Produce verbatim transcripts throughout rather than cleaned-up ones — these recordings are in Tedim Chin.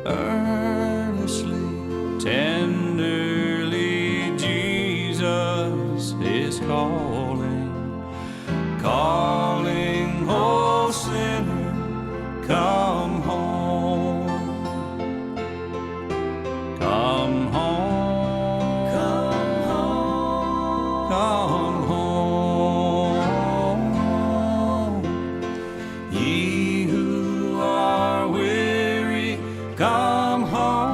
Earnestly, tenderly, Jesus is calling, calling, oh sinner, come home. Come home. Come home. Come home. Ye who are weary, come home.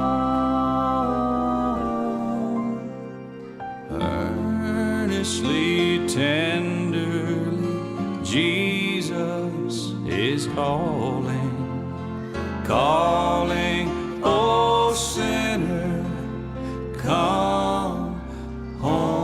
Earnestly, tenderly, Jesus is calling, calling, oh sinner, come home.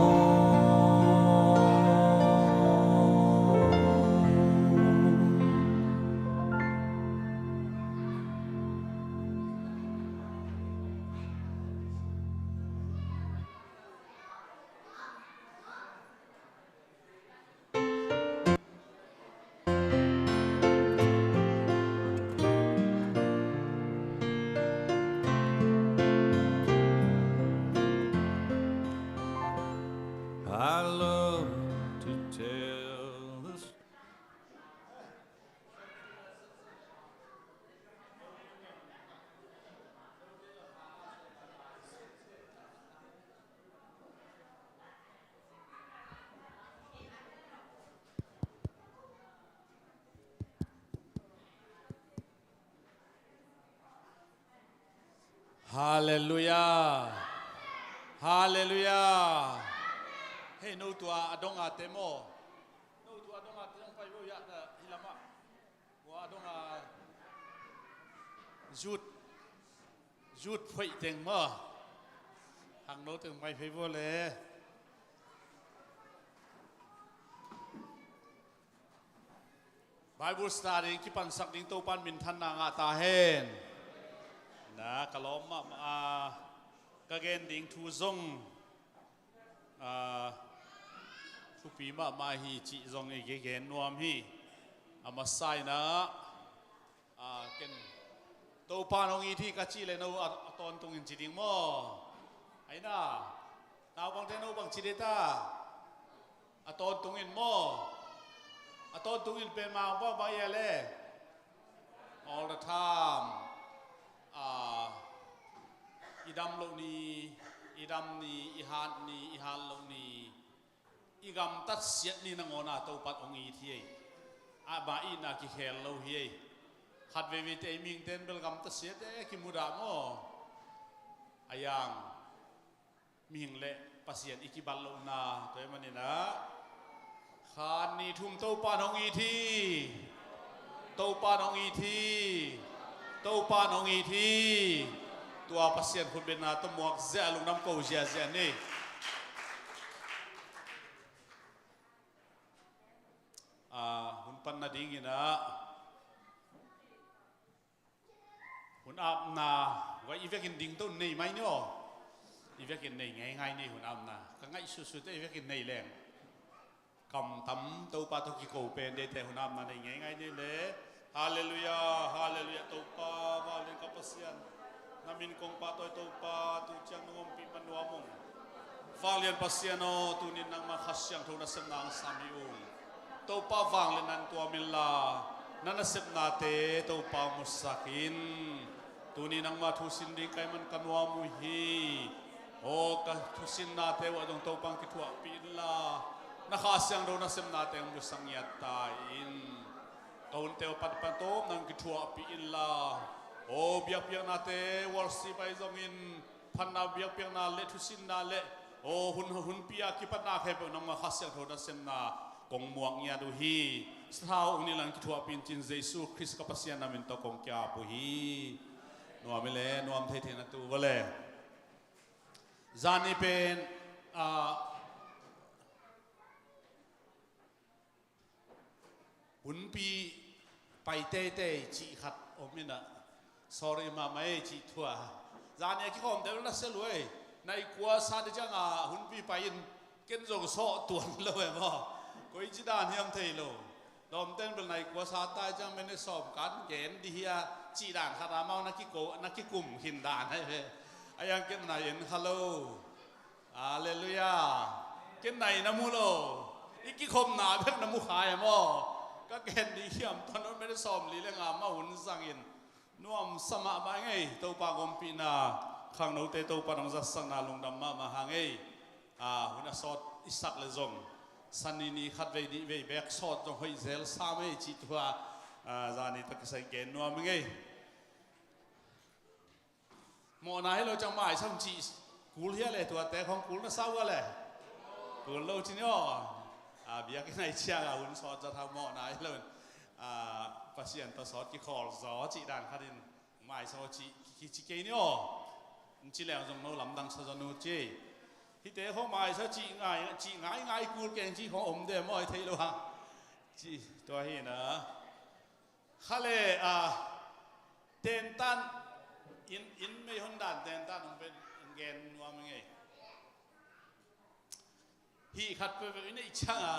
I love to tell the Halleluiah. Halleluiah. Hei, no tua a dong a te maw? No tua a dong a te dong pai bo ya ta hi lama. Tua a dong a zut, zut phoih teng maw? Hang no teng pai phei bo le. Bible study kipansak ding Topan minthanna ngah ta hen. Na ka lawm mahmah a, ka gen ding thu zong a, thupi mahmah hi cih zong i gen nuam hi. A masa in ah, a, ken Topan hong it hi ka cih le no a, a tawntungin ci ding maw? Ai na, naupangte no bang ci ding ta? A tawntungin maw? A tawntungin pen ma bang bang ia le? All the time. A, i dam loh ni, i dam ni, i hat ni, i hat loh ni, i gamtat siat ni nangawn a Topan hong it hi ei. A, ma itna kikhel lo hi ei. Khat veivei te i mihingte in bel gamtat siat e kimudah maw? A yang mihing le Pasian i kibat lohna tua ahih manin ah, khan ni thum Topan hong it hi. Topan hong it hi. Topan hong it hi. Tua Pasian khutbetna tawh muak ziah, lungdam ko ziahziah ni. A, hun pan nadingin ah, hun apna, vai i vekin ding to nei mai ni aw. I vekin nei ngeingai ni hun apna. Ka ngaihsutsut te i vekin nei leng. Kamtam Topa tawh kiko pen deite hun apna nei ngeingai ni le. Halleluiah, halleluiah, Topa, vanglian ka Pasian. Na min kong pahtawi Topa, tu ciang nong ompih man nuam ung. Vanglian Pasian aw, tunin nangma Kha Siangtho nasepna hong sam hi ung. Topa vanglian nan tuam inla, na nasepnate Topa musak in. Tuni nangma thu sin ding ka hih man ka nuam uh hi. Aw ka thusinnate uh ah zong Topa hong kithuahpih inla, na Kha Siangtho nasepnate hong musak ngiat ta in. Ka hunte uh a panpan tawm nang kithuahpih inla, aw biakpiaknate worship ahi zongin, phatna biakpiakna le thusinna le, aw hun, hunpi a kipatna khempeuh nangma Kha Siangtho nasepna kong muak ngiat uh hi. Sathau ung ni lang kithuahpih in cin Jesu Khrist ka Pasian na min tawh kong ki-ap uh hi. Nuam i le nuam thei thei na tu vawle. Zani pen, ah, hunpi pai teitei cih khat om inah, sorry mahmah ei cih thu a. Zani a kikhawm deuh na sia luai. Nai kua sa dih ciangah hunpi pai in ken zong sawh tuan lo e maw? Koi ci dan hiam thei lo. Lawmten bel nai kua sa tai ciang minute sawm kan gen dih hi a, Cih dan khat a mau na kiko, na kikum khin dan ahi ve. A yang ken nai en kha lo. Halleluiah. Ken nai na mu lo. I kikhopna bek na mu kha e maw? Ka gen ding hiam, tua non mene sawmli le nga mah hun zangin nuamsa mahmah ing ei. Topa gompihna, khangnote Topa nong zatsakna lungdam mahmah hang ei. A, hun a sawt i sak le zong Sani ni khatvei nihvei bek sawt zong hoih zel sam ei cih tua, a, zani tawh kisai gen nuam ing ei. Mawhna hi lo ciang maisa cih kul hia le, tuate khong kul na sa ua le? Kul lo ci ni aw. A, biakinn ah i ciang a hun sawt zat hang mawhna hi lo in, a, Pasian tawh sawt kikhawl zaw cih dan khat in maisa aw ci, ki, kici kei ni aw. Ci leng zong no lamdang sa zaw nu ci. Hihte khong maisa cih ngai, cih ngai ngai kul keng cih khong om de maw, i thei lo hang. Ci, tua hi na. Kha le, a, tentan, inn, inn meihon dan tentan hong pen, hong gen nuam ing ei. Hih khat peuhpeuh i neih ciang a,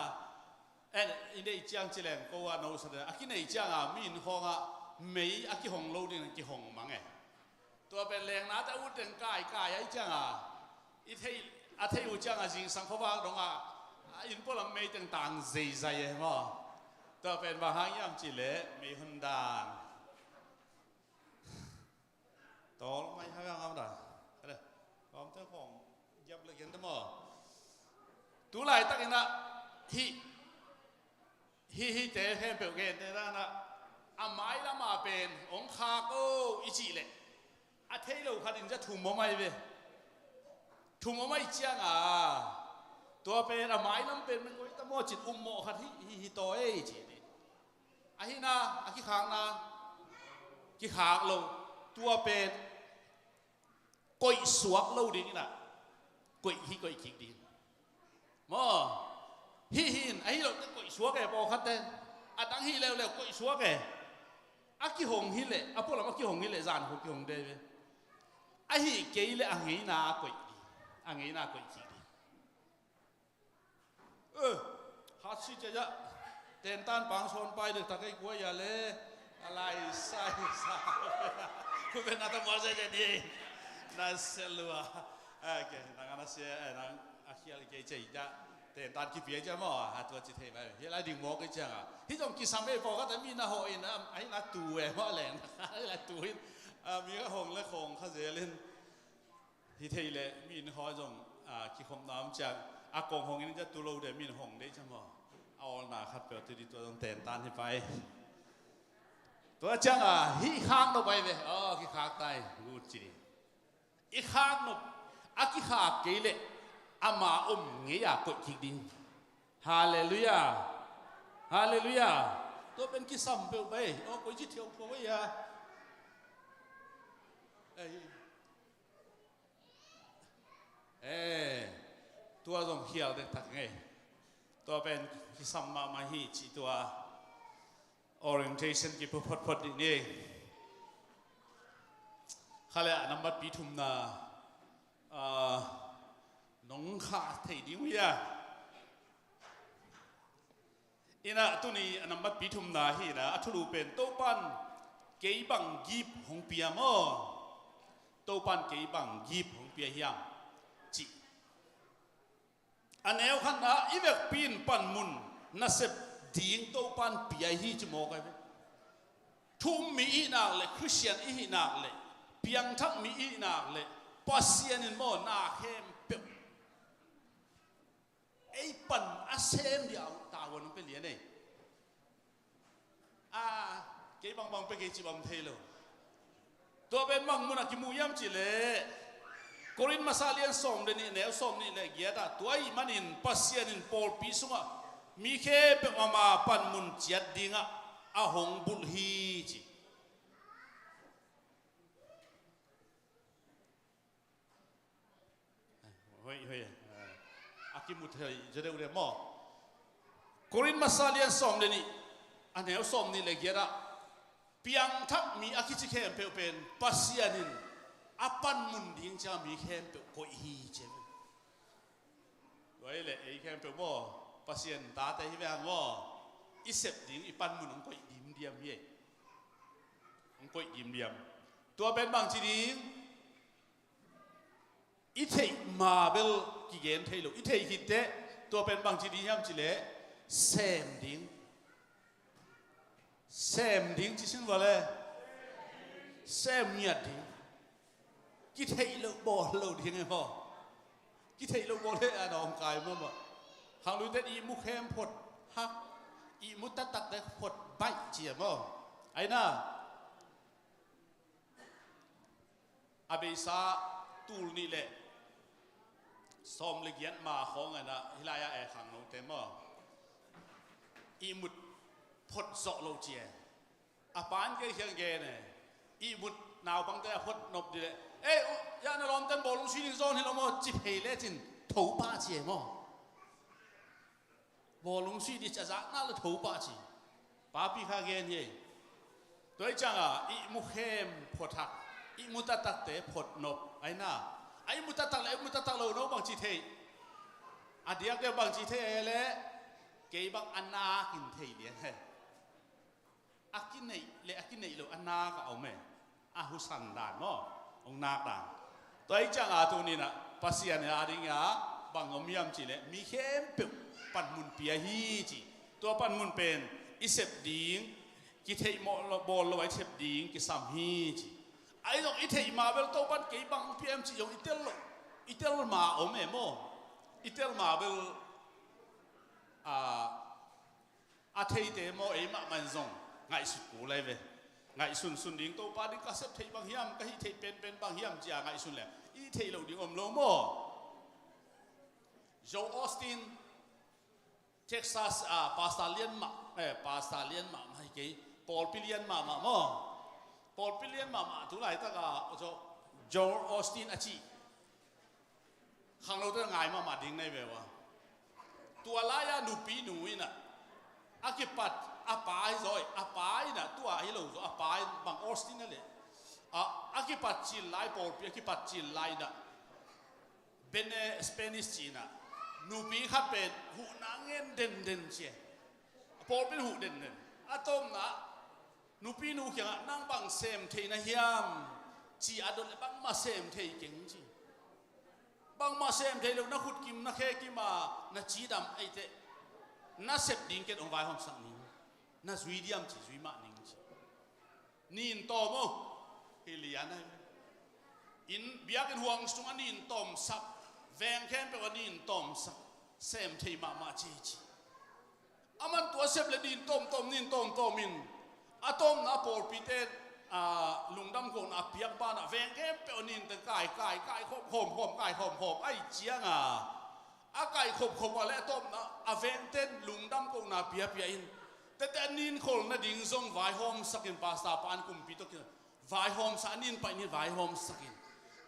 eh, i neih ciang ci leng ko a no sa de, a kineih ciang a, mi inn khawng ah mei a kihong lo ding a kihong mang e. Tua pen lengnate a ut deng kaikai ahih ciang a, i thei, a thei uh ciang a zingsang khuavak dong a, a inn pualam mei teng tang zeizai e maw. Tua pen bang hang hiam cih leh meihon dan. Tawl mai hang hiam da. Kale. Kawmte khong giap le gen te maw. Tu laitakin ah hih Hih, hihte khempeuh gente dan ah, a mailam a pen hong khak o i cih leh, a thei lo khat in zia thum om ahi ve. Thum om ahih ciang a, tua pen a mailam pen men koi ta maw cin um mawh khat hi, hi, hi taw ei ci ni. Ahi na, a kikhakna, kikhak lo, tua pen koih suak lo ding in ah, koih hi koih kik ding. Maw, hih hi in, ahi lo te koih suak e, pawlkhat te. A dang hi leuleu koih suak e. A kihong hi leh, a pualam a kihong hi leh, zan khuak kihong de ve. Ahi kei leh a ngeina a koih ding. A ngeina a koih kik ding. Eh, hat si cia cia. Tentan pang sawn pai dek tak ei kua ia le. A lai sai sa. Ku pen na ta mual cia cia di. Na se lua. Eh, ke, nang ana se, eh, nang a khial kei cia cia. Tentan kipia cia maw. A tua ci thei mai. Hi lai ding maw kei cia nga. Hi zong kisam ei pawlkhat mi na ho in, a, ahi na tu e maw leng. Ahi lai tu in. A, mi ka hong le khong kha zel in. Hi thei leh mi inn khawi zong, a, kikhopna om ciang a kong hong in zia tu lo de mi inn hong deih ciang maw. A awlna khat peuh tu di tua zong tentan hi pai. Tua ciang a hih khak nop pai ve. Aw, kikhak tai. Lut ci di. I khak nop, a kikhak kei leh ama om ngei a koih kik ding. Halleluiah. Halleluiah. Tua pen kisam peuh pai. Aw, koi ci thiau pua pai a. Ei. Eh, tua zong khial dektak ngei. Tua pen kisam mahmah hi cih tua orientation kipu photphot dih ni. Kha le a nambat pi thumna, ah, nong khah thei ding uh hia? Inah tuni a nambat pi thumna hi inah a thulu pen Topan kei bang gip hong pia maw? Topan kei bang gip hong pia hiam? Cih. A neu khatna i vekpi in panmun nasep ding Topan pia hi ci mawk ai ve. Thu um mi ihnak le Khristian ihnak le piangthak mi ihnak le Pasian in maw na khempeuh ei pan a sem dia uh tavuan hong pia lian ei. A, kei bangbang pia kei ci bang thei lo. Tua pen bang munah kimu hiam cih leh Korin masa lian sawm le nih neu sawm nih le giat ah tua ahih manin Pasian in pawlpi sungah mi khempeuh ama panmun ciat dingah a hong bulh hi ci. Hoih, hoih. A kimu thei zaw deuh deuh maw? Korin masa lian sawm le nih a neu sawm nih le giat ah piangthak mi a kici khempeuh pen Pasian in a panmun ding ciang mi khempeuh koih hi ci. Tua hi leh ei khempeuh maw, Pasian tate hi ve hang maw, i sep ding i panmun hong koih dimdiam hi ei. Hong koih dimdiam. Tua pen bangci ding? I theih ma bel kigen thei lo. I theih khit teh tua pen bangci ding hiam cih leh sem ding. Sem ding ci sin vua le. Sem ngiat ding. Kitheih loh bawl lo ding e maw? Kitheih loh bawl he a nawngkai mahmah. Khangluite in ihmu khem phot hak, ihmu taktakte phot baih ci e maw? Aina, a beisa tul nih le sawm le giat ma khawng aina, hih lai-ah e khangnote maw, ihmu phot zawh loh ci e. A pa in kei kiang gen e, ihmu naupangte a phot nop dih leh, ei, ya na lawmten bawlung sui ding zawn hi lo maw, ci phei lecin tho pah ci e maw? Bawlung sui dih ci a zak nak le tho pah ci. Papi kha gen hi ei. Tua hi cianga ihmu khem phot hak, ihmu taktakte phot nop aina. A ihmu taktak le ihmu taktak lo no bangci thei? A diakdiak bangci thei e le, kei bang a nakin thei lian he. A kineih le a kineih lo a nak a om e. A husan dan maw, hong nak dan. Tua hi cianga tuni-in ah Pasian in a dingin ah bang om hiam cih leh mi khempeuh panmun pia hi ci. Tua panmun pen i sep ding, kitheih mawh lo, bawl lo a i sep ding kisam hi ci. Ahi zong i theih ma bel Topan kei bang pia hiam cih zong i tel lo, i tel ma om e maw? I tel ma bel, a, a theite maw, ei mahmah in zong ngaihsut kul lai ve. Ngaihsunsun ding, Topa ding ka sep theih bang hiam, ka hih theih penpen bang hiam ci-a ngaihsun le i theih loh ding om lo maw? Joel Osteen, Texas, ah, pastor lian mah, eh, pastor lian mahmah hi kei, pawlpi lian mahmah maw? Pawlpi lian mahmah tu laitak a, Joel Osteen a cih khangnote ngai mahmah ding na hi ve ua. Tua lai-a nupinu in ah, a kipat, a pa hi zaw, a pa in ah, tua hi lo zaw, a pa in bang Osteen a leh, a, a kipat cil lai, pawlpi a kipat cil lai in ah, Bene Spanish ci in ah, nupi khat pen huhna ngen denden ci e. Pawlpi in huh denden. A tawpna nupinu kiangah, nang bang sem thei na hiam, ci a dot leh, bangmah sem thei keng ci. Bangmah sem thei lo, na khutkim na khekim a na cidam ahih teh, na sep ding ken hong vaihawmsak ning, na zui diam ci, zui mah ning ci. Nin tawm o, hi lian ahi. Inn, biakinn huang sung a nin tawmsak, veng khempeuh a nin tawmsak, sem thei mahmah ci ci. Aman tua sep le nin tawmtawm, nin tawmtawm in, a tawpna a pawlpite, a, lungdam kohna a piak banah veng khempeuh a ninte kaikai, kaikhawm khawm, kaikhawm khawm, ahih cianga a kaikhawm khawm a le a tawpna a vengten lungdam kohna piapia in, tete a nin khol nading zong vaihawmsak in, pastor pa in kumpi tawh kin vaihawmsak, a nin pai nin vaihawmsak in.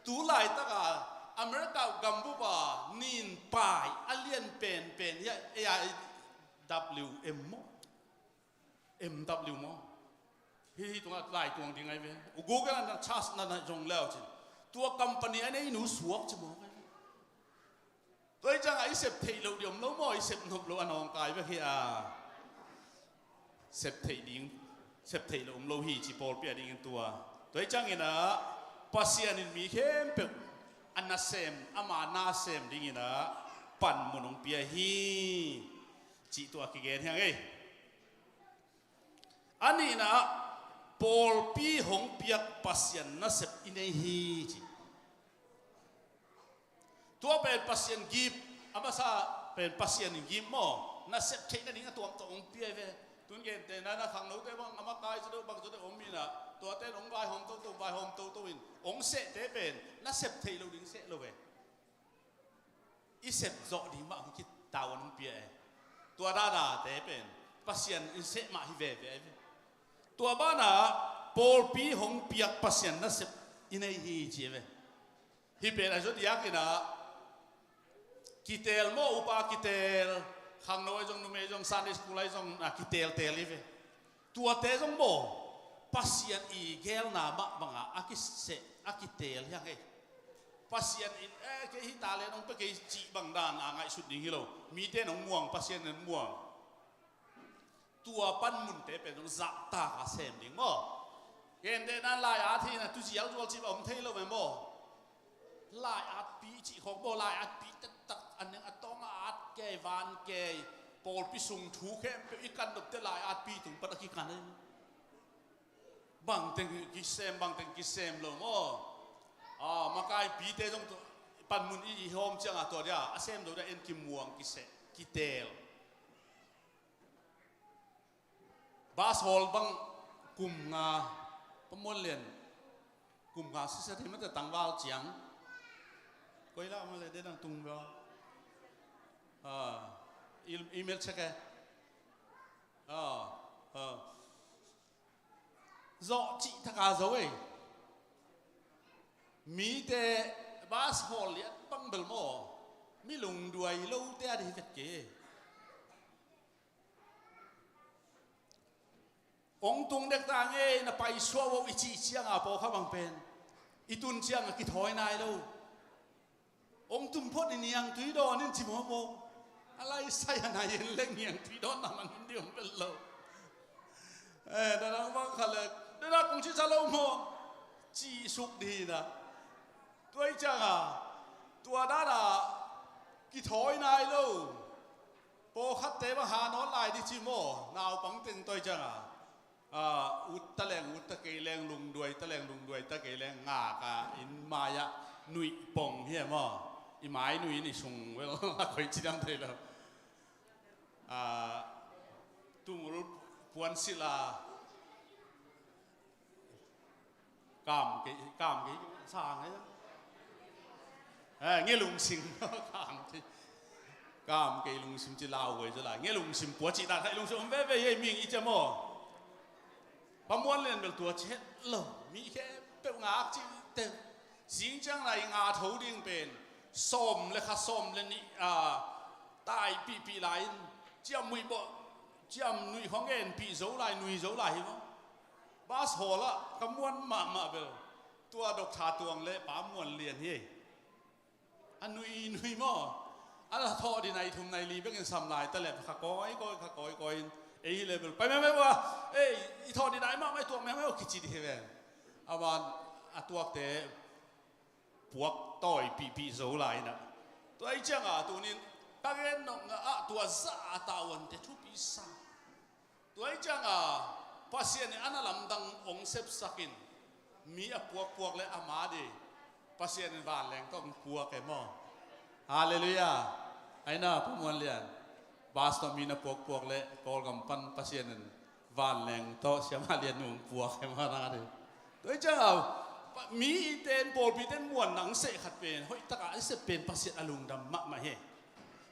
Tu laitaka America gambup a nin pai a lian penpen hi a, ei a, W M maw? M W maw? Hih, hih tungah laituang ding ahi ve. U Google na church na na zong leu cin, tua company a nei nu suak ci mawk ahi ve. Tua hi ciangah i sep theih loh dih om lo maw? I sep nop loh a nawngkai bek hi a, sep theih ding, sep theih loh om lo hi ci, pawlpi a dingin tua. Tua hi ciangin ah Pasian in mi khempeuh a nasem, ama nasem dingin ah panmun hong pia hi cih tua kigen hi hang ei. A nihna ah, pawlpi hong piak Pasian nasep i nei hi ci. Tua pen Pasian gift, a masa pen Pasian in gift maw? Nasep theih nading a tuamtuam hong pia hi ve. Tun gente na, na khangnote bang a makai zaw deuh, bang zaw deuh om in ah, tuate in hong vaihawm toto, vaihawm toto in, hong sehte pen nasep theih lo ding seh lo ve. I sep zawh ding mah hong kitau hong pia e. Tua danate pen Pasian in seh mah hi veve ahi ve. Tua banah pawlpi hong piak Pasian nasep i nei hi ci ve. Hih pen a zaw diakin ah, kiteel maw, upa kiteel, khangno ahi zong, numei ahi zong, Sunday school ahi zong, a kiteelteel hi ve. Tuate zong maw, Pasian i geelna mah banga a kiseh, a kiteel hi hang ei. Pasian in, eh, kei hih talent hong pia kei cih bang dan a ngaihsut ding hi lo. Mite in hong muang, Pasian in hong muang. Tua panmunte pen zong zahtak a sem ding maw? Gentehna lai-at hi na, tu zialzual cih bang om thei lo meh maw. Lai-atpi cih khawng maw, lai-atpi taktak a neng a tawng a at kei, van kei, pawlpi sung thu khempeuh i kan nop teh lai-atpi tung pan a kikan hi. Bangteng kisem, bangteng kisem lo maw. Ah, makaipite zong tu panmun i, i hawm ciangah tua dia a sem zo dia en kimuang kiseh kitel. Bus hawl bang kum nga, Pa Muan Lian, kum nga sisa thei mate tangval ciang. Koi lah male de nang tung bel. Ah, e-, email check e. Ah, ah. Zawh cih taka zo ei. Mite bus hawl liat bang bel maw. Mi lungduai lote a dei hi vet kei. Ong tung dek ta ngei na paisuah uh i cih ciangah pawlkhat bang pen i tun ciangah kithawi nai lo. Ong tum phot i niangtui dawn in ci mawmaw. A laisai a nai en leng niangtui dawn na man in dih om bel lo. Eh, na dang bang khat le, na dang kong ci sa lo maw. Ci suk dih na. Tua i ciangah tua dana kithawi nai lo. Pawlkhatte bang ha nawn lai dih ci maw, naupang teng tua i ciangah. Ah, ut ta leng, ut ta kei leng, lungduai ta leng, lungduai ta kei leng, ngak a inn mai-ah nuih pong hi e maw. I mai nuih in i sung vel a koi ci dam thei lo. Ah, tungul puan silh a Kam kei, kam kei sang hei. Eh, nge lungsim. Kam kei. Kam kei lungsim ci lau wei zala. Nge lungsim pua ci ta khai lungsim om veve ye ming i ce maw. Pa Muan Lian bel tua ci het lo. Mi khempeuh ngak ci te. Sing ciang lai nga tho ding pen. Sawm le kha sawm le nih, ah, tai pihpih lai in. Ciam muih bawh. Ciam nuih khong en pih zo lai, nui zo lai hi maw. Bus hawl ah ka muan mahmah bel. Tua Doctor Tuang le Pa Muan Lian hi. A nui nui maw. A la thawh di nai thum nai li bekin sam lai ta le kha kawi kawi, kha kawi kawi in. Ei hi le bel. Pai meh meh bua. Ei, i thawh di nai mahmah i tuak meh meh bua kici di hi ven. A van a tuakte puak tawi pihpih zo lai na. Tua i ciangah tunin ka gen nopna ah tua za a tavuante thupi sa. Tua i ciangah Pasian in a na lamdang ong sepsakin mi a puakpuak le ama di Pasian in vanleng tawh ong puak e maw. Halleluiah. Aina Pa Muan Lian. Bus tawh mi na puakpuak le Kawlgam pan Pasian in vanleng tawh Siama Lian nu ong puak e maw nang a di. Tua i ciangah mi iten pawlpi ten muan nang seh khat pen hoih takah i sep pen Pasian a lungdam mahmah hi.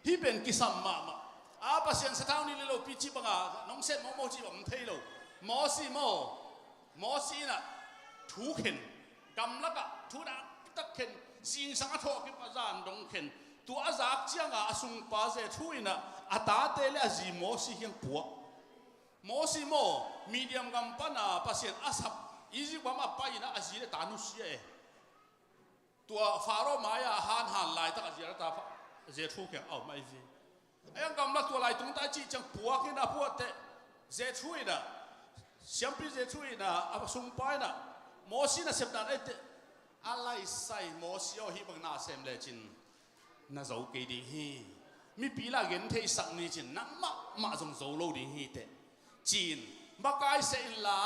Hih pen kisam mahmah. A Pasian sathau ni le lopi ci banga nong sep mawmaw ci bang thei lo. Mawsi maw. Mawsi inah thu khen. Gamlakah thu dak tak khen. Singsang a thawh kip a zan dong khen. Tua a zak cianga a sungpa Jethro inah a tate le a zi Mawsi hiang puak. Mawsi maw Midian gam pana Pasian a sap Egypt gam a pai inah a zi le ta nusia e. Tua Faro mai-ah a hanhan laitak a ziarata Jethro kiang a om ahi ve. A iang gamla tua lai tungta a cih ciang puak in a puatteh Jethro inah siampi Jethro inah a sungpa inah Mawsi nasepna na eitteh a laisai Mawsi aw hih bang na sem lecin na zo kei ding hi. Mipi lah gen theisak ni cin nang mahmah zong zo lo ding hi teh. Cin makai seh inla,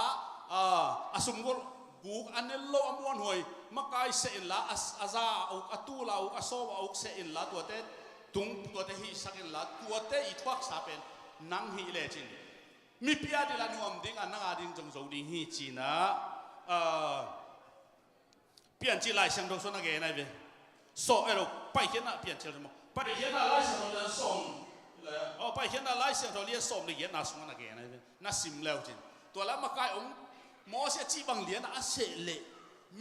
ah, a sumgol guk a nel lo a muanhuai makai seh inla, a, a za a uk, a tul a uk, a sawm a uk seh inla, tuate tung tuate hihsak inla, tuate i thuaksa pen nang hih lecin mipi a dila nuam ding a nang a ding zong zo ding hi cinah, ah, Piancil Lai Siangtho sung a gen ahi ve. Sawm ero Paikhiatna Piancil maw. Paikhiatna Lai Siangtho lian sawm le, oh, Paikhiatna Lai Siangtho lian sawm le giatna sung a gen ahi ve. Na sim leu cin. Tua la makai ong Mawsi a cih bang lian a seh leh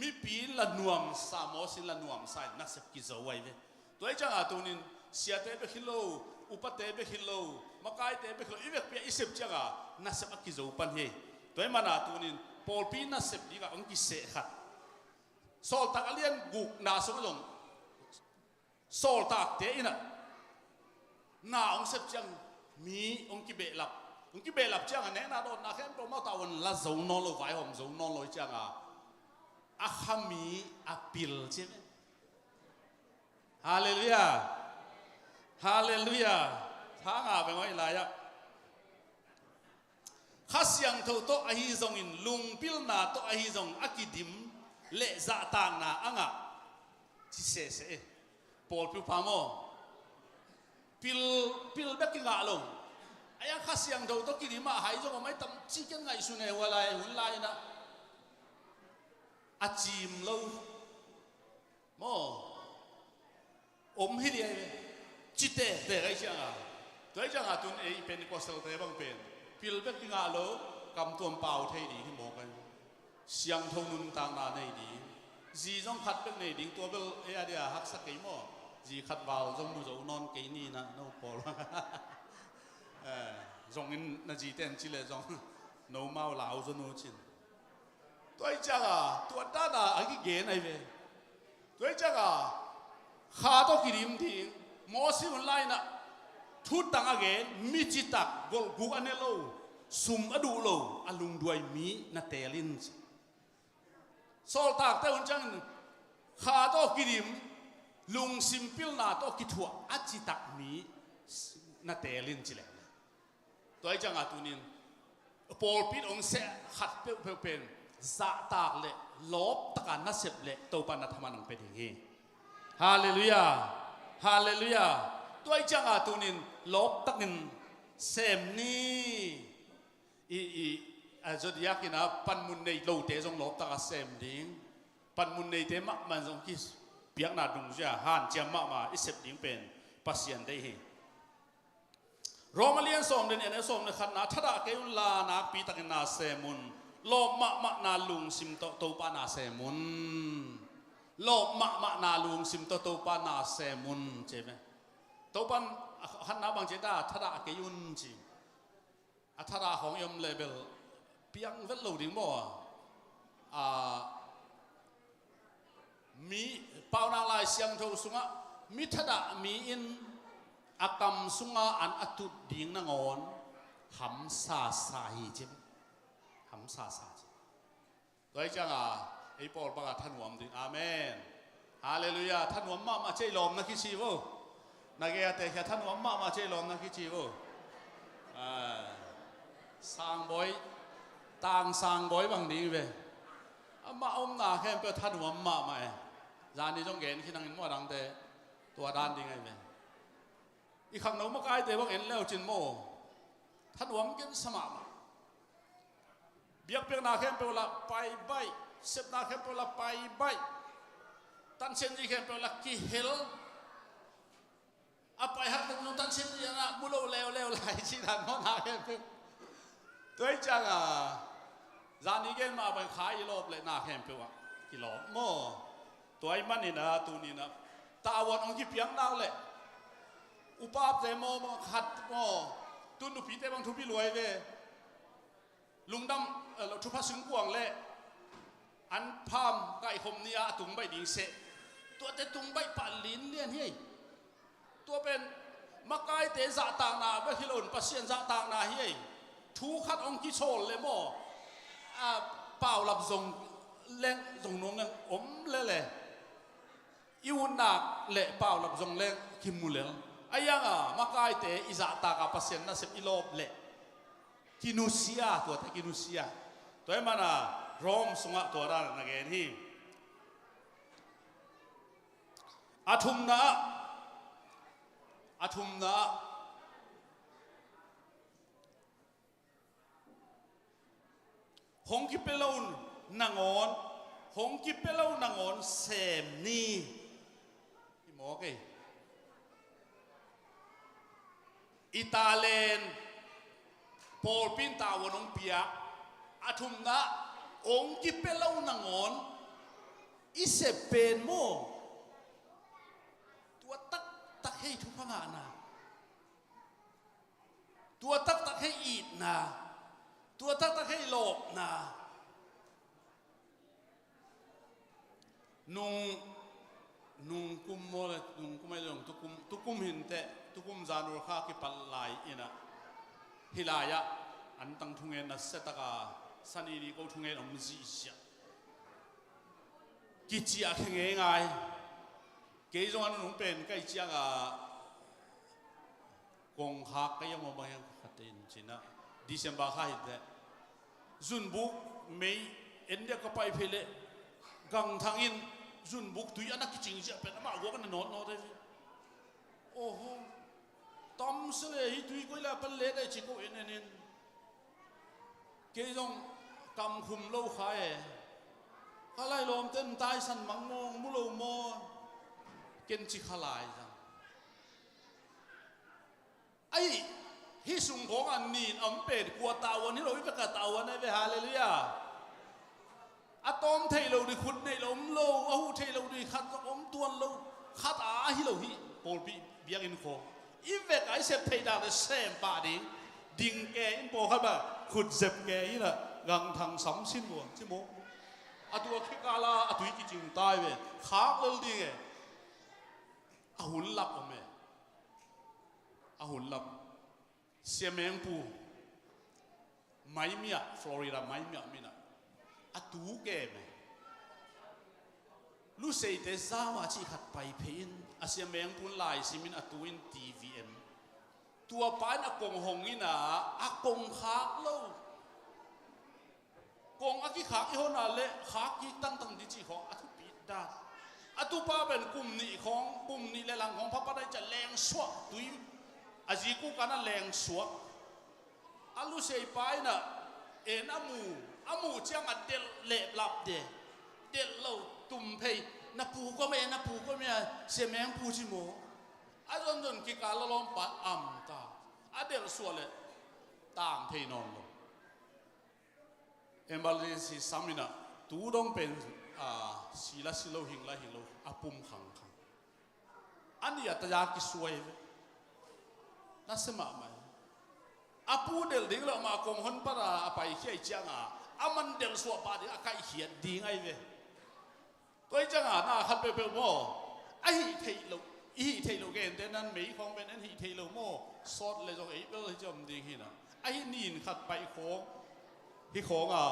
mipi in la nuamsa, Mawsi in la nuamsa in nasep kizo ahi ve. Tua i ciangah tunin siate bek hi lo, upate bek hi lo, makaite bek hi lo, i vekpi a i sep ciangah nasep a kizo pan hi. Tua i manah tunin pawlpi nasep dingah ong kiseh khat. Sawltak a lian gukna sung zong sawltakte inah na ong sep ciang mi ong kibehlap. Hong kibehlap ciangah nehna dawnna khempeuh mah tawh hong la zo nawn lo, vaihawm zo nawn lo hi ciangah a khami a pil ci ve. Halleluiah. Halleluiah. Thangah beng aw i lai-ah. Kha Siangtho tawh ahi zongin, lungpilna tawh ahi zong a kidim le zahtakna a ngah ci sese e. Pawlpi pha maw? Pil, pil bek kingah lo. A iang Kha Siangtho tawh kidim ah hai zong om ai tam ci ken ngaihsun e, hua lai hun lai inah a cim lo. Maw? Om hi liai ve. Ci tektek ai ciangah. Tua ai ciangah tun ei Pentecostal te bang pen pil bek kingah lo, kamtuam pau thei ding hi mawk ai. Siangtho nuntakna nei ding. Zi zong khat bek nei ding, tua bel ei a dia haksa kei maw? Zi khat val zong mu zo nawn kei ni na, no pawl. Eh, zong in na zi ten ci le zong no mau lau zo nu cin. Tua ai ciangah tua dana a kigen ai ve. Tua ai ciangah Kha tawh kidim ding, Moses hun lai inah thutang a gen, mi citak, golhguk a ne lo, sum a duh lo, a lungduai mi na teel in ci. Sawltakte hun ciangin Kha tawh kidim, lungsim pilna tawh kithuah a citak mi na teel in ci leh. Tua ai ciangah tunin pawlpi in hong seh khat peuhpeuh pen zahtak le lawptaka nasep le Topa na thaman hong pia ding hi. Halleluiah. Halleluiah. Tua ai ciangah tunin lawptakin sem ni. I, i, a Zodiac inah panmun nei lote zong lawptaka sem ding. Panmun neite mahmah zong kipiakna dungzia hanciam mahmah i sep ding pen Pasian deih hi. Rom a lian sawm le nih, a neu sawm le khatna, thadah kei unla nakpi takin na sem un. Lawp mahmahna lungsim tawh Topa na sem un. Lawp mahmahna lungsim tawh Topa na sem un ci ve. Topa in a khatna bang ci ta, thadah kei un ci. A thadah khawng i om le bel piang vet lo ding maw? A, mi, Paunak Lai Siangtho sungah mi thadah mi in a kam sunga an a tut ding nangawn hamsasa hi ci. Hamsasa ci. Tua ai ciangah ei pawl bangah thanuam ding. Amen. Halleluiah. Thanuam mahmah ci ei lawm na kici vo. Na gei a tekhia thanuam mahmah ci ei lawm na kici vo. Ah, Sangbawi, Tang Sangbawi bang ding ve. Amah omna khempeuh thanuam mahmah e. Zani zong gen khin hangin maw, a dangte tua dan ding ai ve. I khangno makaite bang en leucin maw, thanuam gensa mahmah. Biakpiakna khempeuh lah paibaih, sepna khempeuh lah paibaih, tansianzi khempeuh lah kihel. A paihak ding nung tansianzi ah mu lo leuleu lai ci dan maw, na khempeuh. Tua ai ciangah zani gen mah bang Kha i lawp le na khempeuh ah kilawp maw. Tua ai manin ah tunin ah tavuan hong kipiak nak leh upate maw, bang khat maw, tun nupite bang thupi luai ve. Lungdam, eh, thupha singkuang le an pham kaikhawm ni-a a tung baih ding seh. Tuate tung baih pah linlian hi ei. Tua pen makaite zahtakna bek hi loin Pasian zahtakna hi ei. Thu khat hong kisawl le maw, a, paulap zong leng, zong nuam leng om lele. I utnak le paulap zong leng kimu lel. A ianga makaite i zahtaka Pasian nasep i lawp leh kinusia, tuate kinusia. Tua i mana Rom sungah tua dan na gen hi. A thumna ah, a thumna ah, hong kipia lo nangawn, hong kipia lo nangawn sem ni. I mawk ei. I talent pawlpi in tavuan hong piak. A thumna, hong kipia lo nangawn i sep pen maw, tua taktak hei thupha ngahna. Tua taktak hei itna. Tua taktak hei lawpna. Nung, nung kum maw le, nung kum ai le nung tukum, tukum hinteh, tukum zanur kha kipat lai inah, hih lai-ah Antang thungen nasia taka Sani ni ko thungen om zihziah. Kiciah khe ngeingai. Kei zong a nunung pen ka hih ciangah kongkhak ka hiam aw bang hiam ka khat in cinah December kha hi teh. Zunbuk mei en dia ka pai phei leh Gangthang in zunbuk tui a na kicing ziah pen amah guak a na nawtnawt ahi ve. Oho. Tam se le hi tui koi la pan le dai ci ko en en in. Kei zong kam khum lo kha e. Kha lai lawmte in taisan mang maw, mu lo maw? Ken ci kha lai zang. Ahi, hih sung khawng a nin a om pen kua tavuan hi lo, i vek a tavuan ahi ve, halleluiah. A tawm thei lo ding khut neih lo om lo, a huh thei lo ding khat zong om tuan lo, khat a hi lo hi, pawlpi biakinn khawng. I vek a i sep thei dak le sem pah ding, ding ke in pawlkhat bang khut zep ke in a Gangthang sam sin vuan ci maw. A tua khekala a tui kicing tai ve, khak lel ding e. A hun lap om e. A hun lap. Sia Mengpu, Miami ah, Florida Miami ah minah a tu kem e. Luseite zau a cih khat pai phei in a Sia Mengpu in lai sim in a tu in T V M. Tua pa in a kong hong in a, a kong khak lo. Kong a kikhak i hon a le khak kik tangtang ding cih khawng a thupi dan. A tupa pen kum nih khawng, kum nih le lang khawng phapat a i ciah lengsuah tui a zi kukan a lengsuah. A lusei pa in a en a mu, a mu ciang a delh leh lap de, delh lo tum phei. Na pu kua me, na pu kua me a Sia Mengpu ci maw. A zonzon kikal a lawmpa amta a delhsuah leh tang thei nawn lo. Emergency sam in a tu dong pen, a, si la si lo, hing la hing lo, a pum khangkhang. A nih a taya kisuai ve. Nasia mahmah hi. A pu delh ding lo mah kong hon pat a a paikhia i cianga a man delhsuah pah ding a kaihkhiat ding ahi ve. Tua hi cianga na khat peuhpeuh maw, a hih theih loh, i hih theih loh gente nan mei khawng pen en hih theih lo maw, sawt le zong ei bel hi ciam ding hi na. A hih nin khat paih khawng hi khawng a,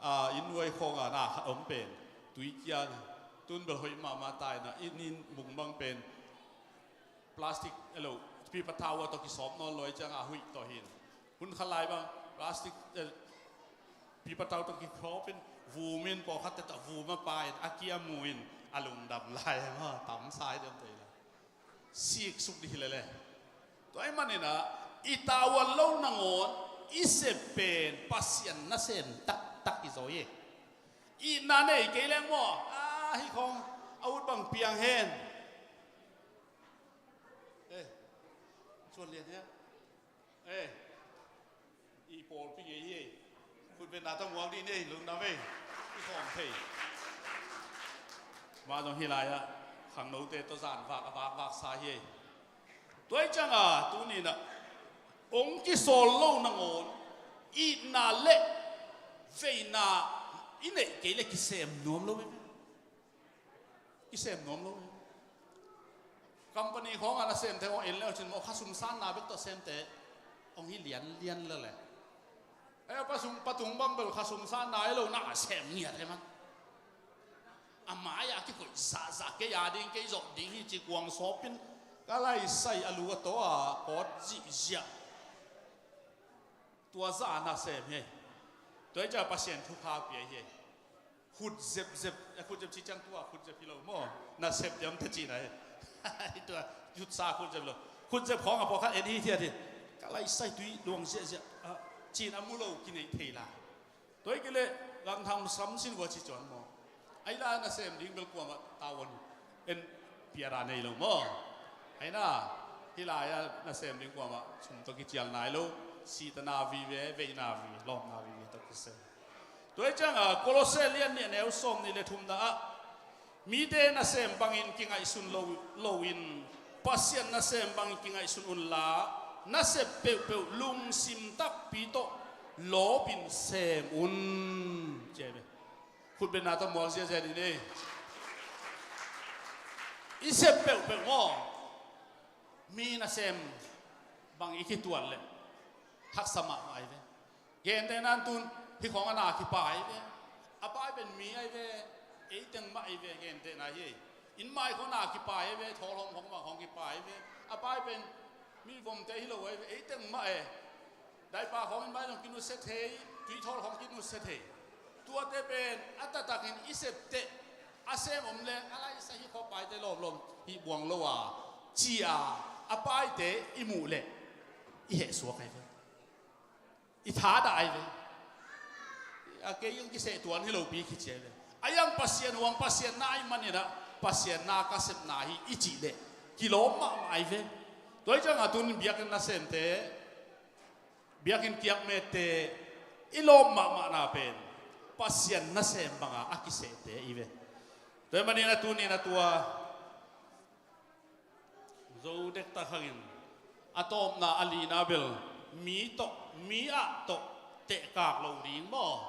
a, inn nuai khawng a na khat om pen tui kian tun bel hoih mahmah tai na, i nin mung bang pen plastic elo, pipa thau a tawh kisawp nawn lo i cianga huih tawh hin. Hun kha lai bang plastic, eh, pipa thau tawh kikhawp in vum in pawlkhatte tawh vum a pa in a kia mu in a lungdam lai maw, tam sai dem tei la. Sik suk dih hi lele. Tua i manin a i tavuan lo nangawn i sep pen Pasian nasem taktak hi zaw hi. Itna nei kei leng maw, a, hi khawng a ut bang piang hen. Eh, cuan lian hia. Eh, i pawlpi ngei hi ei. Khutbetna tawh muak dih ni ei, lungdam ei. I khawm thei. Mah zong hi lai-ah khangnote tawh zan vak a vakvak sa hi ei. Tua i cianga tuni-in ah hong kisawl lo nangawn itna le veina i neih kei le kisem nuam lo ei. I sem nuam lo. Company khawngah na semte hong en le uh cin maw, khasum sanna bek tawh semte hong hi lianlian lele. Ei, a pasung patung bang bel khasum sanna ei lo na sem ngiat he man. A mai-ah kikoih zahzah, kei a ding, kei zawh ding hi ci kuang sawpin ka laisai a lu a taw a kawt zihziah. Tua zah a nasem hi. Tua hi ciah Pasian thupha pia hi. Khut zepzep, eh, khut zep ci ciang tua khut zep hi lo maw? Nasep diam te cina hi. Tua khut sa khut zep lo. Khut zep khawng a pawlkhat en hi thiat hi. Ka laisai tui luang ziahziah, ah, cin a mu lo kinei thei lai. Tua hi kei leh gamthang sam sin vua ci cuan maw? Ahi la nasem ding bel kuamah tavuan en piara nei lo maw? Ahi na, hih lai-ah nasem ding kuamah sum tawh kicial nai lo. Sihna vive, veina vive, lawpna vive tawh kisem. Tua hi ciangah Kolose lian nih a neu sawm nih le thumna ah mite nasem bangin kingaihsun lo, loin Pasian nasem bangin kingaihsun unla, nasep peuhpeuh lungsim takpi tawh lawpin sem un. Ci hi ve. Khutbetna tawh muak ziahziah dih ni. I sep peuhpeuh maw? Mi nasem bang i kituat leh haksa mahmah hi ve. Gentehna in tun hih khawng a na kipai ve. A pai pen mi ahi ve. Ei teng mah ahi ve, gentehna hi. Inn mai khawng na kipai ve, thawl hawm khawng mah khawng kipai ve. A pai pen mi vomte hi lo ahi ve, ei teng mah e. Daipa khawng inn mai zong kinusia thei, tui thawl khawng kinusia thei. Tuate pen a taktakin i septeh, a sem om leh a laisa hih khawng paite lawmlawm hih buang lo a, ci-a a paite i muh leh i hehsuak ahi ve. I thadah ahi ve. A kei hong kiseh tuan hi lopi kici ahi ve. A iang Pasian huang Pasian na ahi maninah Pasian na ka sepna hi i cih leh kilawm mahmah ahi ve. Tua hi ciangah tunin biakinn nasemte, biakinn kiakmette i lawm mahmahna pen Pasian nasem banga a kisehte i ve. Tua hi maninah tunin a tua Zo dektak hangin a tawpna a lina bel mi tawh, mi ah tawh tehkak lo ding maw?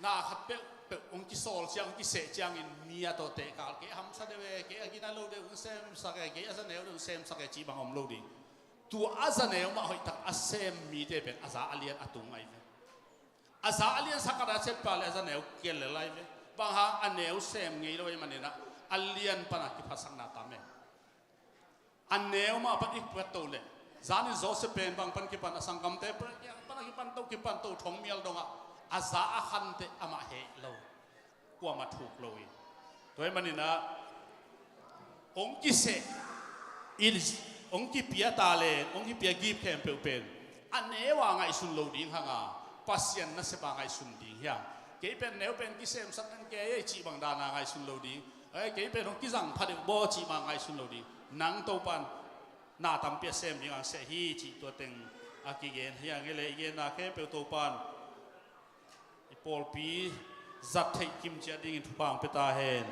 Na khat peuhpeuh hong kisawl ciang, hong kiseh ciangin mi ah tawh tehkak, kei a hamsa deuh e, kei a gina lo deuh hong semsak e, kei a za neu deuh hong semsak e cih bang om lo ding. Tua a za neu mah hoihtak a sem mite pen a za a lian a tung ahi ve. A za a lian sak a da cetpa le a za neu kial le lai ve. Bang hang a neu sem ngei lo ahi maninah a lian pana kiphatsakna tam e. A neu mah pan i kipat to le zanin Joseph pen bang pan kipan a sanggamte pan a kipan to kipan to thongmial dongah a za a khante amah heh lo. Kuamah thuk lo hi. Tua hi maninah hong kiseh, hong kipia talent, hong kipia gift khempeuh pen a neu a ngaihsun lo ding hanga Pasian nasep a ngaihsun ding hiam? Kei pen neu pen kisemsak nan kei ei cih bang dana ngaihsun lo ding. Ei, kei pen hong kizang pha deuh baw cih bang ngaihsun lo ding. Nang Topan na tampi a sem ding ang seh hi cih tua teng a kigen hi ang e le i genna khempeuh Topan i pawlpi zat theih kim ciat dingin thupha hong pia ta hen.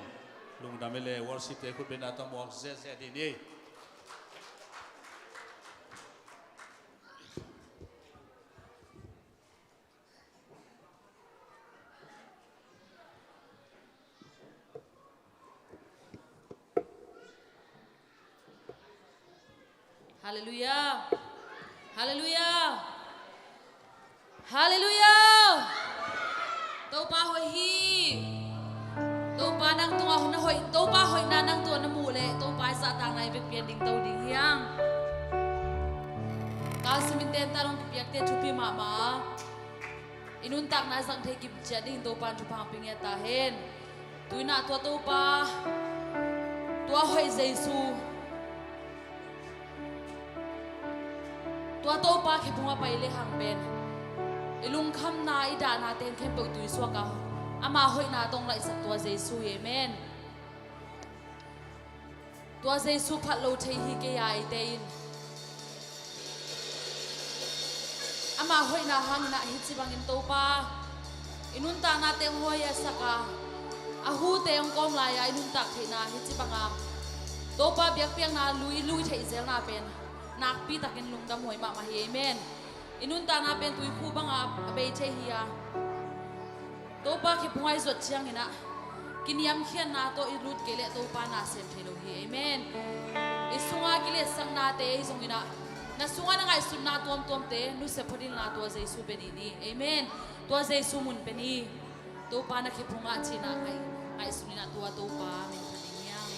Lungdam e le worship te khut bengna tawh muak ziahziah ding ni. Halleluiah. Halleluiah. Halleluiah. Topa hoih hi. Topa nang tungah na hoih, Topa hoihna nang tungah na muh leh Topa i zahtakna i bek pian ding to ding hiang. Kal simin tenta long pipiakte thupi mahmah. I nuntakna zang thei kim ciat ding Topa in thupha hong pia ngiat ta hen. Tuinah tua Topa, tua hoih Jesu, tua Topa khephung a pai le hang pen i lungkhamna i dahna teng khempeuh tuisuak a ama hoihna tawng laihsak tua Jesu hi. Amen. Tua Jesu phat lo thei hi kei a eite in. Ama hoihna hangin ah hih ci bangin Topa i nuntakna teng hoih a sak a, a hute hong kawm lai-a i nuntak theihna hih ci banga Topa biakpiakna lui, i lui theih zelna pen nakpi takin lungdam huai mahmah hi. Amen. I nuntakna pen tuikhu banga a bei thei hi a, Topa khephung a i zuat ciangin ah kiniamkhiatna tawh i lut kei leh Topa na sem thei lo hi. Amen. I sunga kiletsaknate i zongin ah na sunga na ngaihsutna tuamtuamte nusia phot inla tua Jesu pia ni. Amen. Tua Jesu mun pia ni. Topa na khephung ah cinah ngaih, ngaihsun inah tua Topa min phat ding hiam?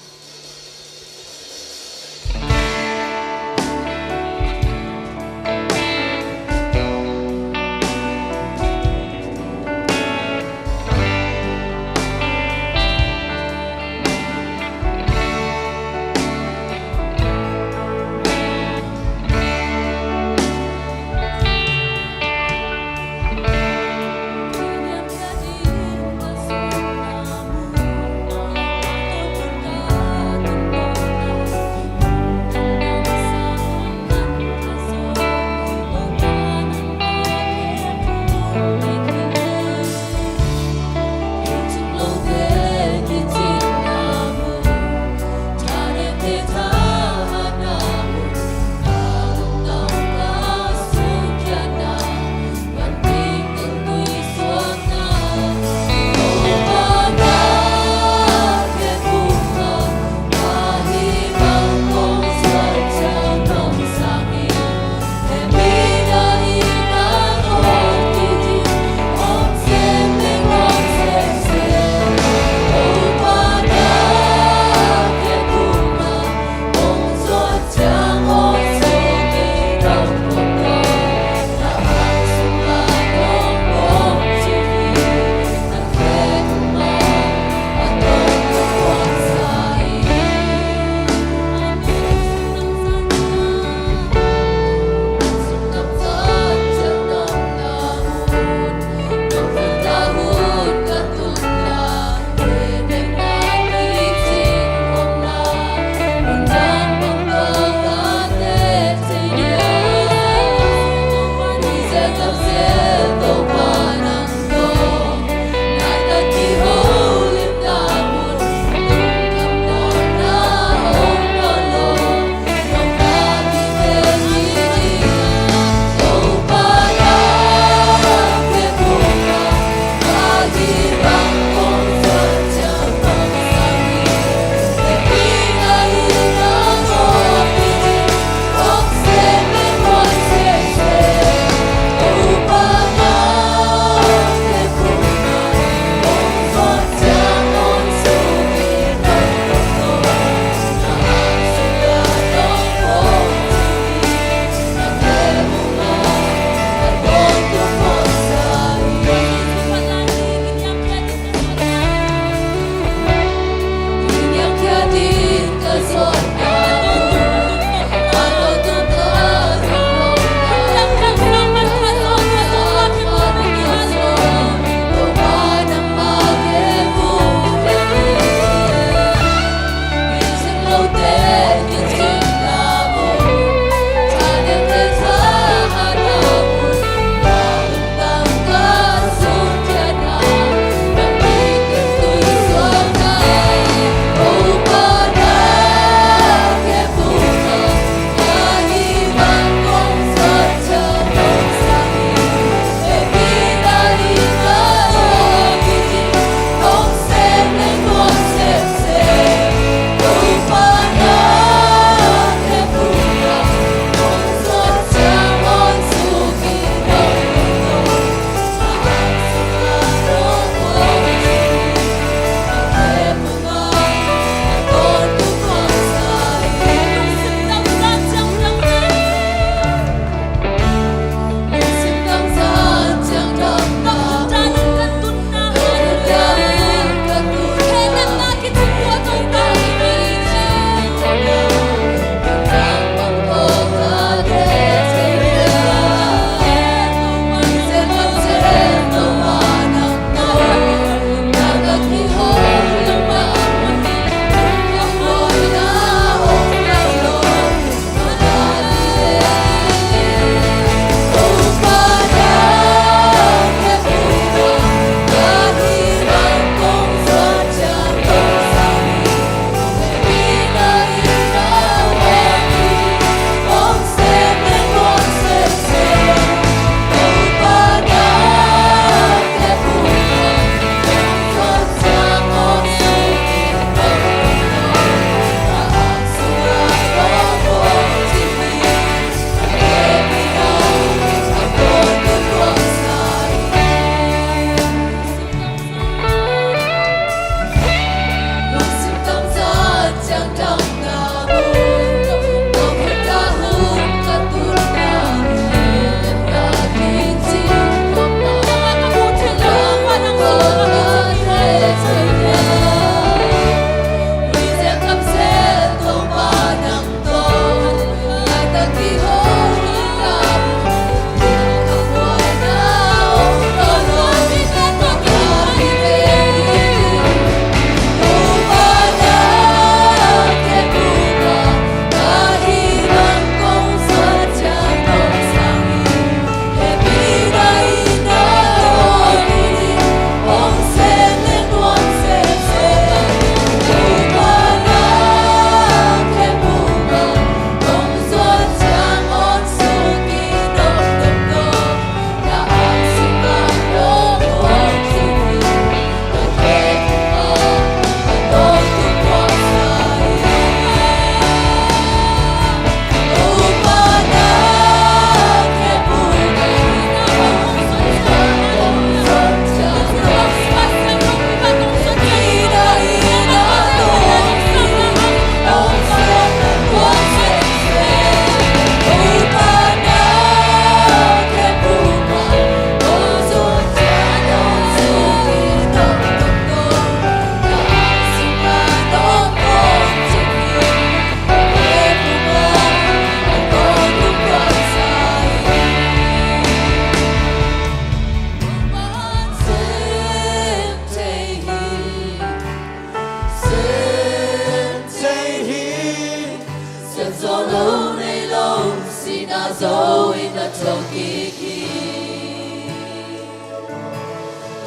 Zo in a thokik hi.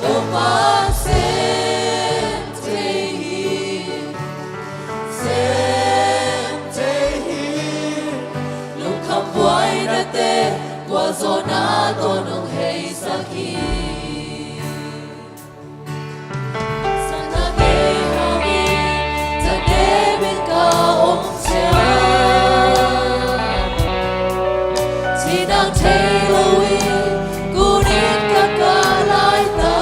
Topa sem thei hi. Sem thei hi. Lungkham buainate tua zawna tawh nong heisak hi. Sana ngei hangin, za David ka om ciang, cidang thei lo in, kunin ka kah lai ta.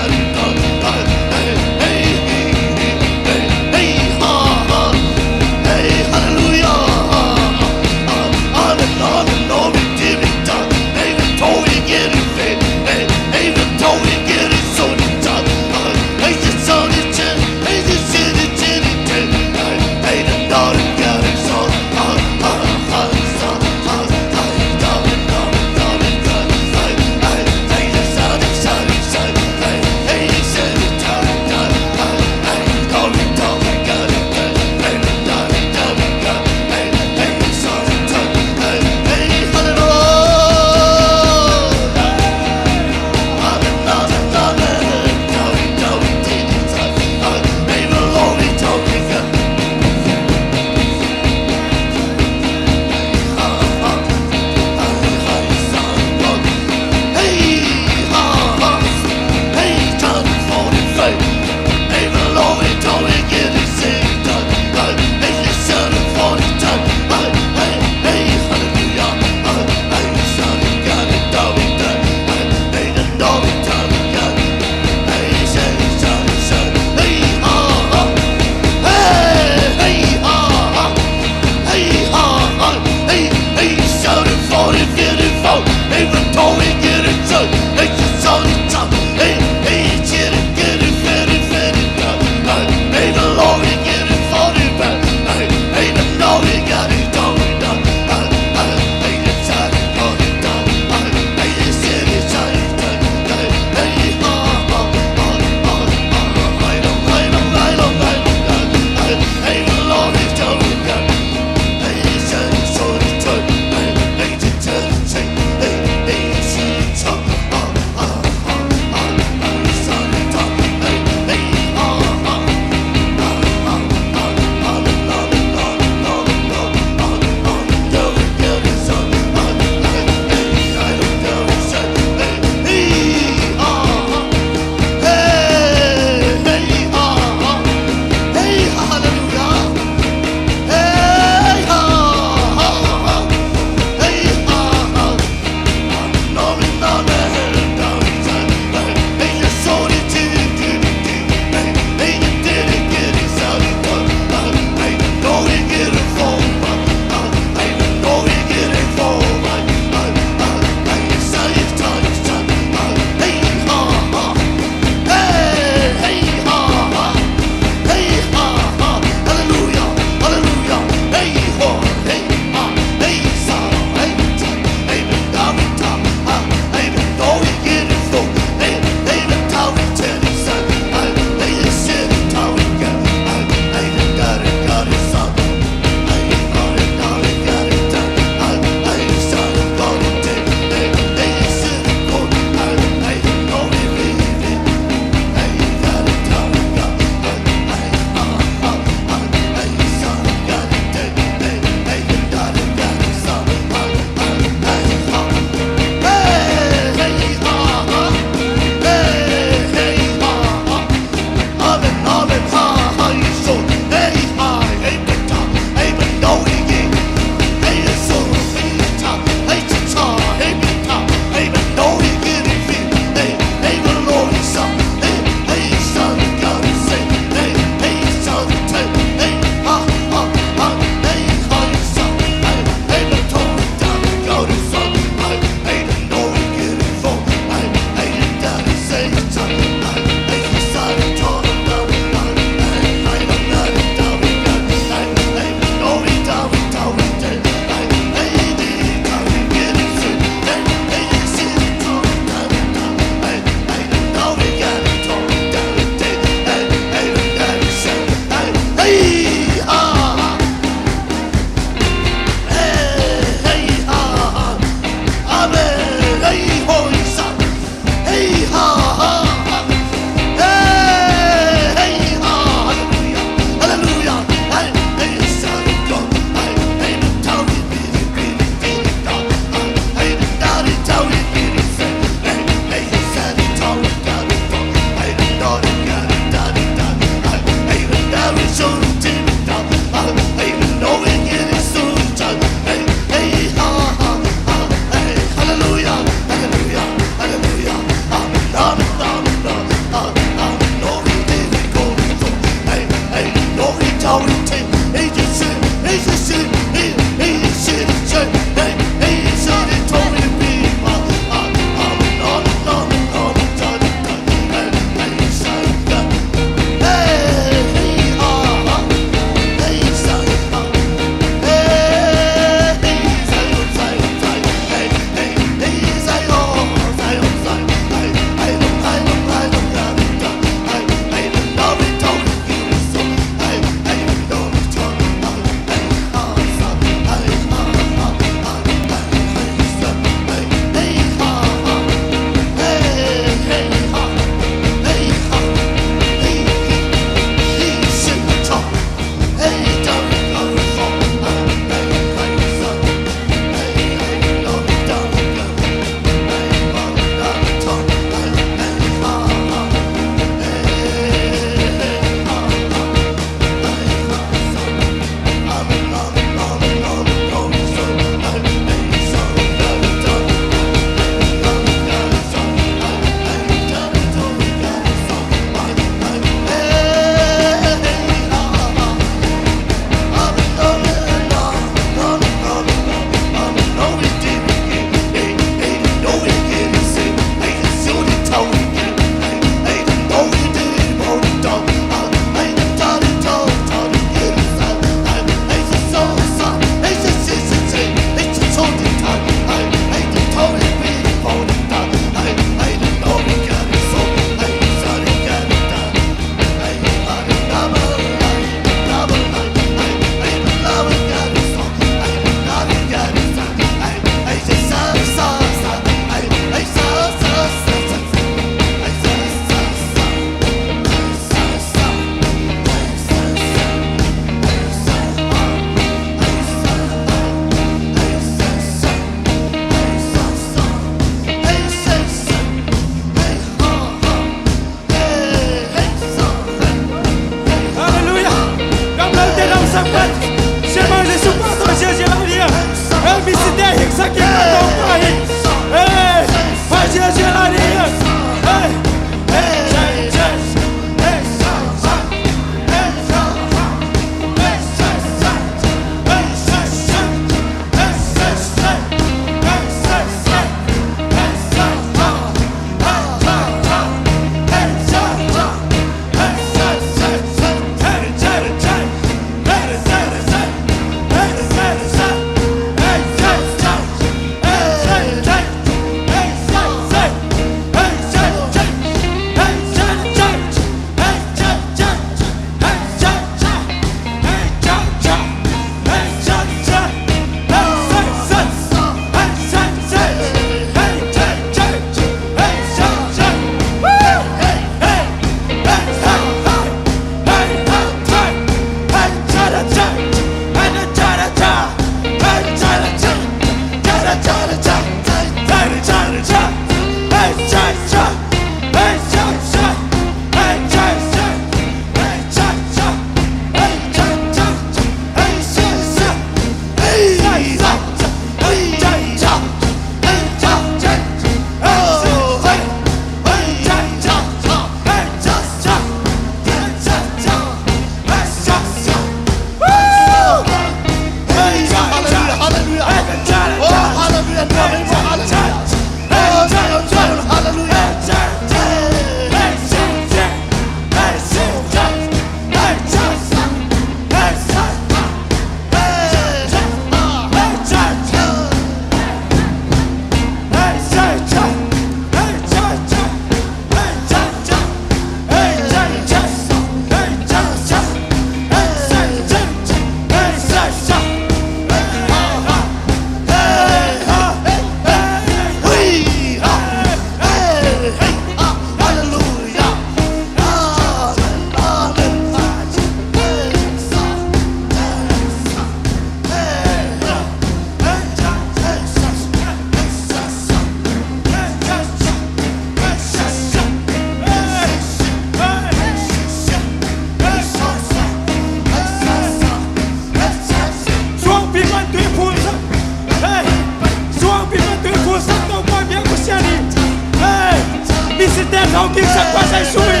Hong kiksak pa Jesu hi.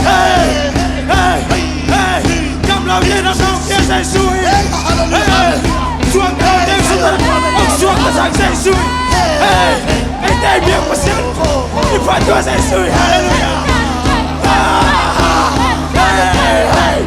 Hei, hei, hei. Gamlau te na hong kia Jesu hi. Hei, suakta te sutana hong suakta sak Jesu hi. Hei, hei, te biak Pasian i phat tua Jesu hi. Halleluiah. Hei, hei.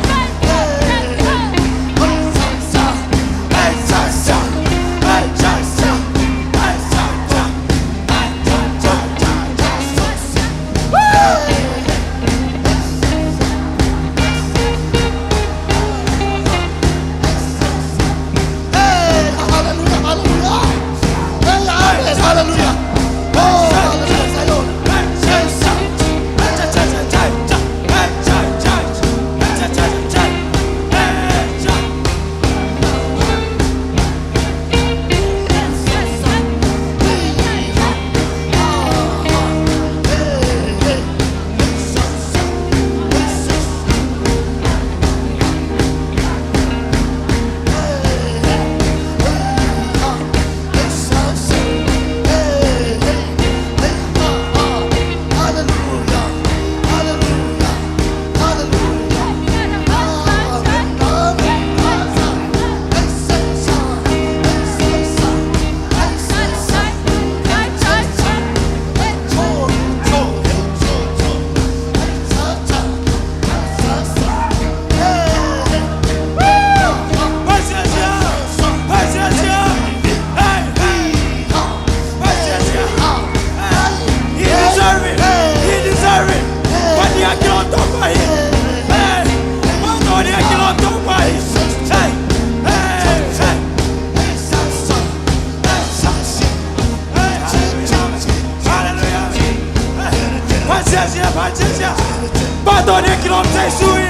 Phat ding a kilawm Jesu hi.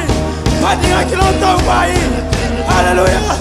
Phat ding a kilawm Topa hi. Halleluiah.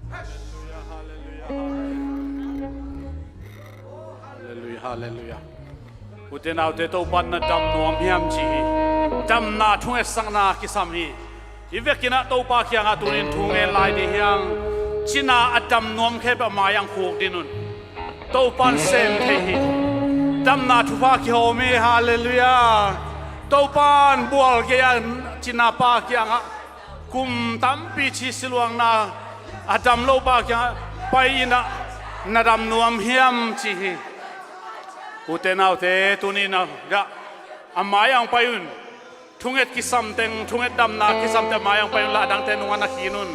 Halleluia, halleluia, halleluia. Halleluia, halleluia. Ute naute, Topa na dam nuam hiam ci hi. Damna thungetsakna kisam hi. Hih vekin ah Topa kiangah tunin thu ngen lai ding hi hang. Cina a dam nuam khempeuh a mai-ah khukdin un. Topa in sem thei hi. Damna thupha kihawm hi. Halleluia. Topa in bual gei-a cina pa kiangah kum tampi thisi luangna a dam lo pa kiangah pai-in ah na dam nuam hiam ci hi. Ute naute, tuni-in ah a mai-ah pai un. Thunget kisam teng, thunget damna kisam teng a mai-ah pai un la, a dangte nungah na khin un.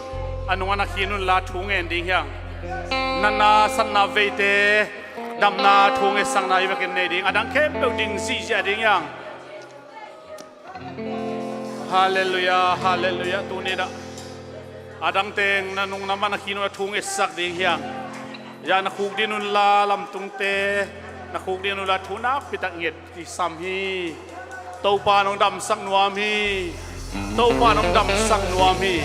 A nungah na khin un la, thu ngen ding hi hang. Natna satna veite damna thu ngetsakna hih vekin nei ding, a dang khempeuh ding ziahziah ding hi hang. Halleluia, halleluia. Tuni-in ah a dang teng na nung na mah na khin un la thu ngetsak ding hi hang. Hih ah na khukdin un la, lamtungte na khukdin un la, thu nakpi tak nget kisam hi. Topa in hong damsak nuam hi. Topa in hong damsak nuam hi.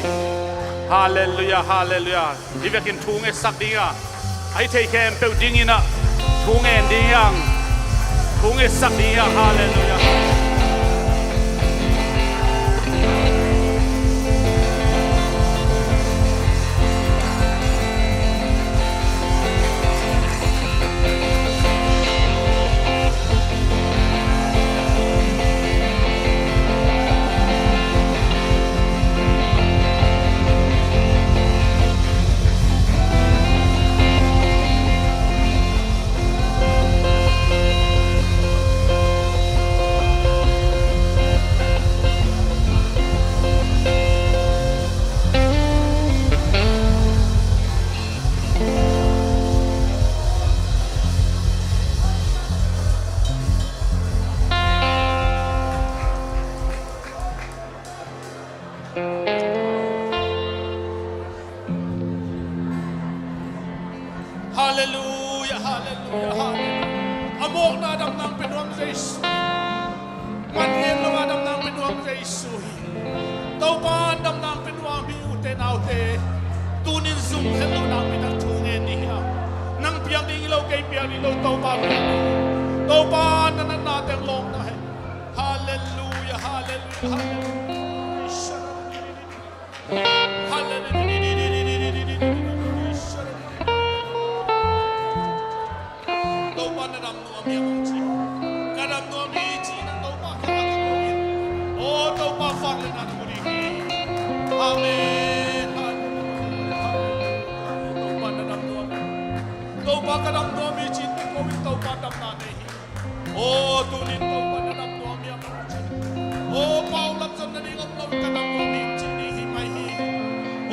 Halleluia, halleluia. Hih vekin thu ngetsak ding a, a hih theih khempeuh dingin ah thu ngen ding hi hang. Thu ngetsak ding hi hang. Halleluia. Halleluia, halleluia, halleluia. A mawkna damna hong pia nuam Jesu. Pangen lo a damna hong pia nuam Jesu hi. Topa in damna hong pia nuam hi, ute naute. Tunin zum khen lo nakpi tak thu ngen ni hi a. Nang piak ding hi lo, kei piak ding hi lo, Topa piak ding hi. Topa na natna teng lawpna hi. Halleluia, halleluia, halleluia. Halleluia. Topa na dam nuam hiam hong ci. Ka dam nuam hi ci-in ah Topa kiangah kiko in. O Topa, vangliatna na mu ding hi. Amen. Halleluia. Topa na dam nuam hi. Topa ka dam nuam hi ci-in kiko in, Topa damna nei hi. O, tunin Topa na dam nuam hiam hong ci. O, paulap zon nading om lo, ka dam nuam hi ci ding hi mai hi.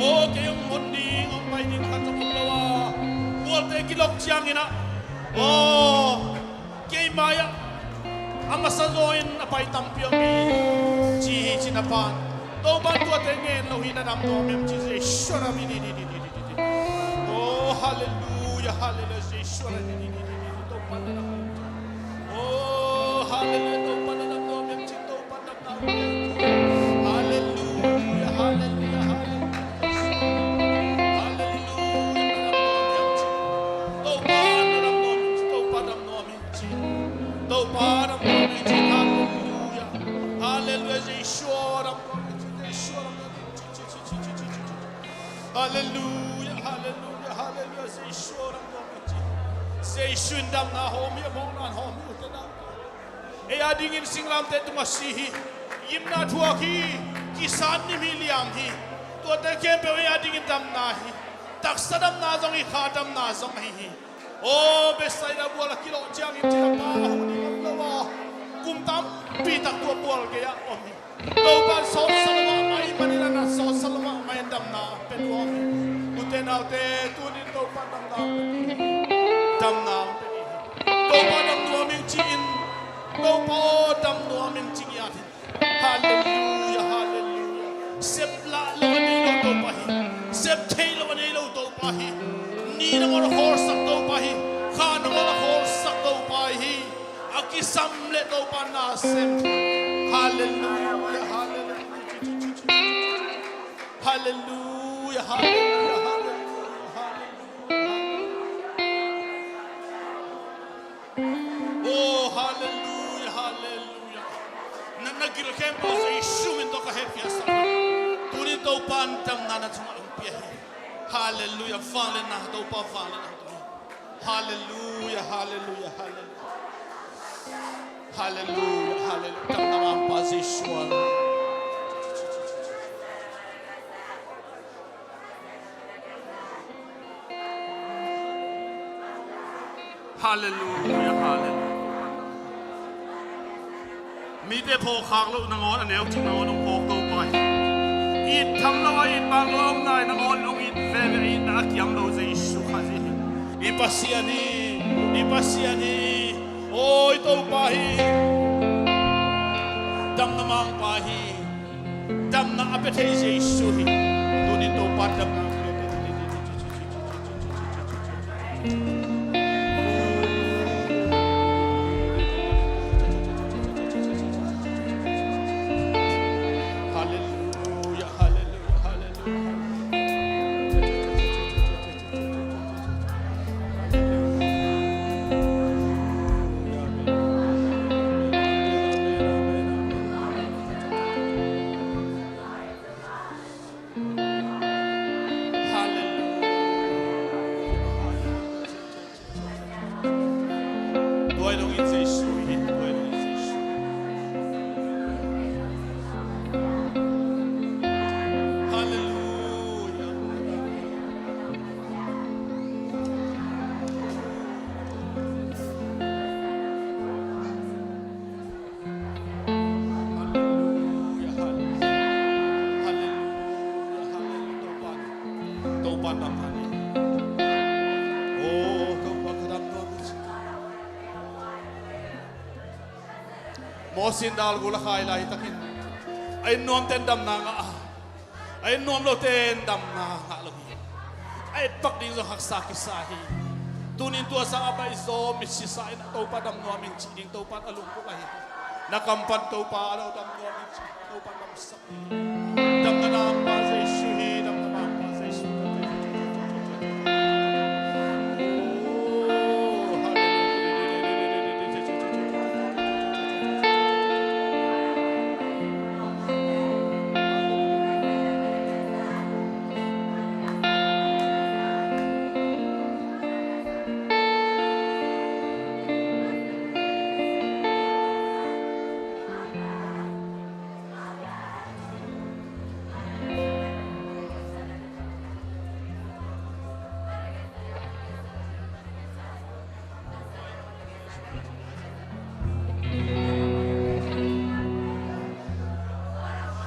O, kei hong hon ding, hong pai ding khat zong om lo a, mualte kilok ciangin ah, o, kei mai-ah a masa zaw in a pai tampi om hi ci hi, ci-in a pan. Topa in tuate ngen lo hi, na dam nuam hiam ci. Jesu na mi di di di di di di di. O, halleluia, halleluia, Jesu na di di di di di. Topa na dam nuam. Oh, hallelujah, Topa na dam nuam hiam ci, Topa na dam nuam hiam ci. Hallelujah, hallelujah, hallelujah. Hallelujah, na dam nuam hiam ci. Topa na dam nuam hiam ci, Topa dam nuam hiam ci. Topa dam nuam hiam ci, hallelujah. Hallelujah, Jesu dam nuam hiam ci, Jesu dam nuam hiam ci. Halleluia, halleluia, halleluia. Jesu aw, damna hong ci. Jesu in damna hong hi, a mawkna hong hi, ute nau. Ei a dingin singlamteh tungah si hi. Gimna thuak hi. Kisat nim hi, liam hi. Tuate khempeuh ei a dingin damna hi. Taksa damna zong hi, kha damna zong ahi hi. Aw, Bethsaida bual a kilawh ciangin cina pa a hu ding om lo a, kum tampi tak tua bual gei-ah om hi. Topa in sawtsa lo mahmah ahih manin a na sawtsa lo mahmah in damna pia nuam hi. Ute naute, tuni in Topa in damna pia hi. Damna pia hi. Topa dam nuam ing ci-in, Topa aw dam nuam ing ci ngiat hi. Halleluia, halleluia. Sep lah lo a nei lo Topa hi. Sep theih lo a nei lo Topa hi. Ni nangawn a khawlsak Topa hi. Kha nangawn a khawlsak Topa hi. A kisam leh Topa na sem. Halleluia, halleluia. Halleluia, halleluia, halleluia, halleluia. Oh, halleluia, halleluia. Na, na gil khempeuh Jesu min tawh ka hehpihsak hi. Tuni Topa in damna na sungah hong pia hi. Halleluia, vangliatna, Topa vangliatna. Halleluia, halleluia, halleluia. Halleluia, halleluia. Damna mangpa Jesu. Halleluia, halleluia. Mite phawk khak loh nangawn, a neu cik nangawn hong phawk Topa hi. It tham lo a, it bang lo a om nai nangawn hong it veve, itna a kiam lo Jesu Khazih hi. I Pasian hi, i Pasian hi. Aw, i Topa hi. Damna mangpa hi. Damna a pia thei Jesu hi. Tuni Topa damna a pia thei. Halleluia, halleluia, halleluia. Tua hi lo in Jesu hi, tua hi lo in Jesu. Halleluia. Halleluia, halleluia, halleluia. Topa, Topa damna ni. Oh, Topa ka dam nuam hi. Moses in dal gul a khai laitakin a et nuamte in damna ngah a, a et nuam lote in damna ngah lo hi. A et pak ding zong haksa kisa hi. Tunin tua sang a baihzaw misi sa in a Topa dam nuam ing cih ding Topa in a lungkuk ahi hi. Na kam pan Topa a lo dam nuam ing cih Topa in damsak. Damna mangpa Jesu hi, damna mangpa Jesu.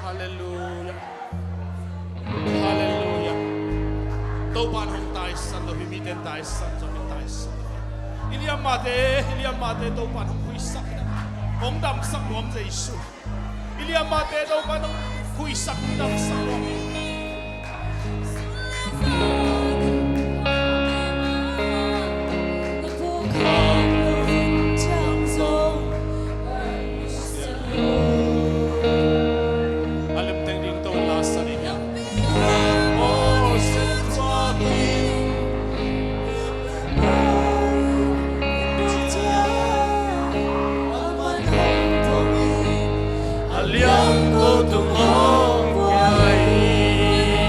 Halleluia. Halleluia. Topa in hong taisan lo hi, mite in taisan zong in taisan lo hi. I liammate, i liammate Topa in hong huisak hi. Hong damsak nuam Jesu. I liammate Topa in hong huisak, hong damsak nuam hi. A lemteng ding tawh la sa ding hiam? A liang ko tung hong pia hi.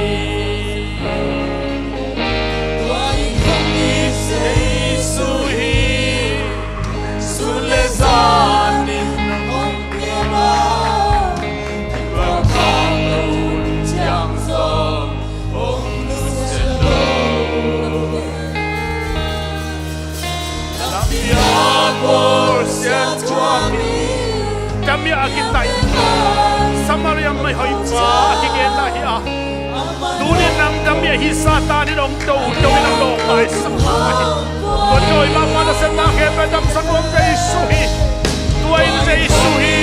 Kitai Samaria mihoihpa a kigenna hi a, tuni-in nang dam hi a, hih Satan in hong do, do-in hong lawngngaisak hi. Tua dawi mahmah nasepna khempeuh damsak nuam Jesu hi. Tua in Jesu hi.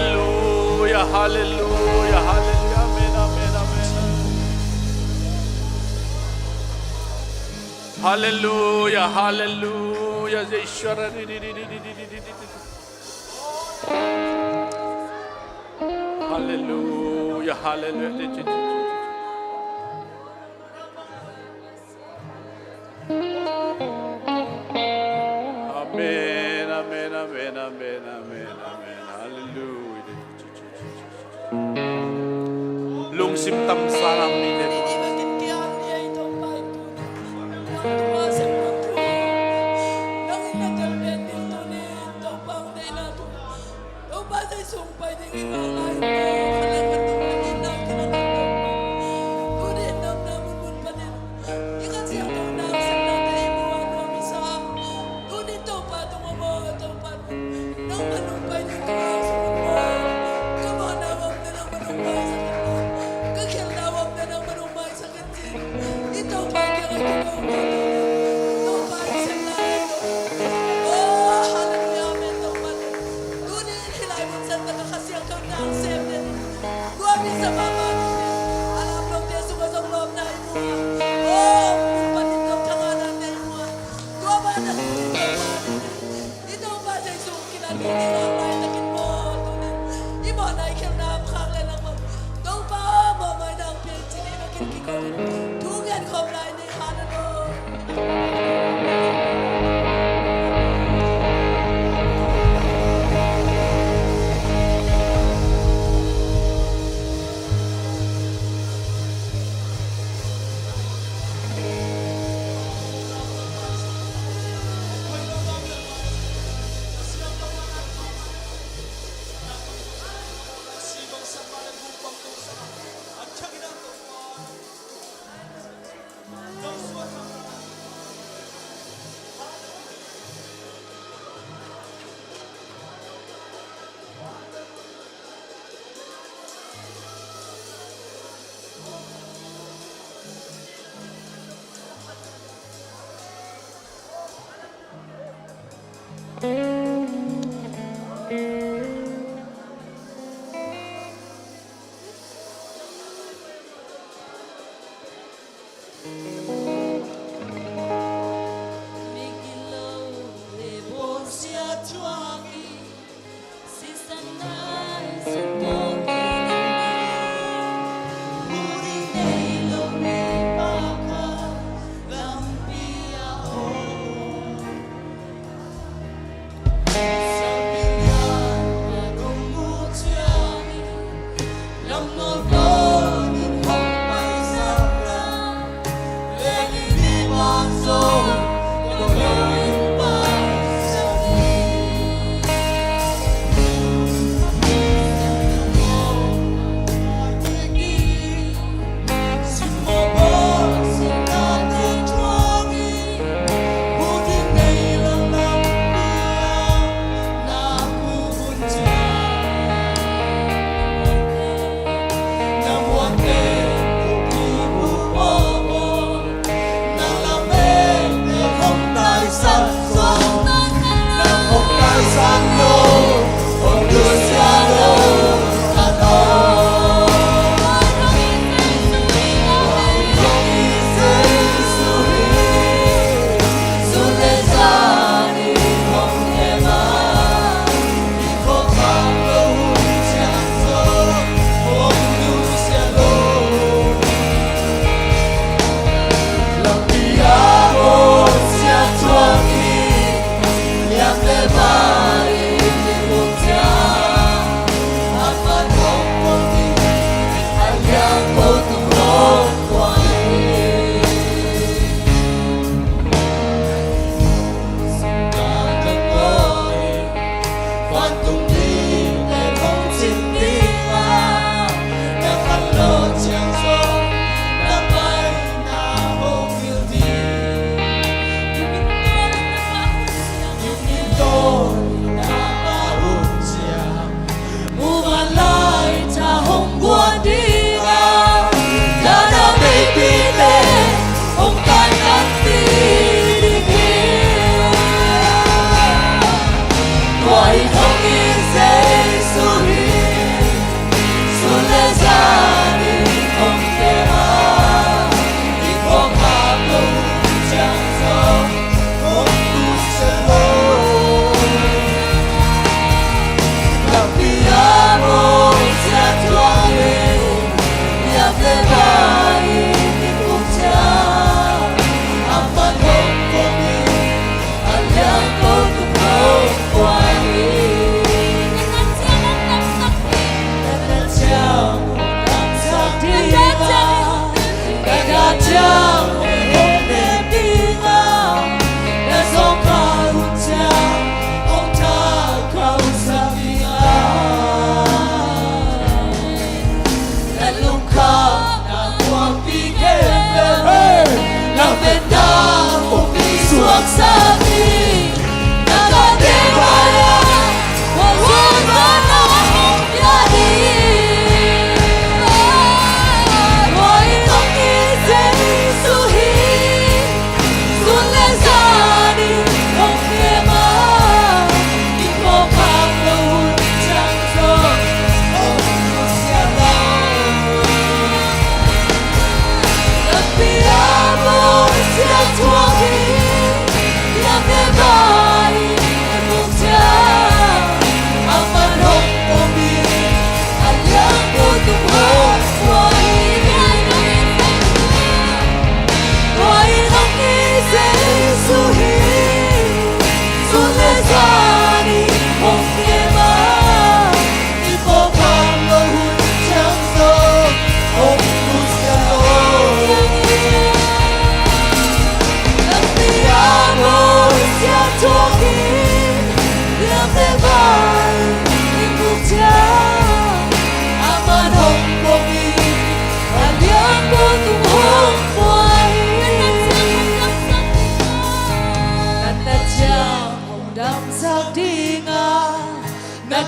Halleluia, halleluia, halleluia. Amen, amen, amen. Halleluia, halleluia. Jesu. Halleluia, halleluia. Amen, amen, amen, amen, amen, amen. Halleluia. Lungsim tamsa na mite. I Topa Jesu kilan ding i ngak laitakin maw, tuni i mawhna i khelhna a khak le nang maw. Topa aw, mawhmaina hong pia in ci-in i vekin kiko in thu ngen khawm lai ni. Halleluia.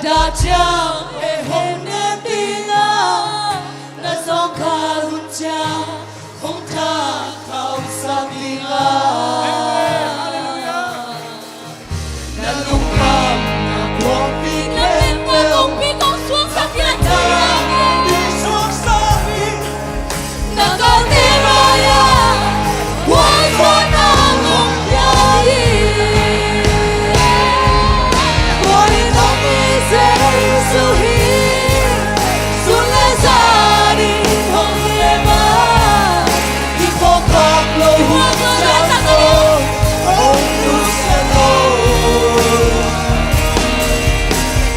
Dah ciang heh hong nem ding a, na zawngkhal hun ciang hong thak khauhsak ding a. Na lungkham na khuapi khempeuh hong pi kong suaksak ding a, na pi suaksak ding. Na kalte mai-ah khuazuahna hong pia hi. Tua in hong hi Jesu hi. Sun le zan in hong lem a, i phawk khak loh hun ciang zong hong nusia lo.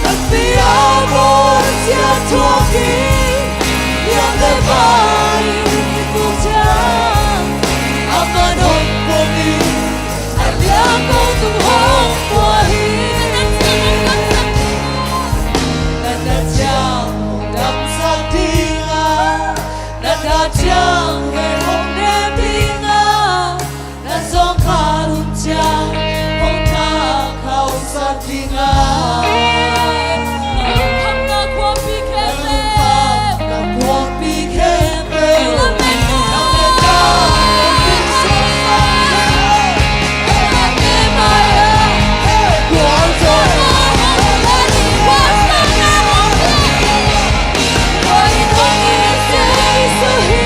Nakpi-a bawlsia thuak hi. Lian le pai i puk ciang, amah hong pom in, a lian kong tung hong pua hi. Na dah ciang hong damsak ding a, na dah ciang heh hong nem ding a, na zawngkhal hun ciang hong thak khauhsak ding a. Na lungkham na khuapi khempeuh, na lungkham na khuapi khempeuh, na lametna hong pi suaksak ding a. Na lametna mai-ah khuazuahna hong pia hi. Tua in hong hi Jesu hi.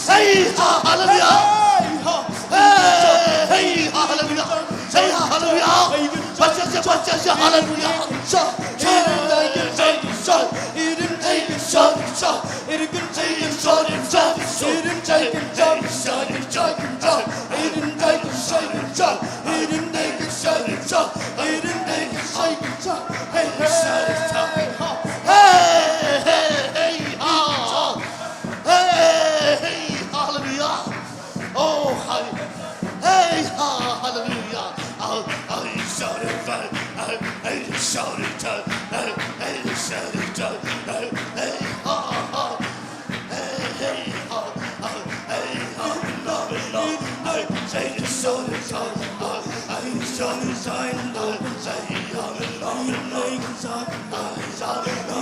Hey, hallelujah. Hey, hallelujah. Hey, hallelujah. Pasian, Pasian, Pasian, hallelujah. Hey, hey, hey, ha. Hey, hey, hallelujah. Oh, hey, hey, ha, hallelujah. Oh, hey, shout it, hey, hey, hey, shout it, hey, hey, hey, shout it, hey, hey, hey, ha, ha. Hey, hey, ha, ha, hey, ha, no, no, hey, hey, shout it, shout it, hey, hey, shout it, shout it, hey, hey, ha, no, no, hey, shout it, hey,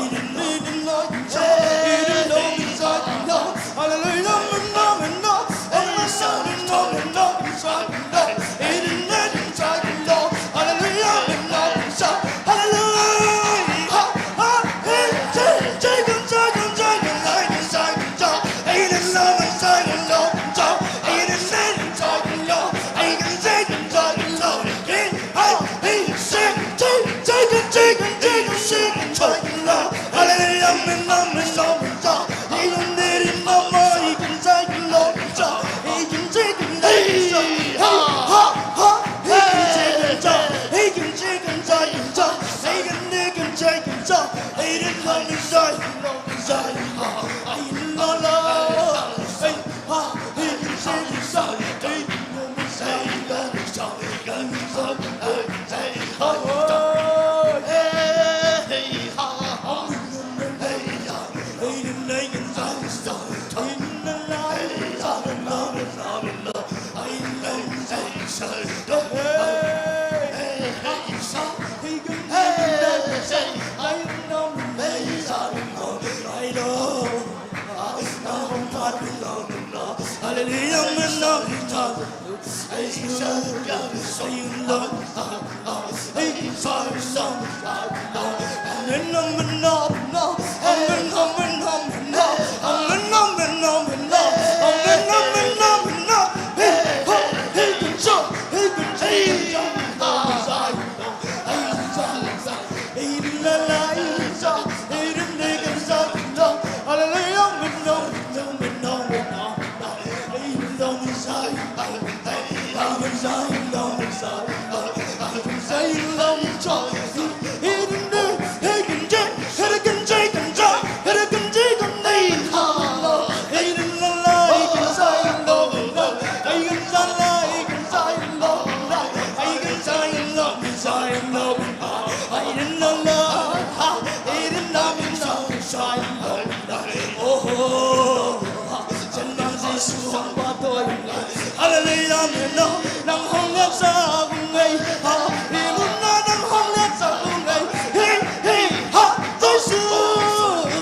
Hallelujah, amen, no. Nang hong liansak ung ei, ha. I mun ah nang hong liansak ung ei. Hei, hei, ha. Jesu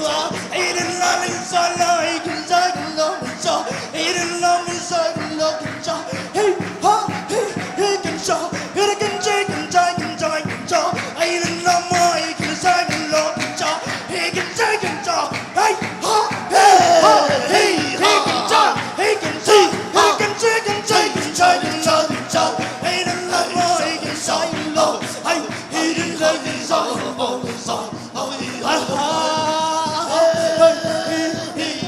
ah. Ei, den la, den sa la, ei, kin sa, kin lo, kin sa. Ei, den la, den sa, kin lo, kin sa. Hei, ha, hei, hei, kin sa. Hei, kin sa, kin sa, kin sa, kin sa. Ei, den la, ma, ei, kin sa, kin lo, kin sa. Hei, kin sa, kin sa. Hei, ha, hei, ha, hei, hei, kin sa, hei, kin sa, hei, kin sa, kin sa, kin sa, kin sa, kin sa. Hei, den la, ma, ei, kin sa, kin lo. Hei, hei, kin sa, kin sa, kin sa. Hei, ha, ha, hei, hei, hei, hei.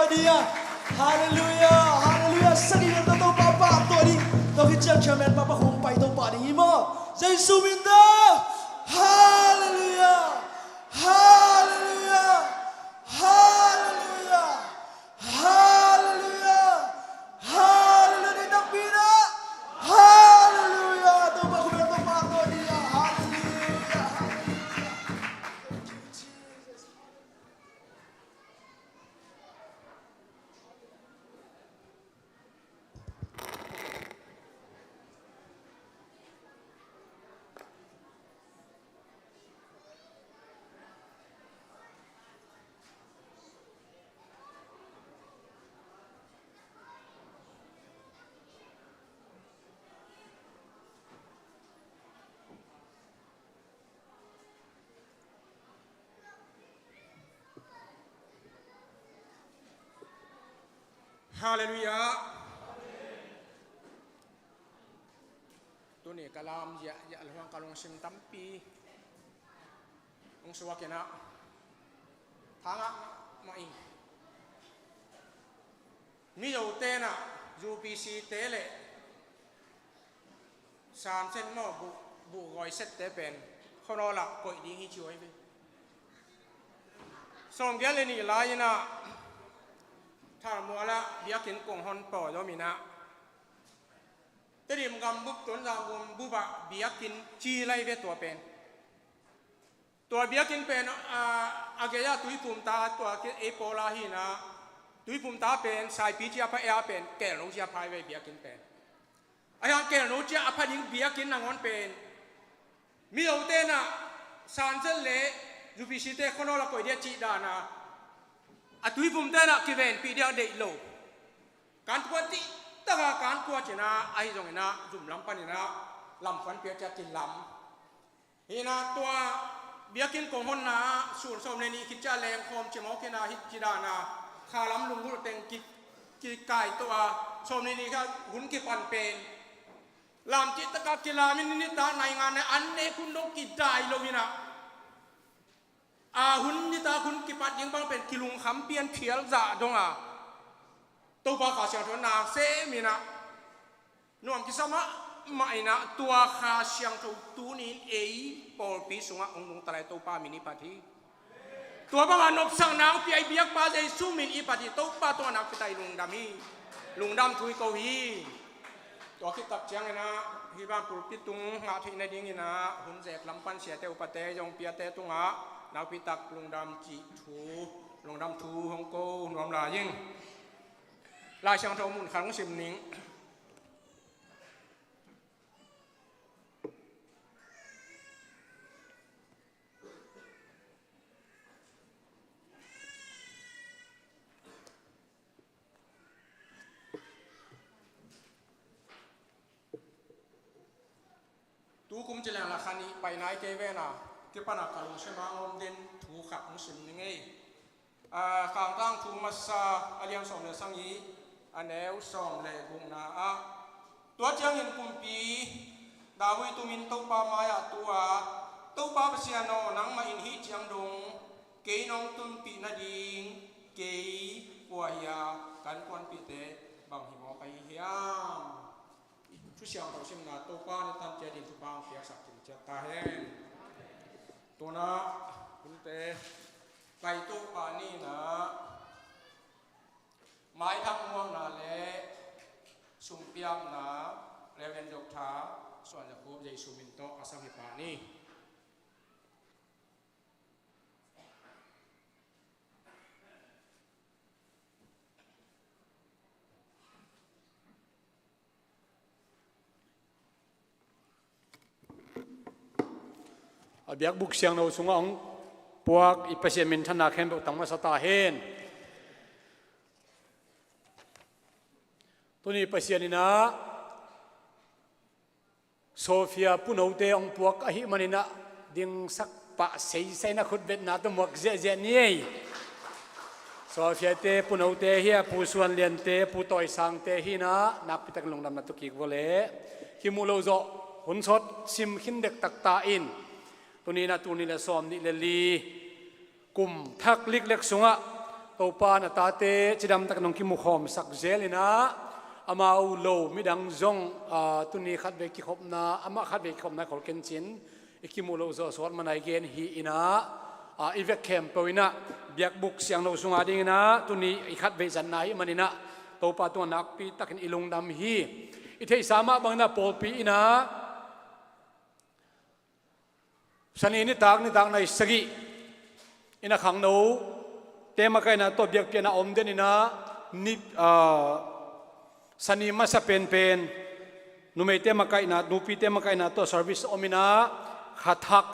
Halleluiah. Halleluiah. Halleluiah. Sagih vel tawh Topa pahtawi ding. Tua khit ciang chairman pa pakhum pai Topa ding hi maw? Jesu min tawh. Halleluiah. Halleluiah. Halleluiah. Halleluiah. Halleluiah. Nei takpi na. Halleluiah. Topa khum vel tawh pahtawi ding. Halleluiah. Halleluiah. Thank you, Jesus. Halleluiah. Tuni ka lam ziahziah le huang ka lungsim tampi hong suak in ah, thangah mah ing. Mizote in ah U P C te le San Sen maw, buh, buh gawi sette pen Khonol ah koih ding hi ci uh ahi ve. Sawmgiat le nih lai in ah Thalmual ah biakinn kong hon pawlawm in ah, Tedim gambup, Tonzang gambup ah biakinn ci lai ve tua pen. Tua biakinn pen, a, a gei ah Tuiphum ta, tua ki ei pawl ah hi in ah, Tuiphum ta pen Saipi ci a pha, ei ah pen Kelno ci a pha hi ve biakinn pen. A hiang Kelno ci a pha ding biakinn nangawn pen Mizote in ah San Sen le U P C te Khonol ah koih ding a cih dan a, a Tuiphum te in ah kivenpih ding a deih lo. Kan kuat cih tak a kan kuat ci in ah, ahi zongin ah zum lam pan in ah lamkhuan pia ci a kilam. Hi in ah tua biakinn kong honna ah sun sawm le nih khit ciang lengkhawm ci mawk in ah, hih ci dan a kha lam lunggulh teng ki, kikaih tawh a, sawm le nih kha hun kipan pen lam cih tak a kilam in, nitak naingan in an nek hun dong kidai lo in ah, a hun nitak hun kipat ding bang pen kilungkham pian phial zah dong a, Topa Kha Siangtho in ah sem in ah, nuam kisa mahmah in ah, tua Kha Siangtho tuni in ei pawlpi sungah hong nungta lai, Topa min i phat hi. Tua bang a nopsak nakpi a i biakpa Jesu min i phat hi. Topa tungah nakpi tak i lungdam hi. Lungdam thu i ko hi. Tua khit tak ciangin ah hih bang pulpit tung ngah theih nadingin ah hun zek lam pan siate upate zong piate tungah nakpi tak lungdam cih thu, lungdam thu hong ko nuam lai ing. Lai Siangtho mun khat hong sim ning. Tu kum ci leng la kha nih pai nai kei ven a, kipana ka lungsim a om den thu khat hong sim ning ei. A, Khangtang Thu Masa a lian sawm le sagih, a neu sawm le gukna ah, tua ciangin kumpi David tumin Topa mai-ah tu a, Topa Pasian aw, nangmah in hih ciang dong kei nong tunpih nading kei kua hi a, kan kuanpihte bang hi mawk ahi hiam? Thusiangtho simna Topa na tantia din thupha hong piaksak kim ciat ta hen. Tuna hunte kai Topa ni-in ah maithak muakna le sumpiakna Reverend Doctor Suan Za Khup Jesu min tawh a sam hi pah ni. A biakbuk siangtho sungah hong puak i Pasian minthanna khempeuh tang masa ta hen. Tuni Pasian in ah Sophia punote hong puak ahih manin ah dingsak pah seisai na khutbetna tawh muak ziahziah ni ei. Sophia-te punote hi a, Pu Suan Lian-te, Pu Tawi Sang-te hi in ah nakpi takin lungdamna tawh kik vua leh. Kimuh loh zawh hun sawt sim khin dektak ta in. Tuni in ah tul nih le sawm nih le li kum thak liklek sungah Topa in a tate cidamtakin hong kimukhawmsak zel in ah, amau lo midang zong, aa, tuni khatvei kikhopna, amah khatvei kikhopna khol kencin i kimuh loh zawh suak man a i gen hi in ah, aa, i vek khempeuh in ah biakbuk siangtho sungah ding in ah tuni i khatvei zatna ahih manin ah Topa tungah nakpi takin i lungdam hi. I theihsa mah bangin ah pawlpi in ah Sani nitak, nitak nai sagih in ah khangno te makaihna tawh biakpiakna om den in ah, ni, aa, Sani masa penpen numeite makaihna, nupite makaihna tawh service om in ah, kha thak,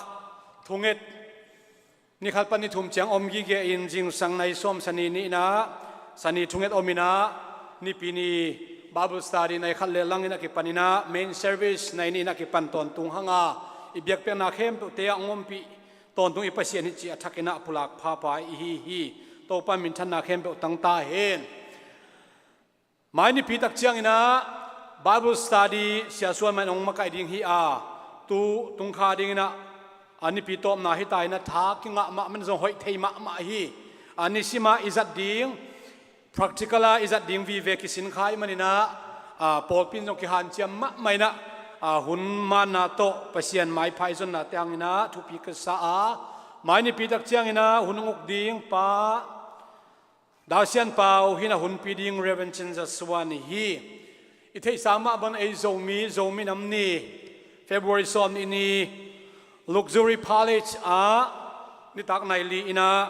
thunget, ni khat pan ni thum ciang om gige in zingsang nai sawm Sani ni in ah, Sani thunget om in ah, Nipi ni Bible study nai khat le lang in a kipan in ah, main service nai ni in a kipan tawntung hang a, i biakpiakna khempeuhte ah hong ompih tawntung i Pasian hi cih a thak in ah pulak phapha i hi hi. Topa minthanna khempeuh tang ta hen. Mai nipi tak ciang in ah Bible study Sia Suan mah in hong makaih ding hi a, tu tung kha ding in ah, a nipi tawpna hi ta in ah, tha kingah mahmah in zong hoih thei mahmah hi. A nisim a i zat ding, practical a i zat ding vive kisin kha ahih manin ah, a, pawlpi in zong kihanciam mahmah in ah, a, hun manna tawh Pasian maipha i zonnate hang in ah thupi ka sa a, mai nipi tak ciang in ah hun hong uk ding pa, Dau Sian Pau hi in ah hunpi ding Reverend Cin Za Suan hi. I theihsa mah bang ei Zomi, Zomi Nam Ni, February sawm nih ni, Luxury Palace ah nitak nai li in ah,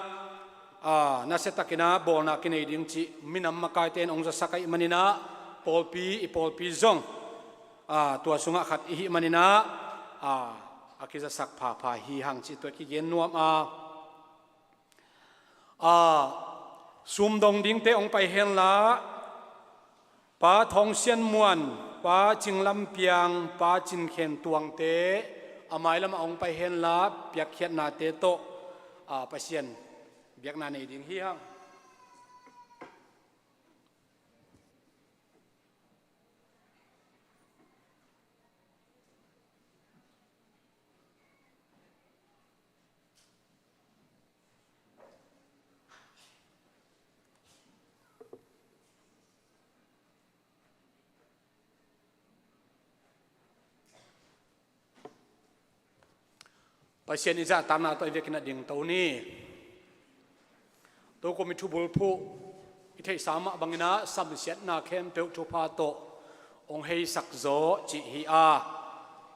aa, nasia tak in ah bawlna kinei ding cih minam makaite in hong zasak ahih manin ah, pawlpi, i pawlpi zong, aa, tua sungah khat i hih manin ah, aa, a kizasak phapha hi hang cih tua kigen nuam a. A, sumdong dingte hong pai hen la, Pa Thawng Sian Muan, Pa Cing Lam Piang, Pa Cin Khen Tuangte a mailamah hong pai hen la, piakkhiatnate tawh, a, Pasian biakna nei ding hi hang. Pasian i zahtakna tawh i vekin a dingto ni. Tukum i thubulphuh i theihsa mah bangin ah samsiatna khempeuh thupha tawh hong heisak zaw cih hi a.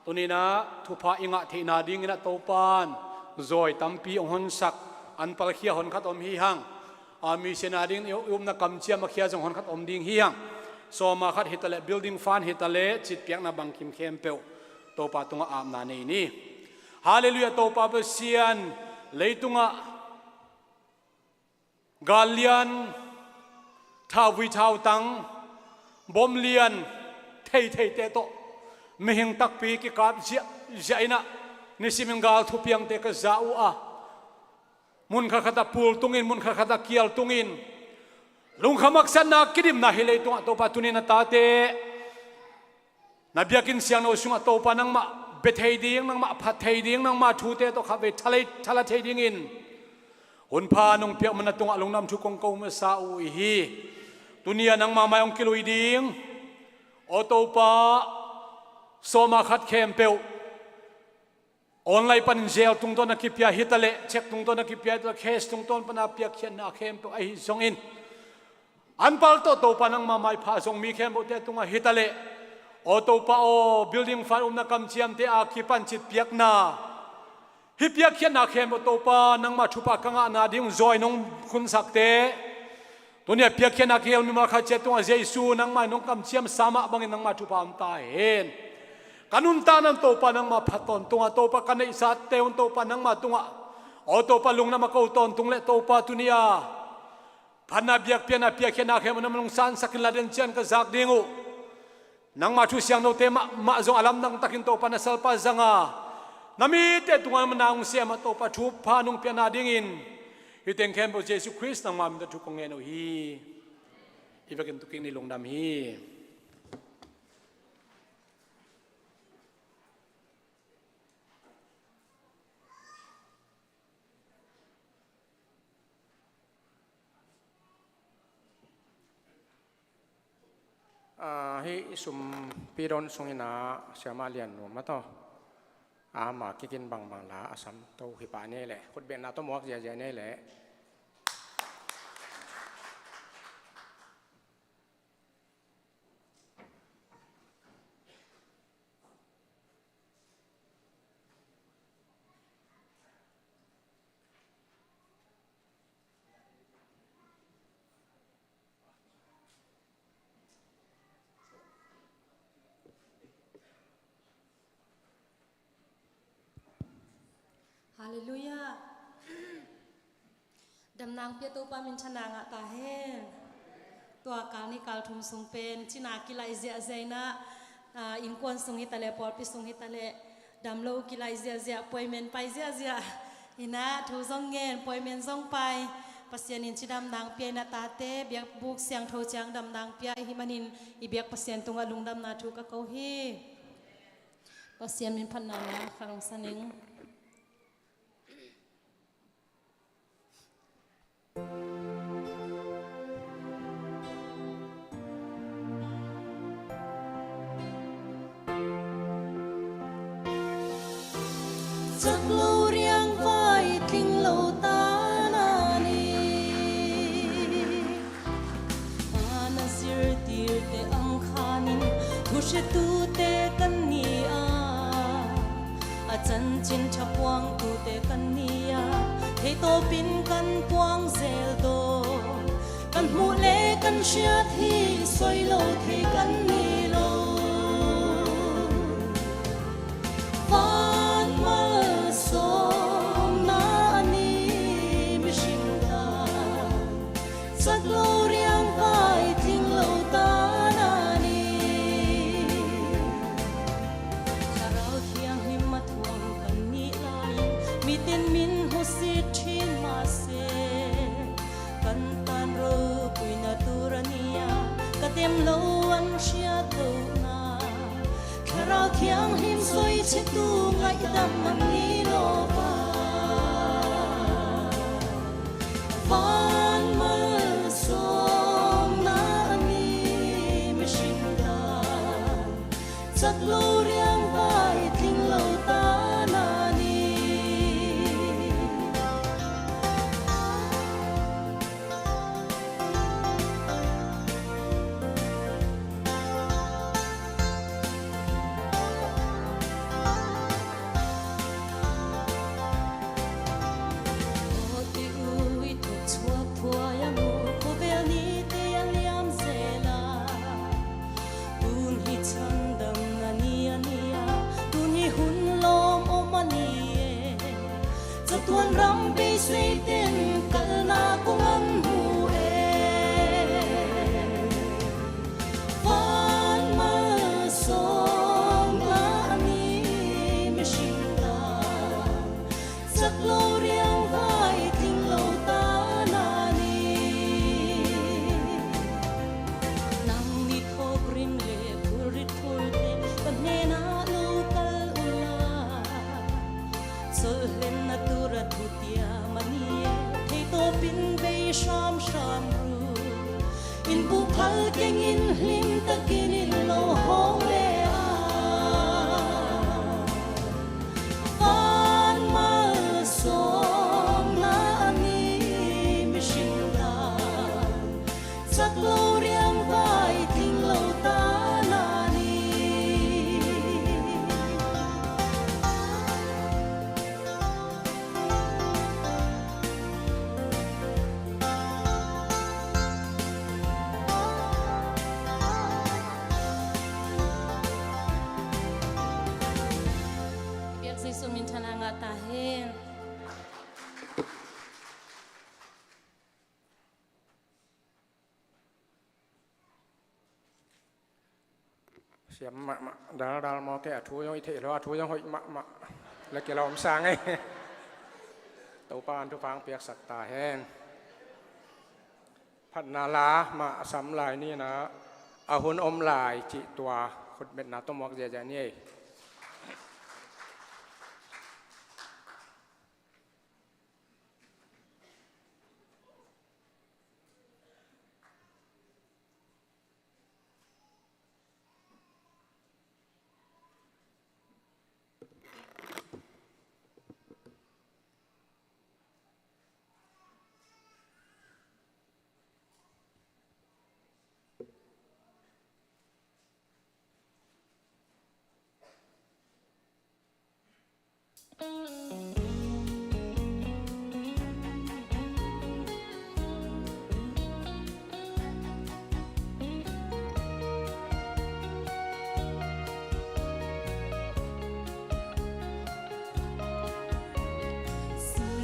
Tuni in ah thupha i ngah theihna dingin ah Topa in zawi tampi hong honsak, an palkhia honkhat om hi hang. A, mission a dingin i upna kamciam a khia zong honkhat om ding hi hang. Sawma khat hi taleh, building fund hi taleh, citpiakna bangkim khempeuh Topa tungah apna nei ni. Halleluiah, Topa Pasian, leitungah gal lian, thauvui thautang, bom lian, theitheite tawh mihing takpi kikap ziahziah in ah, nisimin gal thupiangte ka za uh a, mun khatkhat ah pul tungin, mun khatkhat ah kial tungin, lungkham haksatna, kidimna hi leitungah Topa tuni in a tate na biakinn siangtho sungah Topa nangmah bia thei ding, nangmah phat thei ding, nangmah thute tawh khatvei thalei, thala thei dingin hunpha nong piak man na tungah lungdam thu kong ko masa uh i hi. Tuni a nangmah mai hong kilui ding, aw Topa, sawma khat khempeuh online panin jail tungtawn a kipia hi taleh, cheque tungtawn a kipia hi taleh, cash tungtawn pan a piakkhiatna khempeuh ahi zongin, an pal tawh Topa nangmah maipha zong mi khempeuhte tungah hi taleh, aw Topa aw, building fund upna kamciamte a kipan citpiakna, hih piakkhiatna khempeuh Topa nangmah thupha ka ngahna ding zawi nong khunsakte, tuni a piakkhiatna kihel mimal khat ciat tungah Jesu nangmah in nong kamciamsa mah bangin nangmah thupha om ta hen. Ka nuntakna in Topa nangmah phat tawntung a, Topa ka neihsate un Topa nangmah tungah, aw Topa, lungdam a ko tawntung leh Topa tuni a phatna biakpiakna piakkhiatna khempeuh nangmah in hong sansak in la den ciang ka zak ding uh. Nangmah thu siangthote mahmah zong a lamdang takin Topa na salpa zanga, na mite tungah na hong sem a, Topa thupha nong piakna dingin hih teng khempeuh Jesu Khrist nangmah min tawh thu kong ngen uh hi. Hih vekin tu kik ni, lungdam hi. Ah, hih sumpi don sungin ah Siama Lian Nu mah tawh, ama kikin bangbang la a sam to hi pah ni leh, khutbetna tawh muak ziazia ni leh. Halleluiah. Damna hong pia Topa minthanna ngah ta hen. Tua kal nih kal thum sung pen cina kilaih ziahziah in ah, ah, innkuan sung hi ta leh, pawlpi sung hi ta leh, dam lo uh kilaih ziahziah, puaimen pai ziahziah in ah, thu zong ngen, puaimen zong pai. Pasian in cidamna hong pia in ah, tate biakbuk siangtho ciang damna hong pia ahih manin, i biak Pasian tungah lungdamna thu ka ko hi. Pasian min phatna la khat hong sa ning. Cak lo riangvai tling lo ta na ni. Pa na zirtirte ang khanin, thuhriatute kan ni a, a cancin thapuangtute kan ni a, theitawpin kan puang zel daw. Kan hmuh le kan hriat hi, soi lo thei kan ni lo. Van malsawmna a ni mihring ta, cak lo riangvai tling lo ta na ni. Thlarau Thianghlim a thuang kan nih lai-in, miten min husit ṭhin mah se, kan tan ropuina tur a ni a, ka tem lo an hriat lohna. Thlarau Thianghlim soi chiatu ngaihdam man ni lo va. Van malsawmna a ni mihring ta, cak lo riangvai tling lo ta na ni. Aw, i u i thuk chuak thuai ang u, khawvel nite a liam zel a, tun hi chan damna ni a ni a, tun hi hun lawm om a ni e. Catuan ram beiseiten kalna kong an mu e. Van malsawmna a ni mihring ta, cak lo riangvai tling lo ta na ni. Nang ni thawk rim le phul rit phul te, ka hnenah lo kal unla. Sawlhlenna tura thutia mani e, theitawpin bei hramhram ru. Innbuh phal kengin hlim takin in lo hawng le a, van malsawmna a ni mihring ta, cak lo riangvai tling lo ta na ni. Biak Jesu minthanna ngah ta hen. Siam mahmah, daldal maw, kei a thu zong i theih lo, a thu zong hoih mahmah. La kilawm sang ei. Topa in thupha hong piaksak ta hen. Phatna la mah a sam lai ni in ah, a hun om lai cih tua khutbetna tawh muak ziazia ni ei.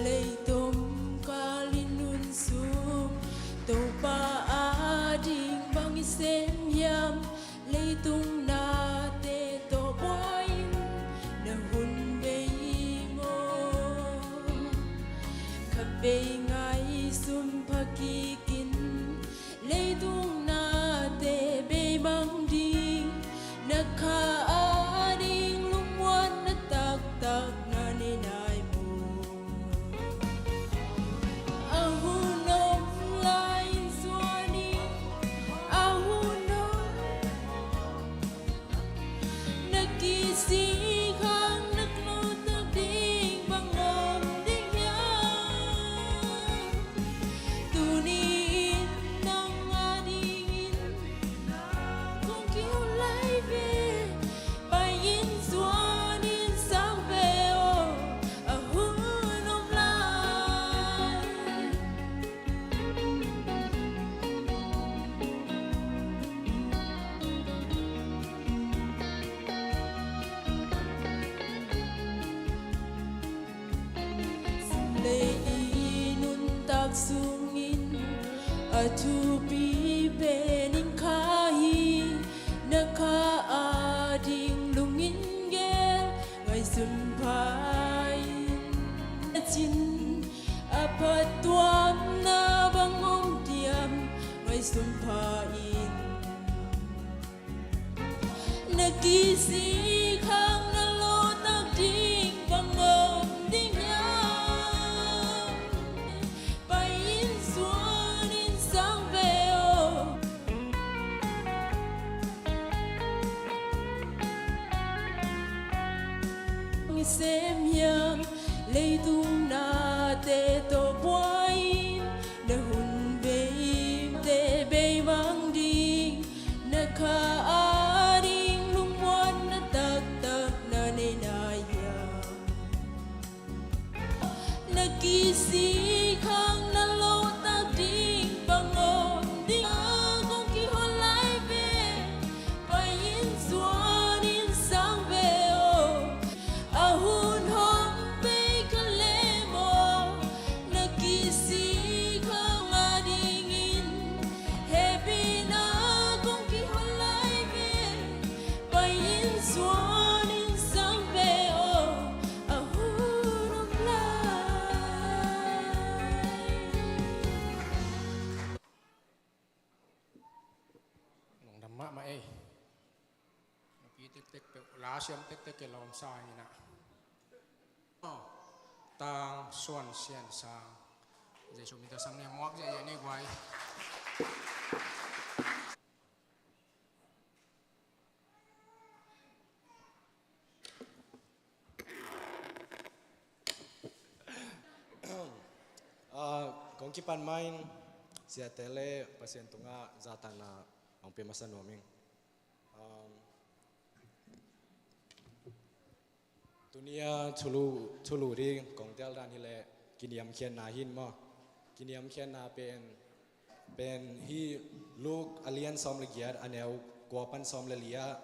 Leitung kalin nun sung Topa ading bang i sem hiam? Leitung nate tawh buai in na hun bei maw? Khat bei ngaihsun pha kik in, leitung nate beimang ding, na kha ading lungmuanna taktak na nei nai maw? A hun om lai in zuan in, a hun om. Na kisik hang na lawhtak ding bang om ding hiam? Tuni in nang adingin kong kihon lai ve. Pai in, zuan in, sang ve aw, a hun om lai. Lei i nuntak sungin a thupi pen in kha hi. Na kha ading lungin gel, ngaihsun pha in. Na cin a phattuamna bang om diam? Ngaihsun pha in. Na kisik hang na lawhtak ding bang om ding hiam? Pai in, zuan in, sang ve aw. Sem hiam? Leitung nate tawh buai in na hun bei, te beimang ding, na kha ading lungmuanna taktak na nei nai hiam? Na kisik hang na lawhtak ding bang om ding? Kong kihon lai ve. Pai in, zuan in, sang ve aw, a hun hong bei kha leh maw? Na kisik hang adingin hehpihna kong kihon lai ve. Pai in, zuan in, sang ve aw, a hun om lai. Lungdam mahmah ei. Nupi tektek peuh, la siam tektek ke lawm sa hi na. Tang Suan Sian Sang. Jesu min tawh sam lian muak ziahziah ni guai. Ah, kong kipan mah in, siate le Pasian tungah zahtakna hong pia masa nuam ing. Um, tuni a thulu, thulu ding kong tel dan hi leh kiniamkhiatna hi in maw. Kiniamkhiatna pen, pen hi Luke a lian sawm le giat, a neu kua pan sawm le li ah,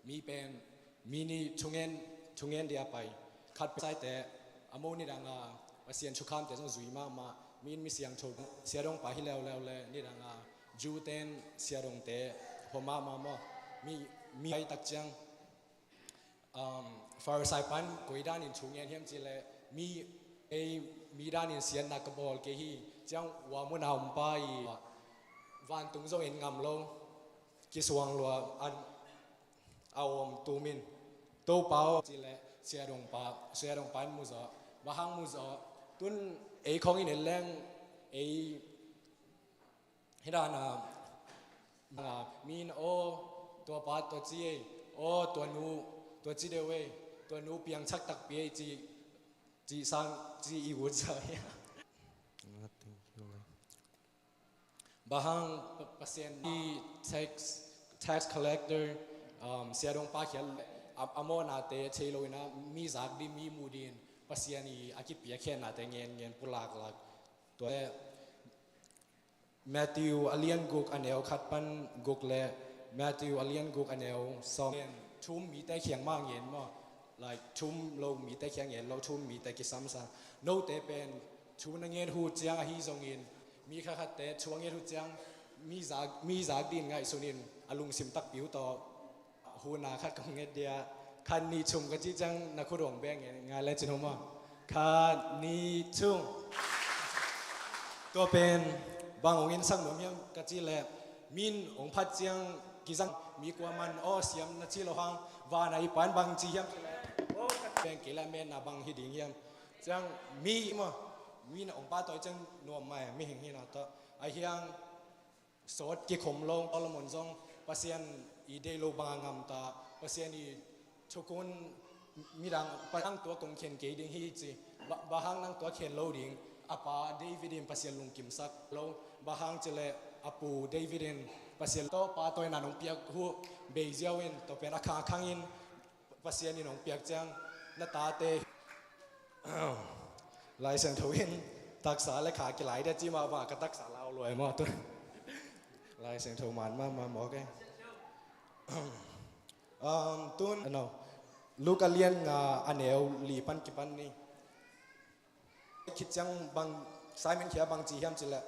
mi pen, mi nih thungen, thungen dia pai. Khat pen Pharisai-te, a mo nidang a Pasian thukhamte zong zui mahmah, mi in mi siangtho, siadongpa hi leuleu le, nidang a Jew-te in siadongte hua mahmah maw. Mi, mi pai tak ciang, um, Pharisai pan koi danin thu ngen hiam cih leh, mi, ei, mi danin siatna ka bawl kei hi, ciang ua mun a om pa i vantung zong en ngam lo, kisuang lua, an, a om tum in, Topa aw, cih leh siadongpa, siadongpa in mu zaw, bang hang mu zaw, tun ei khong in en leng, ei, hi dan a, a, mi in aw, tua pa tua ci ei, aw, tua nu tua ci deuh ei, tua nu piangthak takpi ei, ci, ci sang, ci i ut zaw hi. Bang hang Pa-, Pasian i tax, tax collector, um, siadongpa khial, a, a mawhnate thei lo in ah, mi zak ding, mi muh dingin Pasian i a kipiakkhiatnate ngen ngen pulaklak. Tua le Matthew a lian guk a neu khat pan guk le Matthew a lian guk a neu sawm. Thum mite kiang mah ngen maw? Like, thum lo mite kiang ngen lo, thum mite kisamsa. Note pen thu na nget uh ciang ahi zongin, mi khat khatte thu a nget uh ciang, mi zak, mi zak dingin ngaihsun in, a lungsim takpi uh tawh hun a khat kong nget dia, khat nih thum ka cih ciang na khut hong beng ngai le cin huma. Khat nih thum. Tua pen bang hong insak nuam hiam ka cih leh, min hong phat ciang kizang, mi kua man aw siam na cih loh hang, van a i Pa in bang ci hiam cih leh, aw ka beng kei leh a metna bang hi ding hiam? Ciang mi maw, mi na hong pahtawi ciang nuam mai, mihing hihna tawh a hiang sawt kikhom lo. Solomon zong Pasian i deih lo bang a ngamta, Pasian i thukhun, midang, bang hang tua kong khen kei ding hi ci, bang, bang hang nang tua khen lo ding? A pa David in Pasian lungkimsak lo, bang hang cih leh a pu David in Pasian tawh pahtawina hong piak uh bei ziau in, tua pen a khangkhang in Pasian in hong piak ciang, na tate Lai Siangtho in taksa le kha kilai dia ci mah bang ka taksa lau luai maw tu. Lai Siangtho man mah mah maw ke. Um, tun, no. Luka lian nga a neu li pan kipan ni. Khit ciang bang, Simon kiang bang ci hiam cih leh,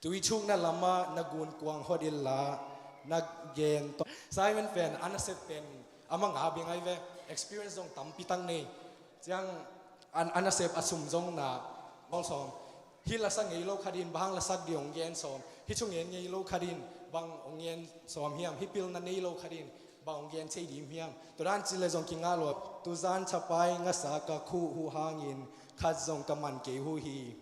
tui thukna lamah na gunkuang hot inla, na gen tawh. Simon pen a nasep pen amah nga bing ai ve, experience zong tampi tak nei. Ciang a, a nasep a sum zong na, bang sawm. Hih la sa ngei lo khat in bang hang la sak ding hong gen sawm. Hih thu ngen ngei lo khat in bang hong ngen sawm hiam? Hih pilna nei lo khat in bang hong gen thei ding hiam? Tua dan cih leh zong kingah lua. Tuzan thapai ngasa ka khuh uh hangin khat zong ka man kei uh hi.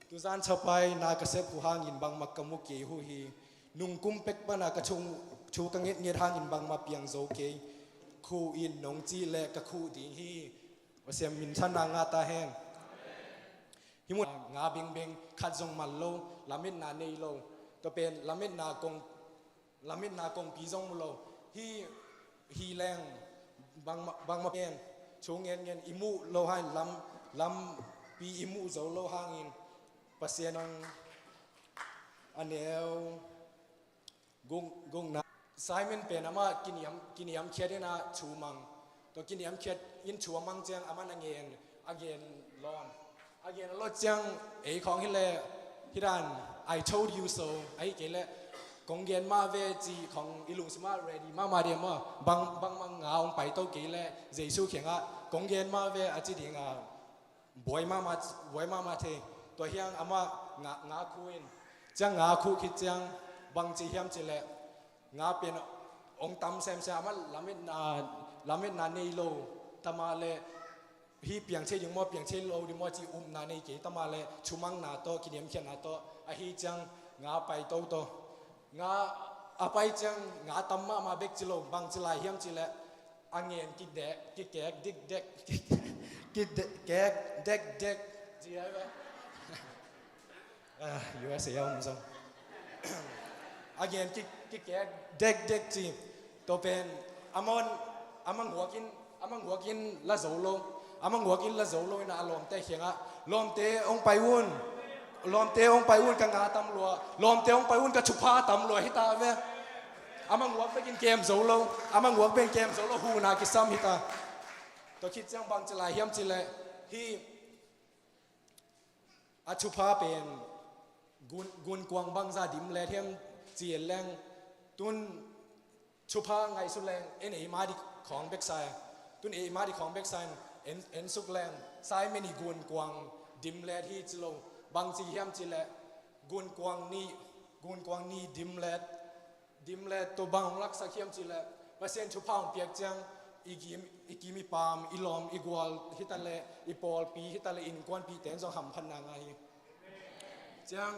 Tuzan thapai na ka sep uh hangin bangmah ka mu kei uh hi. Nungkum pek pan a ka thu, thu ka ngetnget hangin bangmah piang zo kei. Khuh in nong cih leh ka khuh ding hi. Pasian minthanna ngah ta hen. Hih mun nga bingbing, khat zong man lo, lametna nei lo. Tua pen lametna kong, lametna kongpi zong mu lo. Hih, hih leng bangmah, bangmah pen thu ngen ngen i muh lo hangin, lam, lampi i muh zo lo hangin Pasian hong a neu. Guk, gukna. Simon pen amah kiniam, kiniamkhiat in a thu mang. Tua kiniamkhiat in thu a mang ciang amah na ngen, a gen lawm. A gen a lawt ciang ei khawng hi leh, hi dan, "I told you so." Ahi kei leh, "Kong gen mah ve," ci khawng i lungsim ah ready mahmah ding maw. Bang, bangmah nga hong paito kei leh, Jesu kiangah, "Kong gen mah ve," a ci ding a buai mahmah, buai mahmah thei. Tua hiang amah nga, nga khuh in. Ciang nga khuh khit ciang bang ci hiam cih leh, nga pen hong tam semsem, amah lametna, lametna nei lo. Tama leh hih piang thei ding maw, piang thei lo ding maw ci upna nei kei. Tama leh thumangna tawh, kiniamkhiatna tawh. Ahi ciang nga pai toto. Nga a pai ciang nga tam mahmah bek ci lo, bang ci lai hiam cih leh, a ngen kidek, kikek dikdek, kidek, kek dekdek ci ai ve. Ah, U S A a om zong. A ngen ki, kikek dekdek ci. Tua pen amah, amah nguak in, amah nguak in la zo lo. Amah nguak in la zo lo in a lawmte kiangah, "Lawmte hong pai un. Lawmte hong pai un, ka nga tam lua. Lawmte hong pai un, ka thupha tam lua hi ta ve." Amah nguak bekin kem zo lo. Amah nguak bekin kem zo lo. Huhna kisam hi ta. Tua khit ciang bang ci lai hiam cih leh, hih a thupha pen gun, gunkuang bangzah dim let hiam ci en leng, tun thupha ngaihsut leng, en ei mah ding khawng bek sa e. Tun ei mah ding khawng bek sa in, en, en suk leng, Simon i gunkuang dim let hi ci lo. Bang ci hiam cih leh, gunkuang nih, gunkuang nih dim let, dim let tua bang hong laksak hiam cih leh, Pasian thupha hong piak ciang, i kim, i kim i pam, i lawm i gual hi ta leh, i pawlpi hi ta leh, innkuanpihte in zong hamphatna ngah hi. Ciang,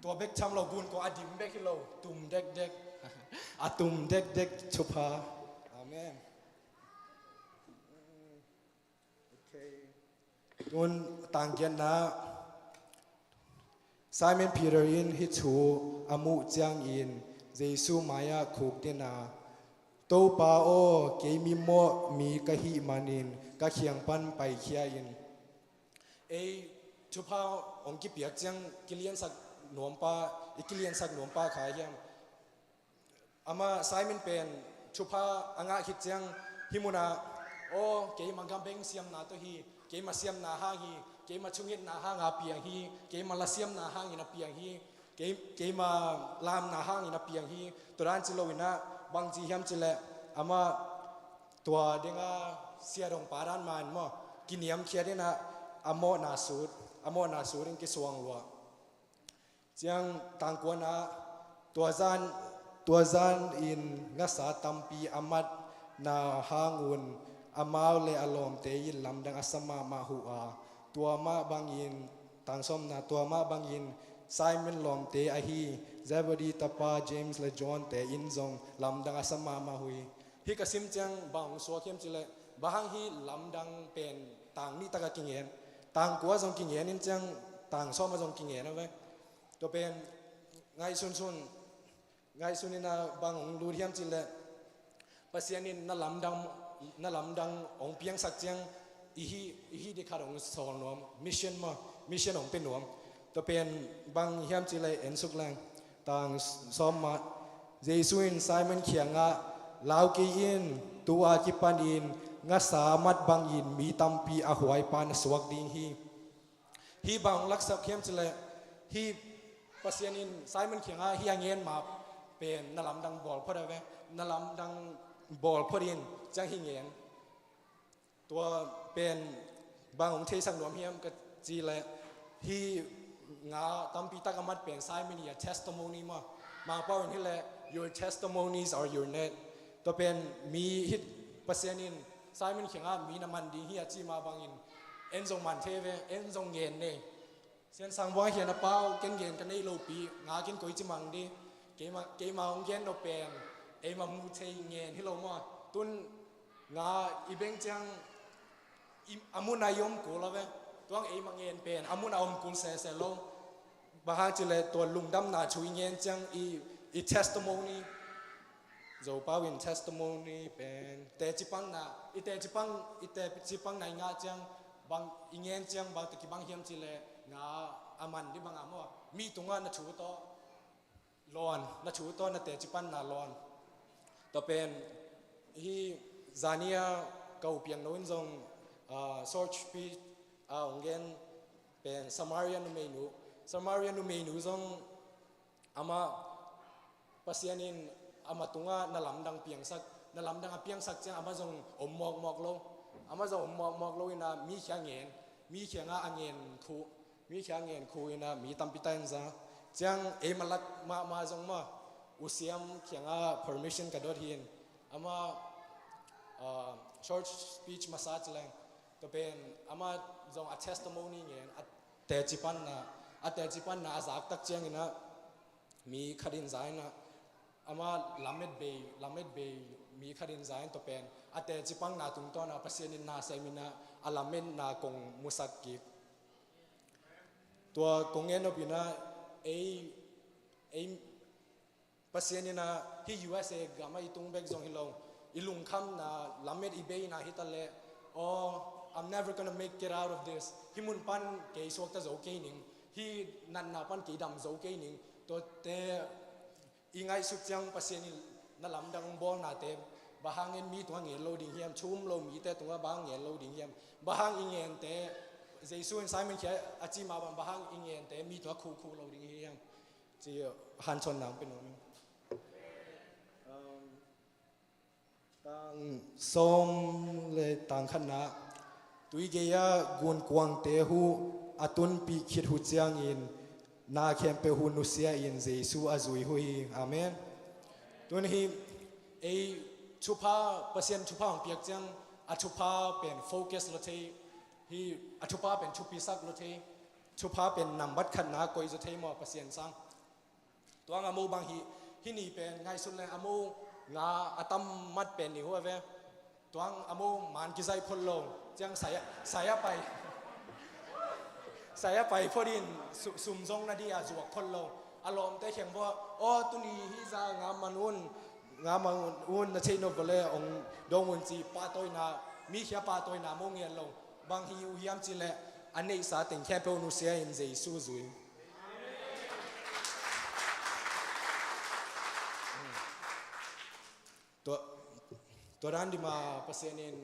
tua bek tham lo, gunkuang a dim bek hi lo, tum dekdek. A tum dekdek thupha. Amen. Okay. Tun tanggiatna, Simon Peter in hih thu a muh ciangin Jesu mai-ah khukdin a, Topa aw, kei mimawh mi ka hih manin ka khiang pan paikhia in. Ei thupha hong kipiak ciang kiliansak nuampa, i kiliansak nuampa kha hiam? Ama Simon pen thupha a ngah khit ciang hih munah, aw, keima gam beng siamna tawh hi, keima siamna hang hi, keima thungetna hang a piang hi, keima lasiamna hangin a piang hi, kei, keima lamna hangin a piang hi. Tua dan ci loinah bangci hiam cileh, ama tua dinga siadong pa dan man maw, kiniamkhiat inah a mawhna sut, a mawhna sut in kisuang lua. Ciang tangkuanah, tua zan, tua zan in ngasa tampi a matna hangun amau le a lawmte in lamdang a sa mahmah uh a, tua mah bangin, tangsawmna, tua mah bangin Simon lawmte ahi Zebedee tapa James le John te in zong lamdang a sa mahmah uh hi. Hih ka sim ciang bang hong suak hiam cileh, bang hang hih lamdang pen tang nih takah kingen, tang kua zong kingen in ciang tang sawm ah zong kingen a ve. Tua pen ngaihsunsun, ngaihsun inah bang hong lut hiam cileh, Pasian in na lamdang, na lamdang hong piangsak ciang i hih, i hih dikhat hong sawl nuam, mission maw, mission hong pia nuam. Tua pen bang hiam cileh en suk leng. Tang sawm mah, Jesu in Simon kiangah, lau kei in, tu-a kipanin ngasa mat bangin mi tampi a huaipa na suak ding hi. Hih bang hong laksak hiam cileh, hih Pasian in Simon kiangah hih a ngen ma pen na lamdang bawl phot a ve, na lamdang bawl phot in ciang hih ngen. Tua pen bang hong theisak nuam hiam ka ci leh, hih nga tampi tak a mat pen Simon i a testimony maw. Mangpau in hileh, your testimonies are your net. Tua pen mi hih Pasian in Simon kiangah mi na man ding hi a ci mah bangin en zong man thei ve, en zong ngen nei. Siansang buang hian a pau, ken gen ka nei lopi, nga ken koi ci mang di. Keima, keima hong gen lo pen, eima mu thei ngen hi lo maw. Tun nga i beng ciang, i, a mun a i om kul a ve. Tuang eima ngen pen, a mun a om kul sese lo. Bang hang cileh tua lungdamna thu i ngen ciang i, i testimony. Zopau in testimony pen, teci panna, i teci pang, i teci panna i ngah ciang, bang, i ngen ciang bang teki bang hiam cileh, nga a man di bang a maw. Mi tungah na thu tawh lawn, na thu tawh na teci panna lawn. Tua pen, hih zani a ka u piangno in zong, ah, short speech, ah, hong gen pen Samaria numeinu. Samaria numeinu zong amah Pasian in amah tungah na lamdang piangsak, na lamdang a piangsak ciang amah zong om mawkmawk lo. Amah zong om mawkmawk lo inah mi khia ngen, mi khiangah a ngen khuh, mi khia ngen khuh inah mi tampi tak in za. Ciang eima lak mahmah zong maw, u siam khiangah permission ka dot hi in. Amah, ah, short speech masa ci leng. Tua pen amah zong a testimony ngen, a teci panna, a teci panna a zak tak ciang inah mi khat in za inah, amah lamet bei, lamet bei mi khat in za in tua pen, a teci panna tungtawn a Pasian in na sem inah, a lametna kong musak kik. Tua kong ngen nop inah, ei, ei Pasian inah, hih U S A gam ah i tung bek zong hi lo, i lungkhamna, lamet i beina hi ta leh, oh, I'm never gonna make it out of this. Hih mun pan kei suakta zo kei ning, hih natna pan kei dam zo kei ning. Tuate i ngaihsut ciang Pasian in na lamdang bawlnate, bang hang in mi tungah ngen lo ding hiam, thu um lo mite tungah bang hang ngen lo ding hiam, bang hang i ngente, Jesu in Simon khia a ci mah bang, bang hang i ngente mi tungah khuhkhuh lo ding hiam, ci hanchon nang pe nuam in. Um, tang sawm le tang khatna, tui gei ah gunkuangte huh a tunpih khit huh ciangin, na khempeuh huh nusia in Jesu a zui huh hi. Amen. Tun hih ei thupha, Pasian thupha hong piak ciang, a thupha pen focus lo thei, hih a thupha pen thupisak lo thei, thupha pen nambat khatna koih zo thei maw Pasian sang. Tuang a mo bang hi, hih ni pen ngaihsun leng a mo nga a tam mat pen ni huh a ve. Tuang a mo man kizaih phot lo, ciang saya, saya pai, saya pai phot in su-, sum zong na di a zuak phot lo. A lawmte kheng vua, aw, tuni hih za nga man un, Nga mang un, un na theih nop vawleh ong dong un ci pahtawina, mi khia pahtawina mong ngen lo. Bang hi uh hiam cihleh a neihsa teng khempeuh nusia in Jesu zui. Tua, tua dan dima Pasian in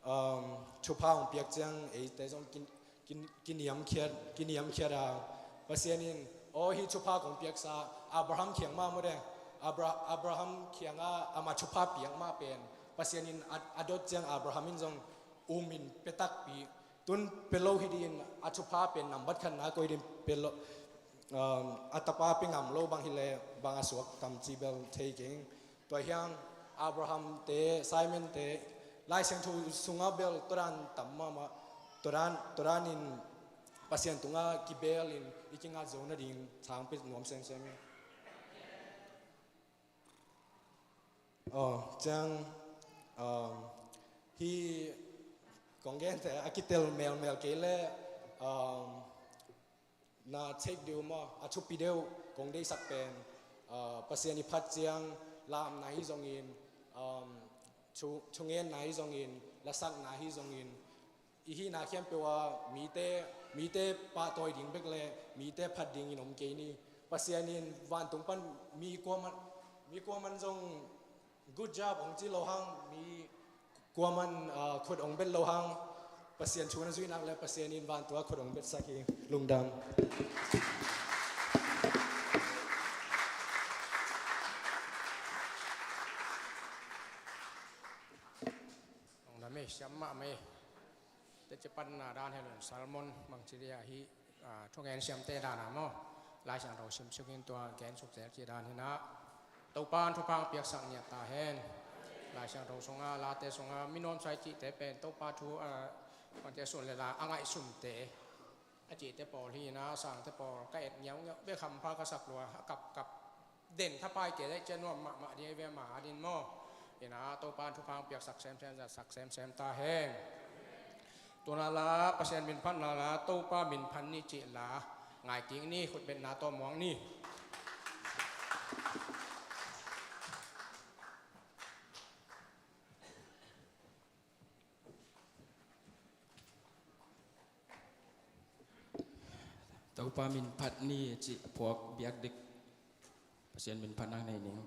um, thupha hong piak ciang eite zong kin, kin, kiniamkhiat, kiniamkhiat a, Pasian in aw hih thupha kong piaksa Abraham khiang mah mawte, Abra, Abraham khianga amah thupha piak mah pen Pasian in a, a dot ciang Abraham in zong um in pia takpi. Tun pia lo hi ding a thupha pen nambat khatna koi ding pia lo, um, a tapa pia ngam lo bang hileh bang a suak tam ci bel thei keng. Tua hiang Abraham te, Simon te, Lai Siangtho sunga bel tua dan tam mahmah, tua dan, tua dan in Pasian tunga kibel in i kingat zo nading thang pia nuam semsem hi. Aw, ciang, um, hi kong gente a kitel melmel kei leh, um, na check deuh maw, a thupi deuh kong deihsak pen, ah, Pasian i phat ciang lamna hi zongin, um, thu, thungenna hi zongin, lasakna hi zongin, i hihna khempeuh ah mite, mite pahtawi ding bek le mite phat dingin om kei ni. Pasian in vantung pan mi kuaman, mi kuaman zong good job hong ci lo hang, mi kuaman, ah, khut hong bet lo hang, Pasian thu na zuih nak le Pasian in vantung ah khut hong betsak hi. Lungdam. Lungdam ei, siam mahmah ei. Teci panna dan hi lo in, sermon bangci dia hi, ah, thungen siamte dan a maw, Lai Siangtho sim sungin tua gen suk zel ci dan hi na. Topa'n thupha hong piaksak ngiat ta hen. Lai Siangtho sunga, Late sunga, mi nuamsa i cihte pen Topa thu, ah, bangci a sun le la a ngaihsunte a cihte pawl hi na, sangte pawl ka et ngiaungiau bek, hampha ka sak lua, a kapkap den thapai kei leh ciah nuam mahmah ding hi ve, ma a din maw. Hi na, Topa'n thupha hong piaksak semsem, zatsak semsem ta hen. Tuna la Pasian min phatna la, Topa min phat ni cih la ngai kik ni, khutbetna tawh muak ni. Topa min phat ni cih phuak biak dik. Pasian min phat nang nei ning.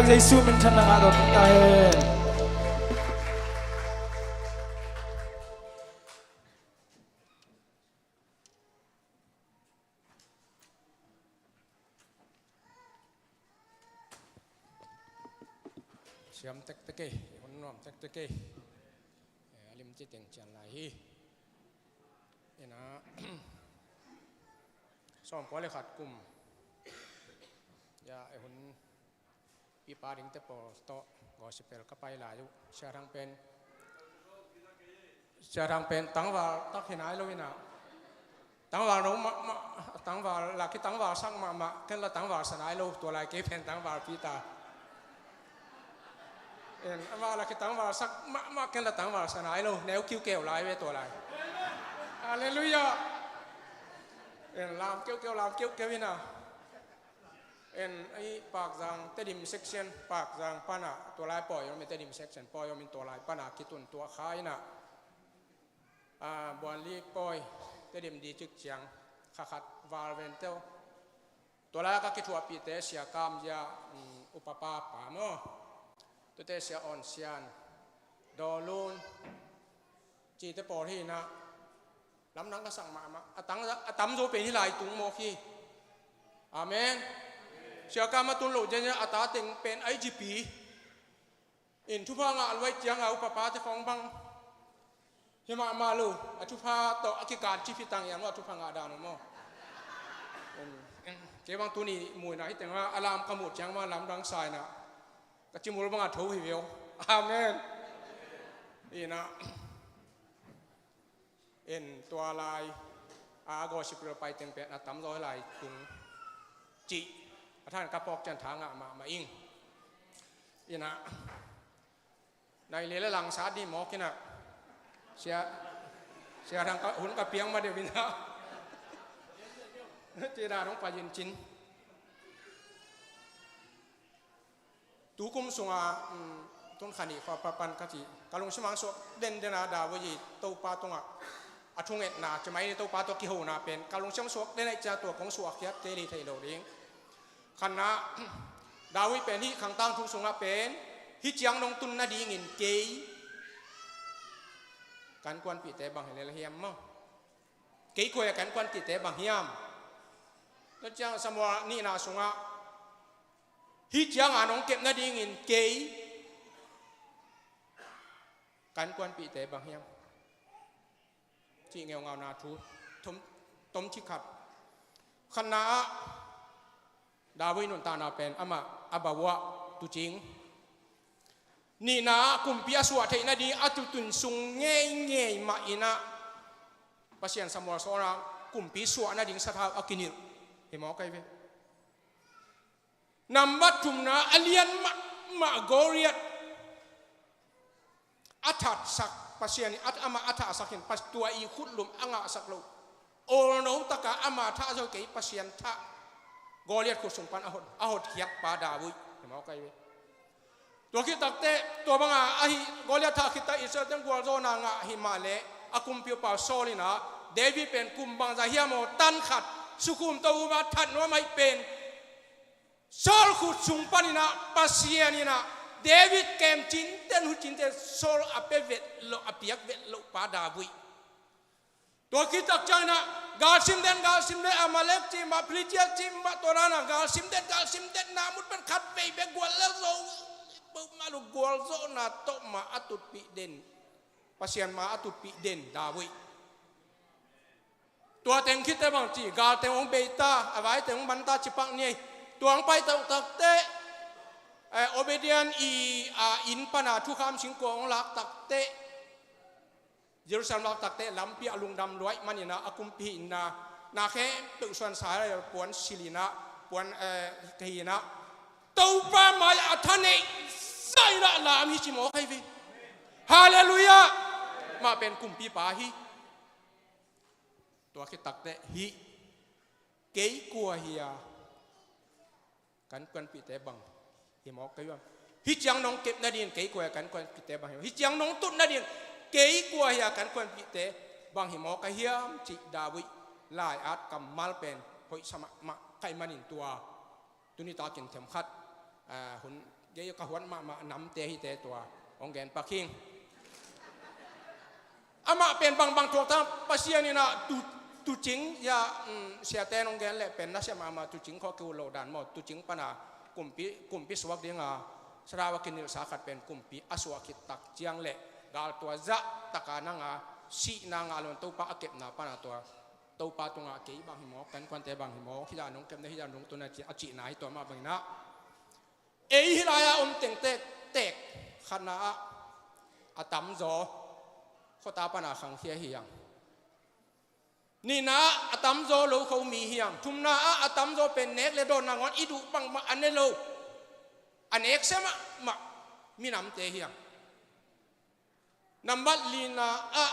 Jesu min than na ngah lo ta hen. Siam tektek ei, hun nuam tektek ei. Eh, a lim ci teng cian lai hi. Ina, sawm kua le khat kum. Ya, eh, hun pipa ding te pawl tawh gospel ka pai lai uh. Sia Thang pen, Sia Thang pen tangval tak hi nai lo ina. Tangval no mah, mah, tangval la ki tangval sak mah, mah, ken la tangval sa nai lo, tua lai kei pen tangval pi ta. En, ama la ki tangval sak mah, mah, ken la tangval sa nai lo, neu kiu keu lai ve tua lai. Halleluiah. En, lam keu keu, lam keu keu ina. En, ei Pakzang Tedim section, Pakzang pana, tua lai pawi om in Tedim section, pawi om in tua lai pana, kitun tua kha ina. Ah, Buanli pawi, Tedim di cik ciang, kha khat val ven teu. Tua lai ka kithuahpihte Sia Kam Zia, um, upapa pa maw. Tute Sia On Sian, Dawlun, cite pawl hi ina. Lamdang ka sak mahmah. A tang, a tamzaw pen hih lai tung mawk hi. Amen. Sia Kam a tun loh ciangin a ta teng pen I G P in thupha ngah luai cianga upapate khawng bang hi mahmah lo. A thupha tawh a kikan cip hi tang hiam maw, a thupha ngah dan uh maw. Kei bang tuni muina hi tengah a lam ka muh ciang mah lamdang sa ina. Ka cimul bangah tho hi veu. Amen. Ina. En, tua lai a gospel pai teng pen a tamzaw lai tung cih a than ka phawk ciang tha ngah mahmah ing. Ina, nai le la langsa di mawk ina. Sia, Sia Thang ka, hun ka piang ma deuh ina. Cina dong pa yin cin. Tukum sunga, um, tun kha nih khua pan ka ci, ka lungsim ah suak denden a David i Topa tungah a thungetna, ci mai ni, Topa tawh kihona pen ka lungsim ah suak den ahih ciang tua kong suakkhiat kei lei thei lo ding. Khatna, David pen hih khangtang thu sungah pen hih ciang nong tun nadingin kei kan kuanpihte bang hi lel hiam maw? Kei kua hi a kan kuanpihte bang hiam? Tua ciang Samuel nihna sungah hih cianga nong kep nadingin kei kan kuanpihte bang hiam? Cih ngeungauna thu tom, tom ci khat. Khatna ah David nuntakna pen amah a bauah tucing. Nihna ah kumpi a suah theih nading a tutun sung ngeingei mah inah Pasian Samuel sawlna kumpi suah nading sathau a kinilh hi mawk ahi ve. Nambat thumna a lian mahmah Goliath a thatsak, Pasian in amah a thahsak in, tua i khutlum a ngahsak loh, awlno taka ama thah zaw kei Pasian thah Goliath khut sung pan a hot, a hotkhiat pa David hi mawk ahi ve. Tua khit takteh tua banga ahi Goliath thah khit tak Israel teng gualzawhna ngah hi mah leh a kumpipa Saul inah David pen kum bangzah hiam aw tan khat sukhum to uma that nuam ahi pen Saul khut sung paninah Pasian inah David kem cinten hu cinten Saul a pia vet loh, a piak vet loh pa David. Tua khit tak cianginah galsim den, galsim den, Amalek cih mah, Philistia cih mah, tua danah galsim den, galsim den, na mut pen khat vei bek gual le zo, peuhmah lo gualzawhna tawh mah a tutpih den, Pasian mah a tutpih den David. Tua teng khitte bang ci, galteng hong beita, a vaiteng hong banta cipak ni ei. Tua hong pai tauh takteh, eh, Obedian i, a, inn pana thukham singkua hong lak takteh, Jerusalem lak takteh lampi a lungdam luaih maninah a kumpi inna na khempeuh suansa puan silinah, puan, eh, kahinah Topa mai-ah a thaneih zainah lam hi ci mawk ahi ve. Halleluiah. Mah pen kumpipa hi. Tua khit takteh hih kei kua hi a kan kuanpihte bang hi mawk ka hiam? Hih ciang nong kep nadingin kei kua hi a kan kuanpihte bang hi mawk? Hih ciang nong tut nadingin kei kua hi a kan kuanpihte bang hi mawk ka hiam cih David lai-at kammal pen hoihsa mahmah ka hih manin tua tuni takin themkhat, ah, hun Kei ka huat mahmah namte hite tua hong gen pak hing. Amah pen bangbang thuak ta, Pasian in ah tu, tuucing, ya, um, siate in hong gen leh pen nasia mahmah, tuucing khawng kiu lo dan maw, tuucing pana kumpi, kumpi suak dinga Sarawak kinilsa khat pen kumpi a suak khit tak ciang leh gal tua zah taka nanga sihna ngah lo in Topa a kepna pana tua Topa tungah kei bang hi mawk, kan kuante bang hi mawk, hih dan hong kepna, hih dan hong tuna ci a cihna hi tua mah bangin ah. Ei hih lai-ah om teng tek, tek khatna ah a tamzaw khuata pana khangkhia hi hang. Nihna ah a tamzaw lo kho mi hi hang. Thumna ah a tamzaw pen nek le dawn nangawn i duh bangmah a ne lo, a nek sia mahmah minamte hi hang. Nambat lina ah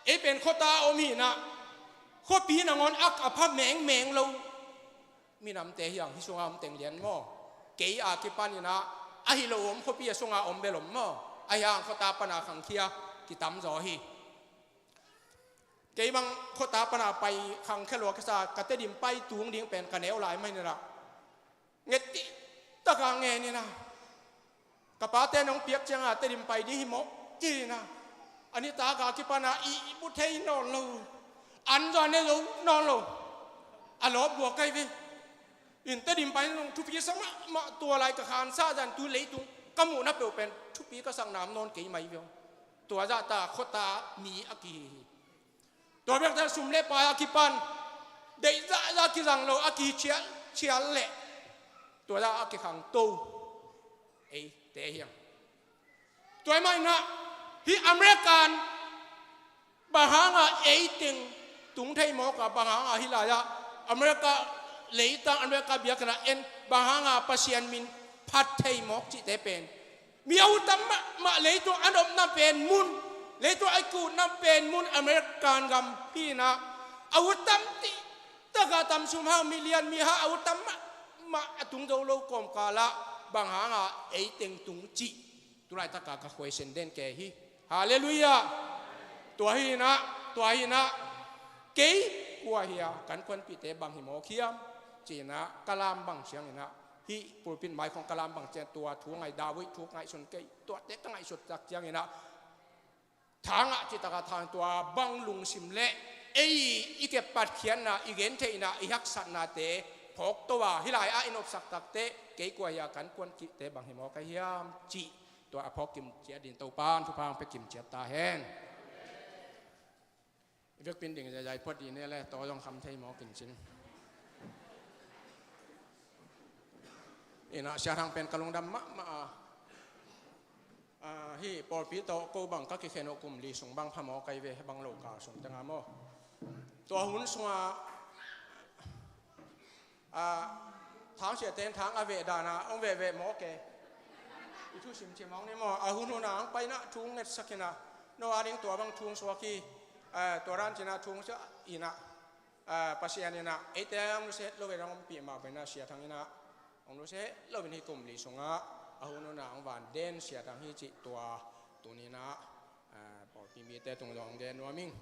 ei pen khuata om hi in ah, khuapi nangawn a, a pha mengmeng lo minamte hi hang. Hih sunga om teng lian maw? Kei a kipan in ah, ahi lo om khuapi a sunga om bel om maw? Ahi hang khuata pana khangkhia kitamzaw hi. Kei bang khuata pana pai khangkhia lua kisa, ka Tedim pai tung ding pen ka neu lai mah hi in ah, nget cih taka ngen in ah, ka pate in hong piak cianga Tedim pai ding hi mawk ci in ah, a nitak a kipan ah i, i bu thei nawn lo, an zaw ne zo nawn lo, a lawp buak kai ve. In Tedim pai in hong thupi sa mahmah, tua lai ka khansa zan tu leitung ka muhna peuh pen thupi ka sak nam nawn kei mai ve. Tua zahta khuata mi a kihi hi. Tua bekte sum le pai a kipan deih zahzah kizang lo a kihi cialcial leh tua zah a kikhangto eite hi hang. Tua ahih manin ah hih American bang hanga ei teng tung thei mawk a, bang hanga hih lai-ah America leitang, America biakinn ah en, bang hanga Pasian min phat thei mawk cihte pen, mi a ut tam mahmah, leitung a nopna pen mun, leitung a kikupna pen mun American gam hi in ah, a ut tam cih taka tam sum hang, milian miha a ut tam mahmah a tung zo lo kawmkal ah bang hanga ei teng tung cih, tu laitaka ka question den kei hi. Halleluiah. Tua hi in ah, tua hi in ah, kei kua hi a, kan kuanpihte bang hi mawk hiam ci in ah ka lam bang ciangin ah, hih pulpit mai khawng ka lam bang ciang tua thu ngai, David thu ngaihsun kei, tuate ka ngaihsut tak ciangin ah, thangah citaka thang, tua bang lungsim leh ei i kep patkhiatna, i gentheihna, i haksatnate phawkto a, hih lai-ah i nopsak takte kei kua hi a, kan kuanpihte bang hi mawk ka hiam cih tua a phawk kim ciat dingin Topa'n thupha hong pia kim ciat ta hen. I vekpi in ding zaizai phot dih ni leh, tua zong kham thei mawk in cin. In ah Sia Thang pen ka lungdam mahmah a, ah, hih pawlpi tawh ko bang ka kikhen uh kum li sung bang phamawh kai ve, bang lo kal sung tengah maw. Tua hun sungah, ah, Thang Siate in Thang a veh dan a hong vehveh mawk e. I thusim cih mawk ni maw, a hun hun a hong pai in ah thu hong ngetsak in ah, no a ding tua bang thu hong suak hi, eh, tua dan ci in ah thu hong suak in ah, ah, Pasian in ah eite hong nusia het loin hong ompih mah bangin ah Sia Thang in ah hong nusia het loin hih kum li sungah a hun hun a hong van den Sia Thang hi cih tua tuni in ah, ah, pawlpi mite tung zong hong gen nuam ing.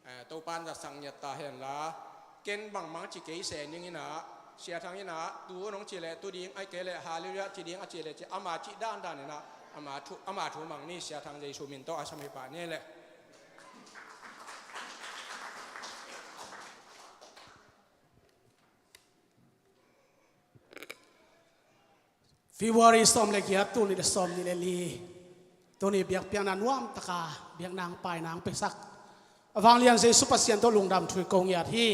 Ah, Topa'n zatsak ngiat ta hen la, ken bangmah ci kei se ning in ah, Sia Thang in ah tu hun hong cih leh tu ding, ahih kei leh halleluiah ci ding a cih leh ci, ama cih dandan in ah ama thu, ama thu mang ni. Sia Thang Jesu min tawh a sam hi pah ni leh. February sawm le giat, tul nih le sawm nih le li, tuni biakpiakna nuam taka biakna hong paina hong piasak a vanglian Jesu Pasian tawh lungdam thu ko ngiat hi.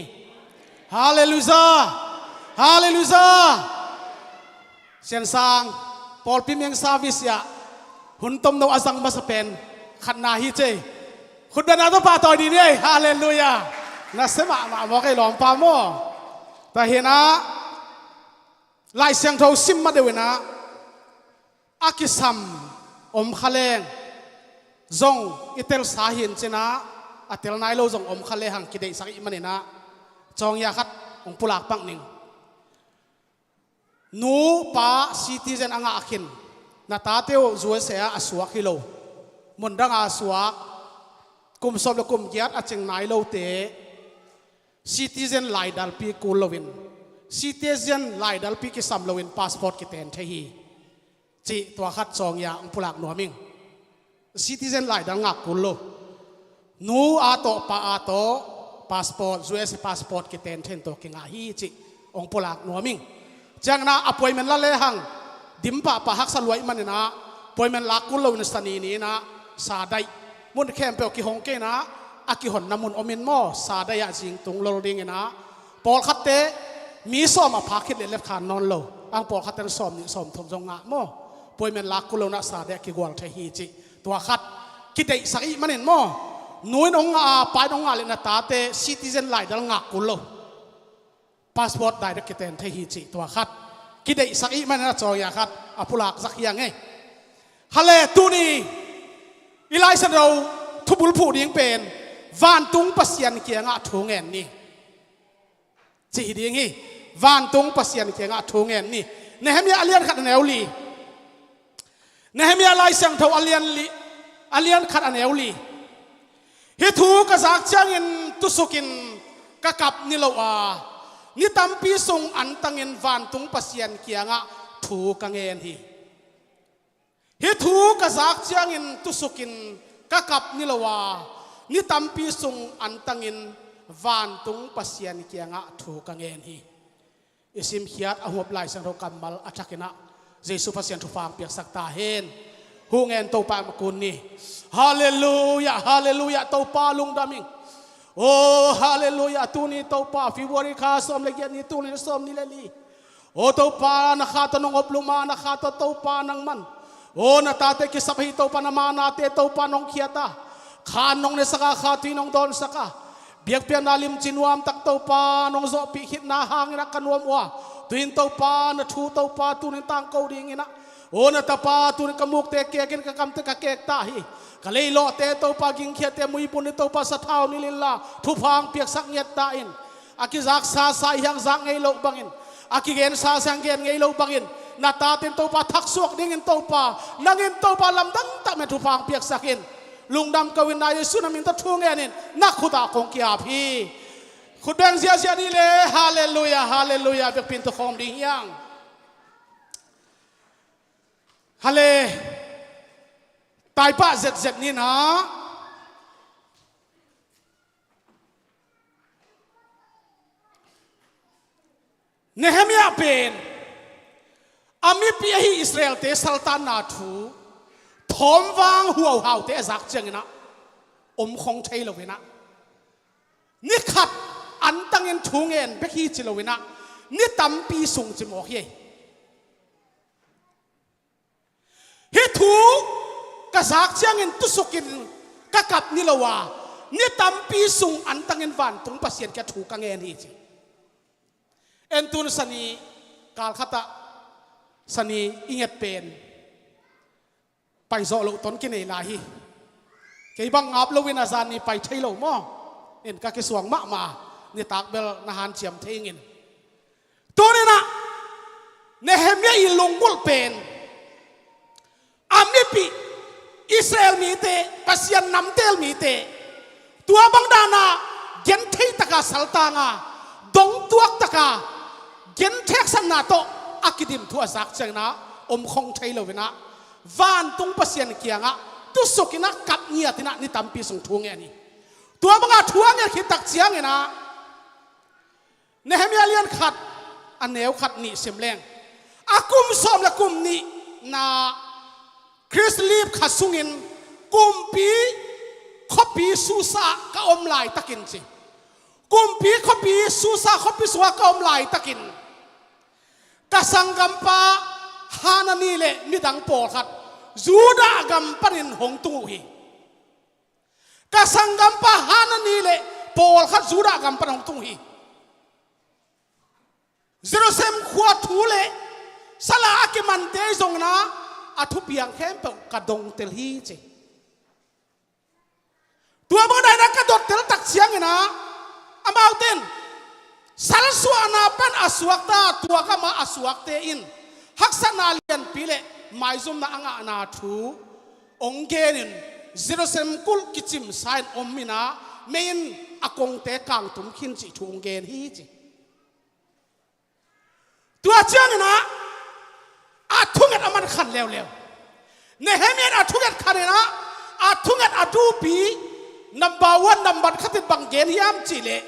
Halleluiah. Halleluiah. Siansang, pawlpi meng service ah hun tomno a zang masa pen khatna hi cei. Khutbetna tawh pahtawi dih ni ei. Halleluiah. Nasia mahmah mawk ei lawmpa maw. Tua hi in ah Lai Siangtho sim ma deuh in ah, a kisam om kha leng zong i telsa hi in cin ah, a tel nai lo zong om kha lehang kideihsak ih manin ah, cawngia khat hong pulak pak ning. Nu pa citizen a ngah khin, na tate uh U S A ah a suak hi lo, mundang a suak, kum sawm le kum giat a cing nai lote, citizen laidalpi kul loin, citizen laidalpi kisam loin passport kiten thei hi. Cih tua khat Chawngia hong pulak nuam ing. Citizen laidal ngak kul lo. Nu a tawh pa a tawh passport, U S A passport kiten thei tawh kingah hi cih hong pulak nuam ing. Ciangin ah appointment la lehang dim pahpah haksa luai manin ah appointment lak kul loin Sani ni-in ah sa daih. Mun khempeuh kihong kei in ah a kihonna mun om in maw, sa daih ah zing tung lol dingin ah pawlkhatte mi sawm a phak khit leh let khan nawn lo. Ang pawlkhatte in sawm nih sawm thum zong ngah maw, appointment lak kul loin ah sa daih ah kigual thei hi cih tua khat kideihsak ih manin maw, nu in hong ngah a, pa in hong ngah leh na tate citizen laidal ngak kul lo. Passport direct kiten thei hi cih tua khat kideihsak ih manin a Chawngia khat a pulak zak hi ing ei. Hale, tuni i Lai Siangtho thubul phuh ding pen vantung Pasian kiangah thu ngen ni. Cih hi ding hi. Vantung Pasian kiangah thu ngen ni. Nehemiah a lian khat a neu li. Nehemiah Lai Siangtho a lian li, a lian khat a neu li. Hih thu ka zak ciangin tusukin ka kap ni lo a, ni tampi sung antangin vantung Pasian kiangah thu ka ngen hi. Hih thu ka zak ciangin tusukin ka kap ni lo a, ni tampi sung antangin vantung Pasian kiangah thu ka ngen hi. I simkhiat a huap Lai Siangtho kammal a thakin ah Jesu Pasian thupha hong piaksak ta hen. Hu ngen Topa in a kun ni. Halleluiah, halleluiah, Topa lungdam ing. Oh, halleluiah, tuni Topa February kha sawm le giat ni, tuni sawm ni le li. Oh Topa, na kha tawh nong om lum a, na kha tawh Topa nangman, oh, na tate kisap hi Topa, na manate Topa nong khiat a, kha nong nesak a, kha tui nong dawnsak a, biakpiakna limci nuamtak Topa nong zawhpih khitna hangin ah ka nuam uh a, tu-in Topa na thu Topa tuni in tangko dingin ah, oh, na tapa tuni in ka mukte kekin ka kamte ka kek ta hi. Ka leilawhte Topa gingkhiate muibun ni Topa sathau nilh inla thupha hong piaksak ngiat ta in. A kizaksa sa i hang zak ngei loh bangin, a kigensa sa i hang gen ngei loh bangin, na tate in Topa thaksuak dingin Topa, nang in Topa lamdang tak mah in thupha hong piaksak in. Lungdam ko ing a, Jesu na min tawh thu ngen ing, na khut ah kong ki-ap hi. Khut beng ziahziah ni le, halleluiah, halleluiah, biakpi in tukhawm ding hi hang. Hale, taipah zetzet ni in ah. Nehemiah pen a mipi ahi Israelte saltanna thu thawmvang huauhaute a zak ciangin ah om khong thei loin ah, ni khat antangin thu ngen bek hi ci loin ah, ni tampi sung ci mawk hi. Hih thu ka zak ciangin tusukin ka kap ni lo a, ni tampi sung antangin vantung Pasian kiangah thu ka ngen hi ci. En, tun Sani kal khat ah Sani i nget pen paizawh loh ton kinei lai hi. Kei bang ngap loin a zan ni pai thei lo maw? In ka kisuang mahmah, nitak bel na hanciam thei ing in. Tuni in ah Nehemiah i lunggulh pen a mipi, Israel mite, Pasian namtel mite tua bang dan a genthei taka saltang a, dongtuak taka gentheksatna tawh a kidim thu a zak ciangin ah om khong thei loin ah, vantung Pasian kiangah tusukin ah kap ngiatin ah ni tampi sung thu ngen hi. Tua banga thu a nget khit tak ciangin ah Nehemiah lian khat a neu khat nih sim leng. A kum sawm le kum nihna Chrisleap kha sungin kumpi khuapi Susa ka om laitakin ci. Kumpi khuapi Susa khuapi sungah ka om laitakin ka sanggampa Hanani le midang pawlkhat Judah gam panin hong tung uh hi. Ka sanggampa Hanani le pawlkhat Judah gam pan hong tung hi. Jerusalem khua thu le sala a kimante zongin ah a thupiang khempeuh ka dongtel hi ci. Tua bang dan a ka dottel tak ciangin ah amaute in salsuahna pan a suakta, tua gam a suakte in haksatna lianpi le maizumna a ngahna thu hong genin Jerusalem kulh kicimsa in om in ah mei in a kongte kangtum khin cih thu hong gen hi ci. Tua ciangin ah a thunget a man khan leuleu. Nehemiah in a thunget khan in ah, a thunget a dupi number one, number khat in bang gen hiam cih leh,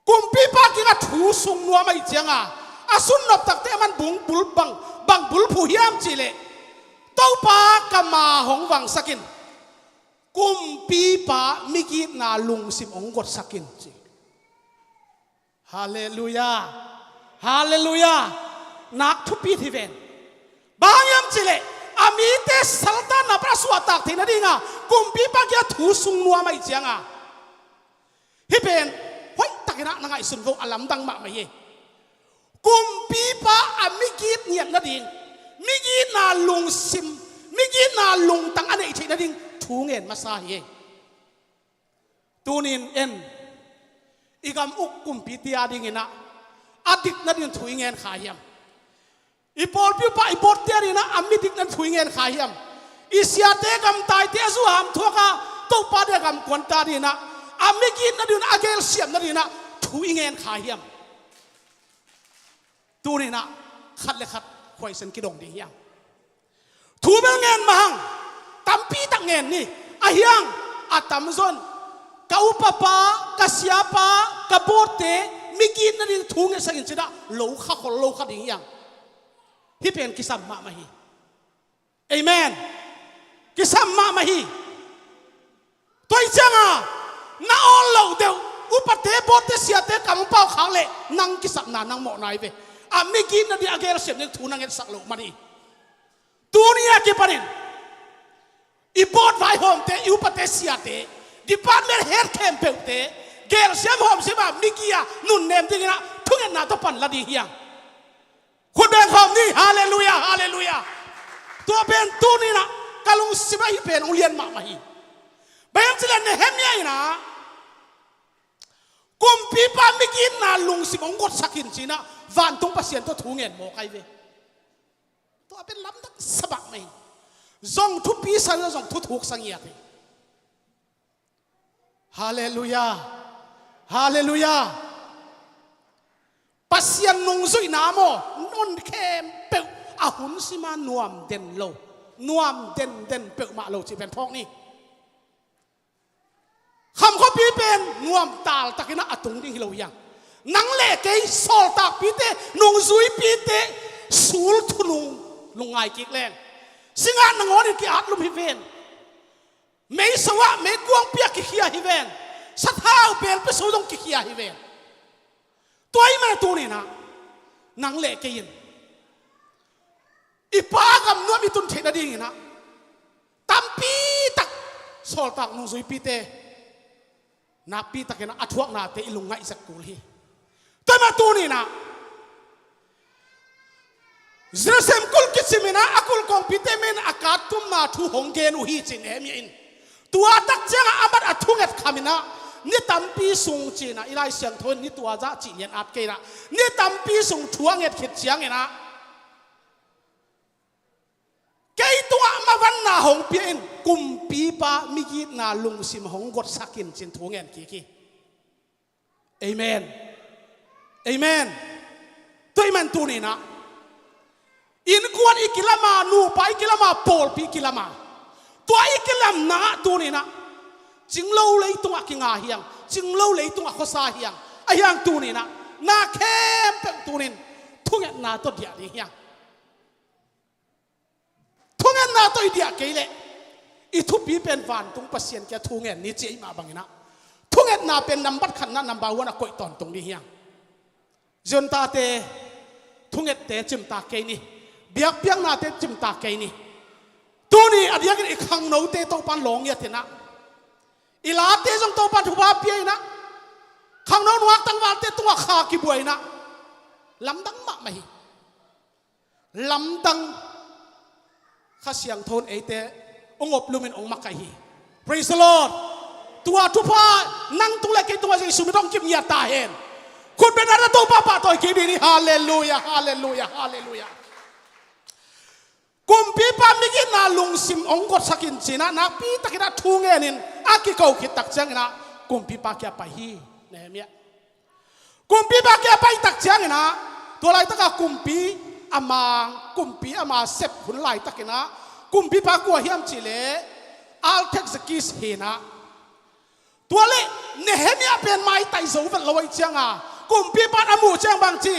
kumpipa kiangah thu sung nuam ahih ciangin, a sun noptakte a man bung bul bang, bang bulphuh hiam cih leh, Topa, ka ma hong vangsak in, kumpipa migitna lungsim hong gotsak in, ci. Halleluiah. Halleluiah. Nak thupi hi ven. Bang hang hiam cih leh, a mite saltanna pan a suahtak theih nadingin kumpipa kiangah thu sung nuam ahih ciangin, hih pen hoih takin ah na ngaihsun vo, a lamdang mahmah hi. Kumpipa a migit ngiat nading, migitna lungsim, migitna lungtang a neih theih nading thu ngen masa hi. Tunin en, i gam uk kumpite a dingin ah, a dik nading thu i ngen kha hiam? I pawlpi upa, i botte a dingin ah, a midik nading thu i ngen kha hiam? I siate, gamtaite, a zuham thuak a, Topa deih a gamkuante a dingin ah, a migit nading, a gelsiam nading ah thu i ngen kha hiam? Tunin ah khat le khat khuaisen kidong ding hiam? Thu bel ngen mah hang, tampi tak ngen ni. Ahih hang a tamzaw in, ka upapa, ka siapa, ka botte migit nading thu ngetsak in ci-in ah lo kha khol lo kha ding hiam? Hih pen kisam mahmah hi. Amen. Kisam mahmah hi. Tua ahih ciangin na awl loh deuh, upate, botte, siate kam pau khak leh nang kisapna, nang mawhna hi ve. A migit nading, a gelsiam ding thu na ngetsak loh man hi. Tuni a kipanin i bot vaihawmte, i upate, siate, department head khempeuhte gelsiam hawmsiam a, migi a nunnem dingin ah thungetna tawh pan la ding hiam? Khut beng khawm ni. Halleluiah, halleluiah. Tua pen tunin ah ka lungsim ah hih pen hong lian mahmah hi. Bang hang hiam cih leh Nehemiah in ah, kumpipa migitna lungsim hong gotsak in ci-in ah vantung Pasian tawh thu ngen mawk ahi ve. Tua pen lamdang sa mahmah hi. Zong thupi sa ngiat, zong thuthuk sa ngiat hi. Halleluiah. Halleluiah. Pasian nungzuihna maw, non khempeuh a hun sim a nuam den lo, nuam denden peuhmah lo cih pen phawk ni. Kham khuapi pen nuam taltakin ah a tung ding hi lo hiam? Nang le kei sawltakpite, nungzuipite, sul thunung lungngai kik leng, singah nangawn in ki-at lum hi ven. Meiso ah meikuangpi ah kikhia hi ven. Sathau belpi so zong kikhia hi ven. Tua ahih manin tunin ah nang le kei in i Pa gam nuam i tun theih nadingin ah tampi tak sawltak nungzuipite nakpi takin ah a thuaknate i lungngaih zat kul hi. Tua ahih manin tunin ah Jerusalem kulh kicim in ah, a kulh kongpite mah in a kattumna thu hong gen uh hi, ci Nehemiah in. Tua tak ciangin a mat a thunget kham in ah, ni tampi sung, ci-in ah i Lai Siangtho in ni tua zah cih lian at kei in ah, ni tampi sung thu a nget khit ciangin ah, kei tungah mavanna hong pia in, kumpipa migitna lungsim hong gotsak in, ci-in thu ngen kik hi. Amen. Amen. Tua ahih manin tunin ah innkuan i kilam a, nupa i kilam a, pawlpi i kilam a, tua i kilamna ah tunin ah cinglo leitungah kinga hi hang, cinglo leitungah khuasa hi hang. Ahih hang tunin ah na khempeuh tunin thungetna tawh diah ding hi hang. Thungetna tawh i diah kei leh i thupi pen vantung Pasian kiang thu ngen ni, ci ahih mah bangin ah thungetna pen nambat khatna, number one a koih tawntung ding hi hang. Ziontate, thungette cimtak kei ni. Biakpiaknate cimtak kei ni. Tuni a diakin i khangnote Topa'n lawng ngiat in ah, i late zong Topa'n thupha pia in ah, khangno nungak tangvalte tungah kha kibuai in ah, lamdang mahmah hi. Lamdang. Kha Siangtho in eite hong op lumin hong makaih hi. Praise the Lord. Tua thupha nang tung le kei tungah Jesu min hong kip ngiat ta hen. Khut beng na, Topa pahtawi kik dih ni. Halleluiah, halleluiah, halleluiah. Kumpipa migitna lungsim hong gotsak in, ci-in ah nakpi takin ah thu ngenin a kiko khit tak ciangin ah kumpipa kiang pai hi Nehemiah. Kumpipa kiang pai tak ciangin ah, tua laitak a kumpi a mang, kumpi ama sep hun laitakin ah, kumpipa kua hiam cih leh Artaxerxes hi-in ah, tua leh Nehemiah pen maitai zo vet lo ahih ciangin, kumpipa in a muh ciang bang ci?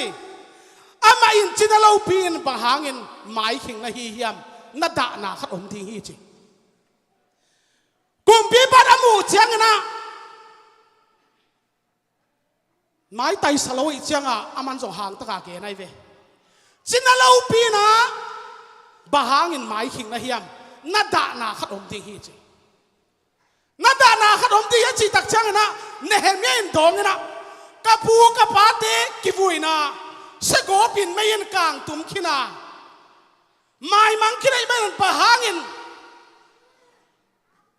Amah in cina lopi-in bang hangin maikhing na hi hiam? Na dahna khat om ding hi ci. Kumpipa in a muh ciangin ah, maitai sa lo ahih ciangin aman zong hang takin a gen ahi ve. Cina lopi-in ah bang hangin maikhing na hiam? Na dahna khat om ding hi ci. Na dahna khat om ding hi a cih tak ciangin ah, Nehemiah in dawng in ah, ka pu ka pate kivui-in ah, sagawp in mei in kangtum khin a, maimang khin ahih manin bang hangin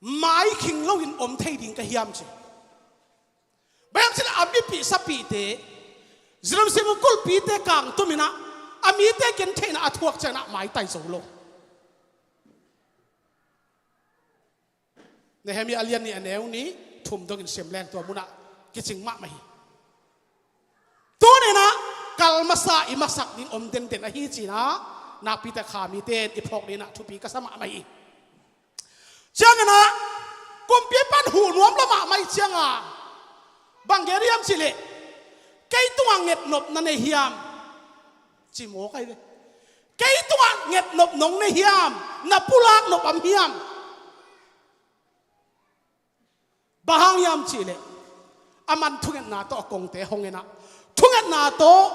maikhing loin om thei ding ka hiam ci. Bang hang hiam cih leh a mipih sapihte, Jerusalem kulhpite kangtum in ah, a mite gentheihna a thuak ciangin ah maitai zo lo. Nehemiah a lian nih a neu nih thum dongin sim leng tua munah kicing mahmah hi. Tuni-in ah kal masa i masak ding om denden ahi ci-in ah, nakpi takin kha mite in i phawk dingin ah thupi ka sa mahmah hi. Ciangin ah, kumpipa in huh nuam lua mahmah ahih ciangin, bang gen hiam cih leh, kei tungah ngetnop na nei hiam? Ci mawk ahi ve. Kei tungah ngetnop nong nei hiam? Na pulak nop om hiam? Bang hang hiam cih leh, aman thungetna tawh a kongte hong in ah, thungetna tawh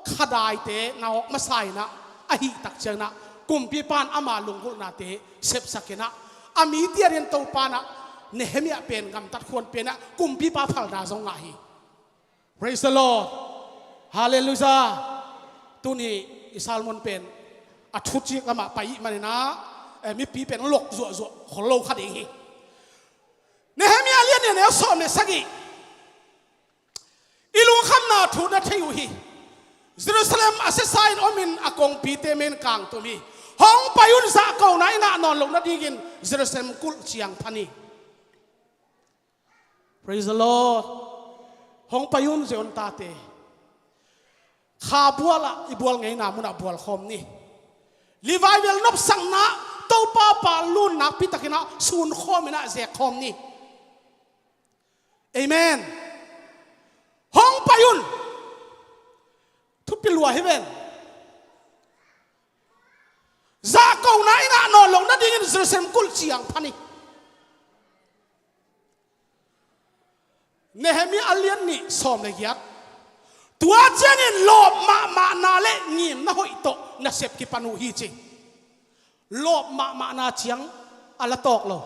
khadaite nawk masa in ah, ahih tak ciangin ah, kumpipa in ama lunggulhnate sepsak in ah, a mite adingin Topa in ah Nehemiah pen gamtat khuan pia in ah, kumpipa phalna zong ngah hi. Praise the Lord. Hallelujah. Tuni i sermon pen a thucik lamah pai ahih manin ah, eh, mipi pen lok zuahzuah khol lo kha ding hi. Nehemiah a lian nih a neu sawm le sagih. I lungkhamna thu na thei uh hi. Jerusalem a siasa in om in, a kongpite mei in kangtum hi. Hong pai un, zahkona i ngah nawn loh nadingin Jerusalem kulh ciang pha ni. Praise the Lord. Hong pai un, Zion tate. Kha bual ah i bual ngeina munah bual khawm ni. Revival nopsakna, Topa pal lun nakpi takin ah sun khawm in ah zek khawm ni. Amen. Hong pai un. Thupi lua hi ven. Zahkona i ngah nawn loh nadingin Jerusalem kulh ciang pha ni. Nehemiah a lian nih sawm le giat. Tua ciangin lawp mahmahna le ngimna hoih tawh nasep kipan uh hi ci. Lawp mahmahna ciang a la tawk lo.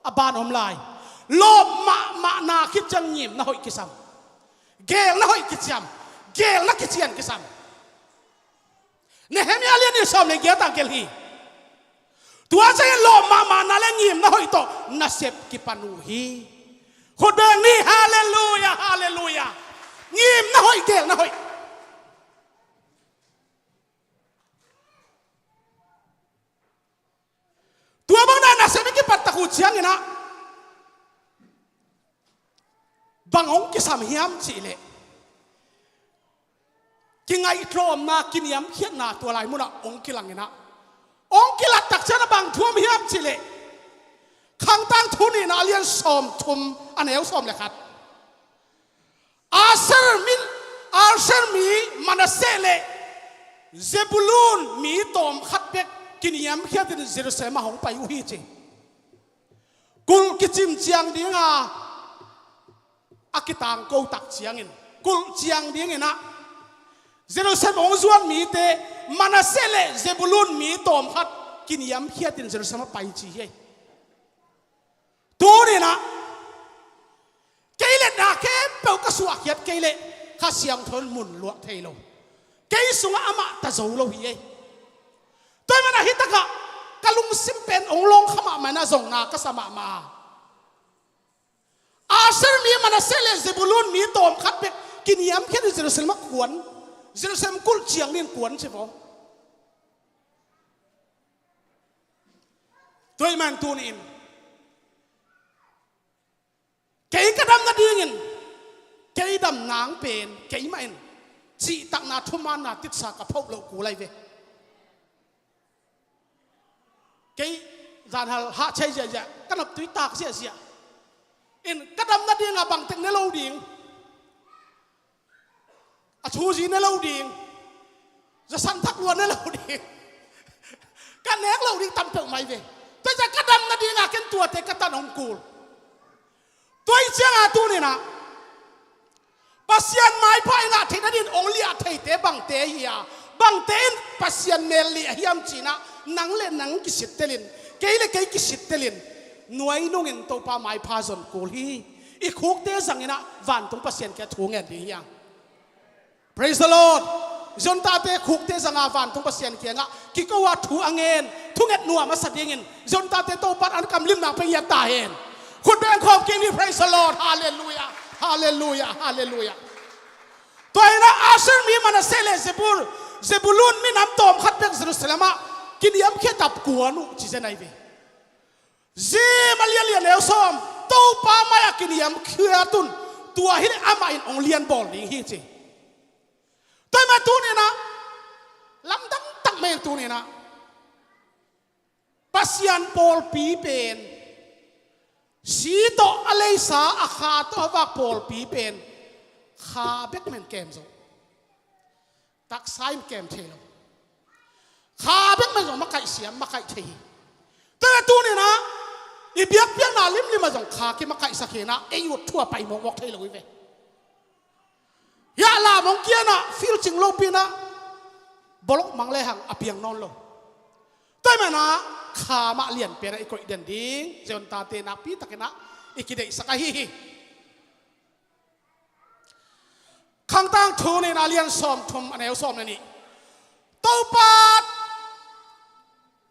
A ban om lai. Lawp mahmahna khit ciang ngimna hoih kisam. Geelna hoih kisam. Geelna kician kisam. Nehemiah lian nih sawm le giat ah gelh hi. Tua ciangin lawp mahmahna le ngimna hoih tawh nasep kipan uh hi. Khut beng ni, halleluiah, halleluiah. Ngimna hoih, geelna hoih. Tua bang na nasep i kipat tak uh ciangin ah, bang hong kisam hiam cih leh, kingaihtlawmna, kiniamkhiatna tua lai munah hong kilang in ah, hong kilat tak ciangin ah bang thu om hiam cih leh, Khang Tangthu nihna a lian sawm thum a neu sawm le khat. Asher mi, Asher mi Manasseh le Zebulun mi tawmkhat bek kiniamkhiatin Jerusalem ah hong pai uh hi ci. Kulh kicim ciang dinga a kitangko tak ciangin, kulh ciang dingin ah Jerusalem hong zuan mite Manasseh le Zebulun mi tawmkhat kiniamkhiatin Jerusalem ah pai ci hi. Tuni-in ah kei le na khempeuh ka suahkhiat kei leh Kha Siangtho in mun luah thei lo. Kei sungah amah ta zo lo hi ei. Tua ahih manin ah hih takah ka lungsim pen hong lawng kha mahmah in ah zong na ka sa mahmah. Asher mi Manasseh le Zebulun mi tawmkhat bek kiniamkhiatin Jerusalem ah kuan, Jerusalem kulh ciang dingin kuan ci vo. Tua ahih manin tuni-in kei ka dam nadingin, kei dam nang pen keimah in cihtakna thumaanna titsa ka phoh loh kul ahi ve. Kei zanhal hahchei ziahziah, ka noptui tak ziahziah in ka dam nadinga bangtek ne lo ding, a thuzi ne lo ding, zasan thak lua ne lo ding, ka nek lo ding tam peuhmah hi ve. Tua ciang ka dam nadinga ken tuate ka tan hong kul. Tua hi cianga tuninah Pasian maipha i ngah theih nadin hong liah theite bangte hi a, bangte in Pasian mel liah hiam cinah nang le nang kisittelin, kei le kei kisittelin nuai nungin Topa maipha zon kul hi. I khukte zanginah vantung Pasian kia thu ngen ding hiang. Praise the Lord. Ziontate khukte zanga vantung Pasian kiangah kiko a thu a ngen, thunget nuam a sa dingin Ziontate Topan an kamlimna pia ngiat ta hen. Khut beng khawm kik ni. Praise the Lord. Halleluiah. Halleluiah. Halleluiah. Tua inah Asher mi Manasseh le Zebul, Zebulun minam tawm khat bek Jerusalem ah kiniamkhiat a kuan uh ci zen ahi ve. Zim a lianlian neu sawm, Topa mai-ah kiniamkhiat un, tua hi leh amah in hong lianbawl ding hi ci. Tua hi mah tuninah lamdang tak mai tuninah Pasian pawlpi pen si tawh a leisa a kha tawh a vak pawlpi pen kha bek men kem zo. Taksa in kem thei lo. Kha bek man zong makaih siam, makaih thei hi. Tua tuninah i biakpiakna limlim ah zong kha kimakaihsak hinah ei ut thu a pai mawkmawk thei lo hi ve. Hiah lam hong kianah filcing lopi inah bolok mang lehang a piang nawn lo. Tua hi manah kha mah lianpianah i koih den ding Ziontate nakpi takinah i kideihsak ahi hi. Khangtang Thu nihna lian sawmthum a neu sawm le nih. Topa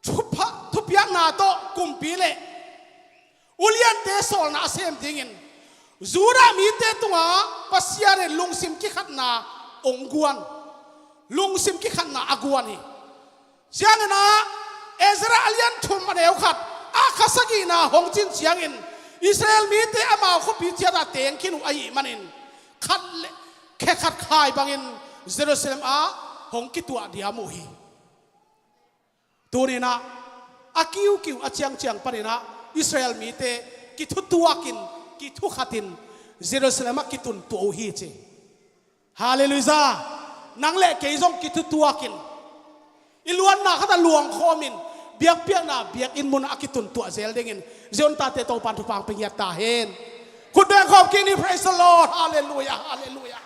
thupha, thupiakna tawh kumpi le uliante sawlna a sem dingin Judah mite tungah Pasian in lungsim kikhatna hong guan, lungsim kikhatna a guan hi. Cianginah Ezra a lian thum a neu khat a kha sagihna hong cin ciangin Israel mite amau khuapi ciatah teng khin uh ahih manin khat le khe khat khai bangin Jerusalem ah hong kituah diam uh hi. Tuninah a kiukiu a ciangciang paninah Israel mite kithutuakin, kithukhatin Jerusalem ah kituntuah uh hi ci. Halleluiah. Nang le kei zong kithutuakin i luanna khatah luangkhawmin biakpiakna biakinn munah a kituntuah zel dingin Ziontate Topan thupha hong pia ngiat ta hen. Khut beng khawm kik ni. Praise the Lord. Halleluiah. Halleluiah.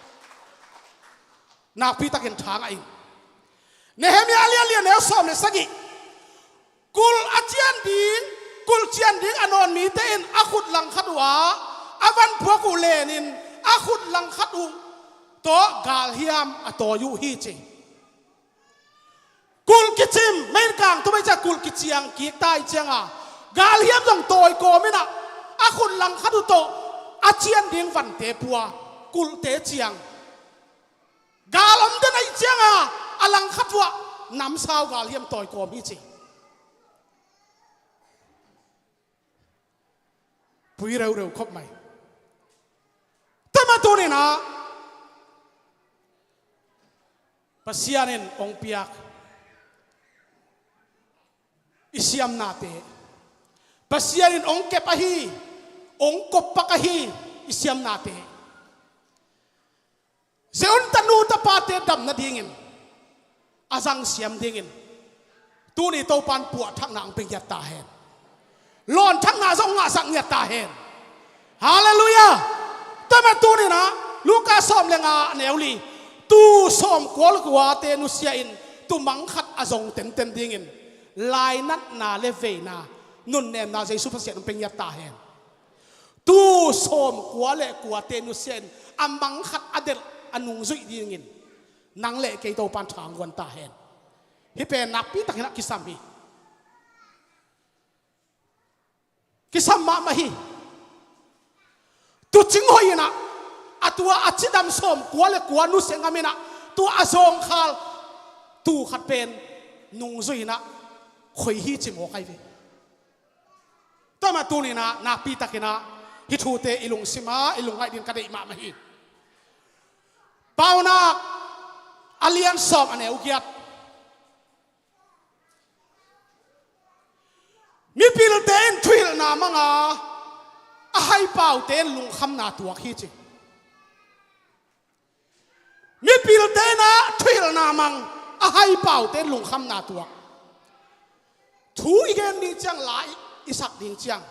Nakpi takin thangah in Nehemiah a lian lian neu sawm le sagih. Kul a cian ding, kul cian ding a nawn mite in a khut langkhat uh ah a van phuak uh lenin a khut langkhat uh tawh galhiam a tawi uh hi ci. Kul kicim, meinkang tumei ciah kul kiciang kik ta ih cianga galhiam zong tawi kawm inah a khut langkhat uh tawh a cian ding vante pua, kulte ciang gal om den ahih cianga a langkhat uh ah namsau galhiam tawi kawm hi ci. Pui reuhreu khop mai. Tua mah tuninah Pasian in hong piak i siamnate, Pasian in hong kep ahi, hong koppak ahi i siamnate, Zion tanu tapate dam nadingin a zangsiam dingin tuni Topan puahthakna hong pia ngiat ta hen. Lawnthakna zong ngahsak ngiat ta hen. Halleluiah. Tua mah tuninah Luka sawm le nga a neu li. Tu sawm kua le kuate nusia in tu mangkhat a zong tenten dingin lainatna le veina, nunnemna Jesu Pasian hong pia ngiat ta hen. Tu sawm kua le kuate nusia in a mangkhat a delh a nungzuih dingin nang le kei Topan thang guan ta hen. Hih pen nakpi takinah kisam hi. Kisam mahmah hi. Tucing hoih inah a tua a cidam sawm kua le kua nusia ngam inah tua a zawngkhal tu khat pen nungzuih inah khoi hi ci mawk ahi ve. Tua mah tuninah nakpi takinah hih thute i lungsimah i lungngaih dingin ka deih mahmah hi. Paunak A lian sawm a neu giat. Mipilte in thuhilhna manga, a haipaute in lungkhamna tuak hi ci. Mipilte in ah thuhilhna mang, a haipaute in lungkhamna tuak. Thu i gen ding ciang, la i, i sak ding ciang,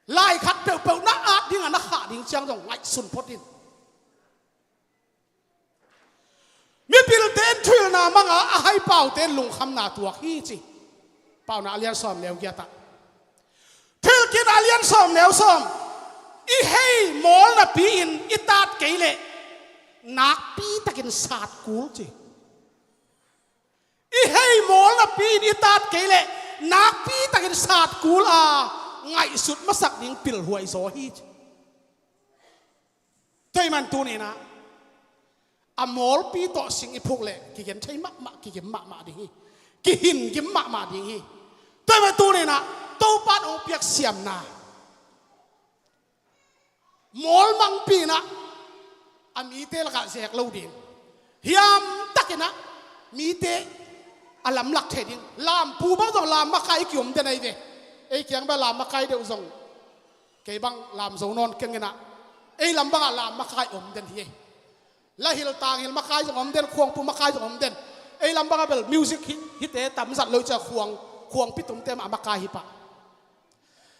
lai khat peuhpeuh na at ding a, na khah ding ciang zong ngaihsun phot in. Mipilte in thuhilhna manga, a haipaute in lungkhamna tuak hi ci. Paunak a lian sawm neu giat ah. Thuhilhkikna a lian sawm neu sawm. I hei mawl napi-in i tat kei leh nakpi takin sat kul ci. I hei mawl napi-in i tat kei leh nakpi takin sat kul a, ngaihsut masak ding pilhuai zaw hi ci. Tua ahih man tuni-in ah, a mawlpi tawh sing i phuk leh kigen thei mahmah, kigim mahmah ding hi. Kihin gim mahmah ding hi. Tua ahih man tuni-in ah, Topa in hong piak siamna, mawl mangpi in ah, a mite lakah zek lo ding, hiam takin ah mite a lamlak thei ding. Lampu bang zong lam makai i kiom den ahi ve. Ei kiang bang lam makai deuh zong, kei bang lam zo nawn keng in ah, ei lam bangah lam makai om den hi. Lahil tanghil makai zong om den, khuangpu makai zong om den. Ei lam bangah bel music hi, hite tam zat lo i ci a, khuang, khuangpi tumte mah a makai hi pah.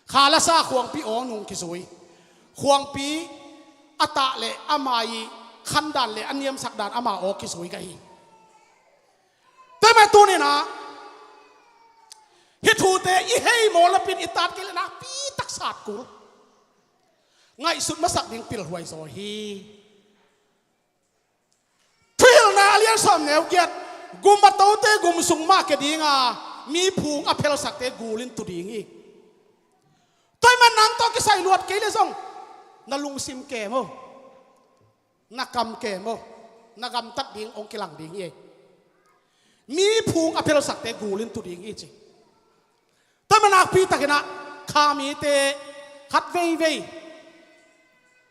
Kha lasa khuangpi aw nung kizui. Khuangpi a tah leh ama i khandan leh a niamsak dan ama aw kizui ka hi. Tua ahih man tuni-in ah, hih thute i hei mawl napi-in i tat kei leh nakpi tak sat kul, ngaihsut masak ding pilhuai zaw hi. Thuhilhna a lian sawm neu giat. Gum a tote gum sung mah kia ding a, mi phung a phelsakte gul in tu ding hi. Tua ahih man nang tawh kisai luat kei leh zong, na lungsim kem aw, na kam kem aw, na gamtat ding hong kilang ding hi. Mi phung a phelsakte gul in tu ding hi ci. Tua ahih man nakpi takin ah, kha mite khat veivei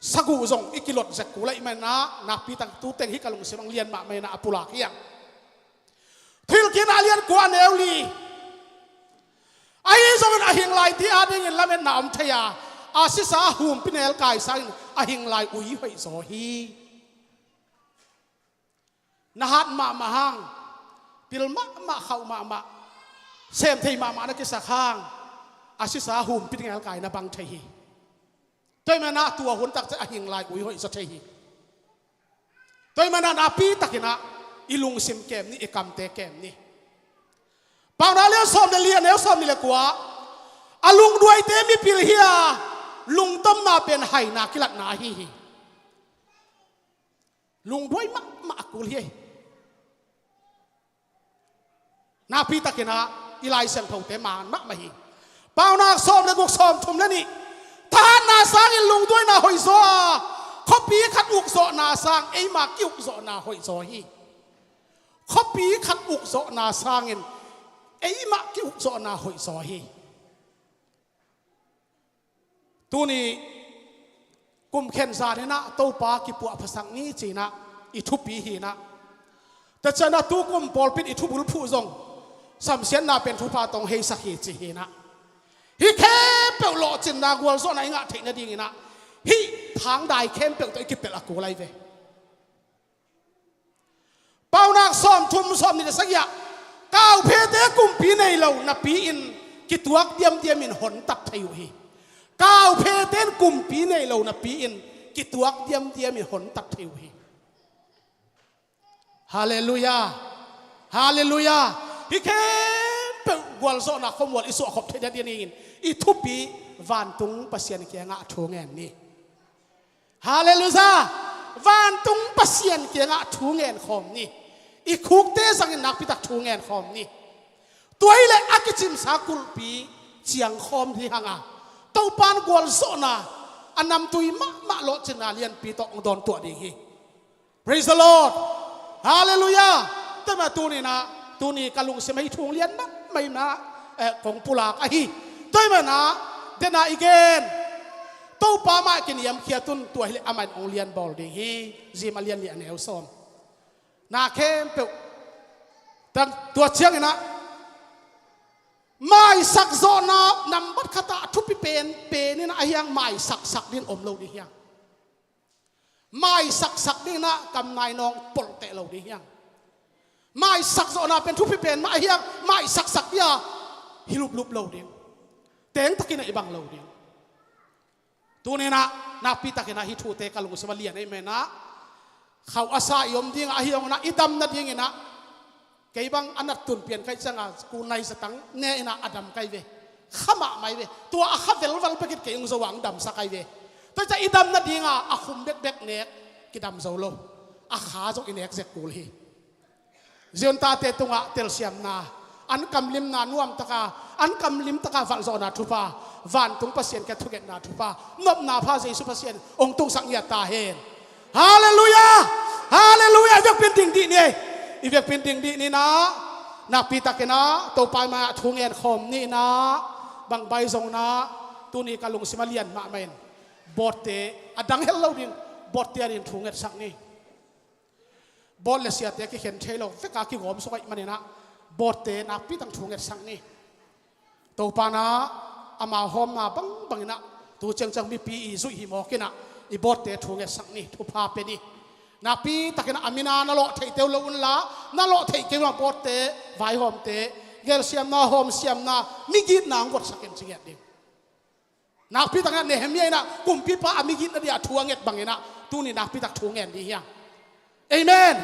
saguh zong i kilot zek kul ahih man ah, nakpi tak tu teng hi ka lungsim ah lian mahmah in ah a pulak hi hang. Thuhilhkikna a lian kua a neu li. Ahi zongin a hing laite adingin lametna om thei a, a sisa a humpinelkai sangin a hing lai ui hoih zaw hi. Na hat mahmah hang, pil mahmah, khauh mahmah, sem thei mahmah na kisak hang, a sisa humpinelkai na bang thei hi. Tua ahih man ah tua hun tak ciang a hing lai ui hoih zaw thei hi. Tua ahih man ah nakpi takin ah i lungsim kem ni, i kamte kem ni. Paunak a lian sawm le li, a neu sawmnih le kua. A lungduaite mipil hi a, lungtomna pen haina kilatna ahi hi. Lungduai mahmah a kul hi. Nakpi takin ah i Lai Siangthote man mahmah hi. Paunak sawm le guk, sawmthum le nih. Thahatna sangin lungduaina hoih zaw a, khuapi khat ukzawhna sang eima kiukzawhna hoih zaw hi. Khuapi khat ukzawhna sangin eima kiukzawhna hoih zaw hi. Tuni kum khen zan in ah Topa kipuahphasak ni ci-in ah i thupi hi in ah. Tua ciangin ah tukum pawlpi in i thubulphuh zong samsiatna pen thupha tawh hong heisak hi ci hi in ah. Hih khempeuh lawhcinna gualzawhna i ngah theih nadingin ah hih thangdai khempeuh tawh i kipelh a kul ahi ve. Paunak sawmthum, sawmnih le sagih ah, kauphete kumpi nei lo napi-in kituak diamdiamin hontat thei uh hi. Kauphete in kumpi nei lo napi-in kituak diamdiamin hontat thei uh hi. Halleluiah. Halleluiah. Hih khempeuh gualzawhna khuamual i suahkhop theih nadingin i thupi vantung Pasian kiangah thu ngen ni. Halleluiah. Vantung Pasian kiangah thu ngen khawm ni. I khukte zangin nakpi tak thu ngen khawm ni. Tua hi leh a kicimsa kulhpi ciang khawm ding hi hang a, Topa in gualzawhna a namtui mahmah lawhcinna lianpi tawh hong dawntuah ding hi. Praise the Lord. Halleluiah. Tua mah tuni-in ah, tuni ka lungsim ah hih thu lian mahmah in ah, eh, kong pulak ahi. Tua ahih man ah, den a i gen, Topa Pa mah kiniamkhiat un, tua hileh amah in hong lianbawl ding hi. Zim a lian li a neu sawm. Na khempeuh. Tang, tua cianginah maisak zawhna nambat khatah a thupi pen, peninah ahi hang maisaksak ding om lo ding hi hang. Maisaksak dinginah kam nai nawng polhteh lo ding hi hang. Maisak zawhna pen thupi pen mah ahi hang maisaksak dia hi luplup lo ding. Tengtakinah i bang lo ding. Tuninah nakpitakinah hih thute ka lungsim a lian ahih menah khauh a sa i om dingah ahi hong inah i dam nadinginah kei bang a nat tun pian kaih cianga kunai zatang ne inah a dam kai ve. Kha mahmah i ve. Tua a kha velval bekit kei hong zo a hong damsak ai ve. Tua ciah i dam nadinga a khum bekbek nek kidam zo lo. A kha zong i nek zek kul hi. Zion tate tungah telsiamna, an kamlimna nuamtaka, an kamlimtaka valhzawhna thupha, vantung Pasian kia thugetna thupha, nopna pha Jesu Pasian hong tungsak ngiat ta hen. Halleluiah. Halleluiah. I vekpin ding dih ni. I vekpin ding dih ninah nakpitakinah Topa mah thu ngen khawm ninah bangbai zongnah tuni ka lungsim a lian mahmah in bawtte a dang hel lo ding bawtte a din thu ngetsak ni. Bawt le siate kikhen thei lo veka kigawm suk ahih maninah bawtte nakpitang thu ngetsak ni. Topa na ama hawmna bangbanginah tu ciangciang mipi i zuih hi mawkinah i bawtte thu ngetsak ni, thupha pe ni. Nakpitakinah a mina na lawh theih teu lo unla na lawh theih kei unah bawtte, vaihawmte, gelsiamna, hawmsiamna, migitna hong gotsak in ci ngiat ding. Nakpitakinah Nehemiah inah kumpipa a migitna dia thu a nget banginah tuni nakpitak thu ngen dih hiang. Amen.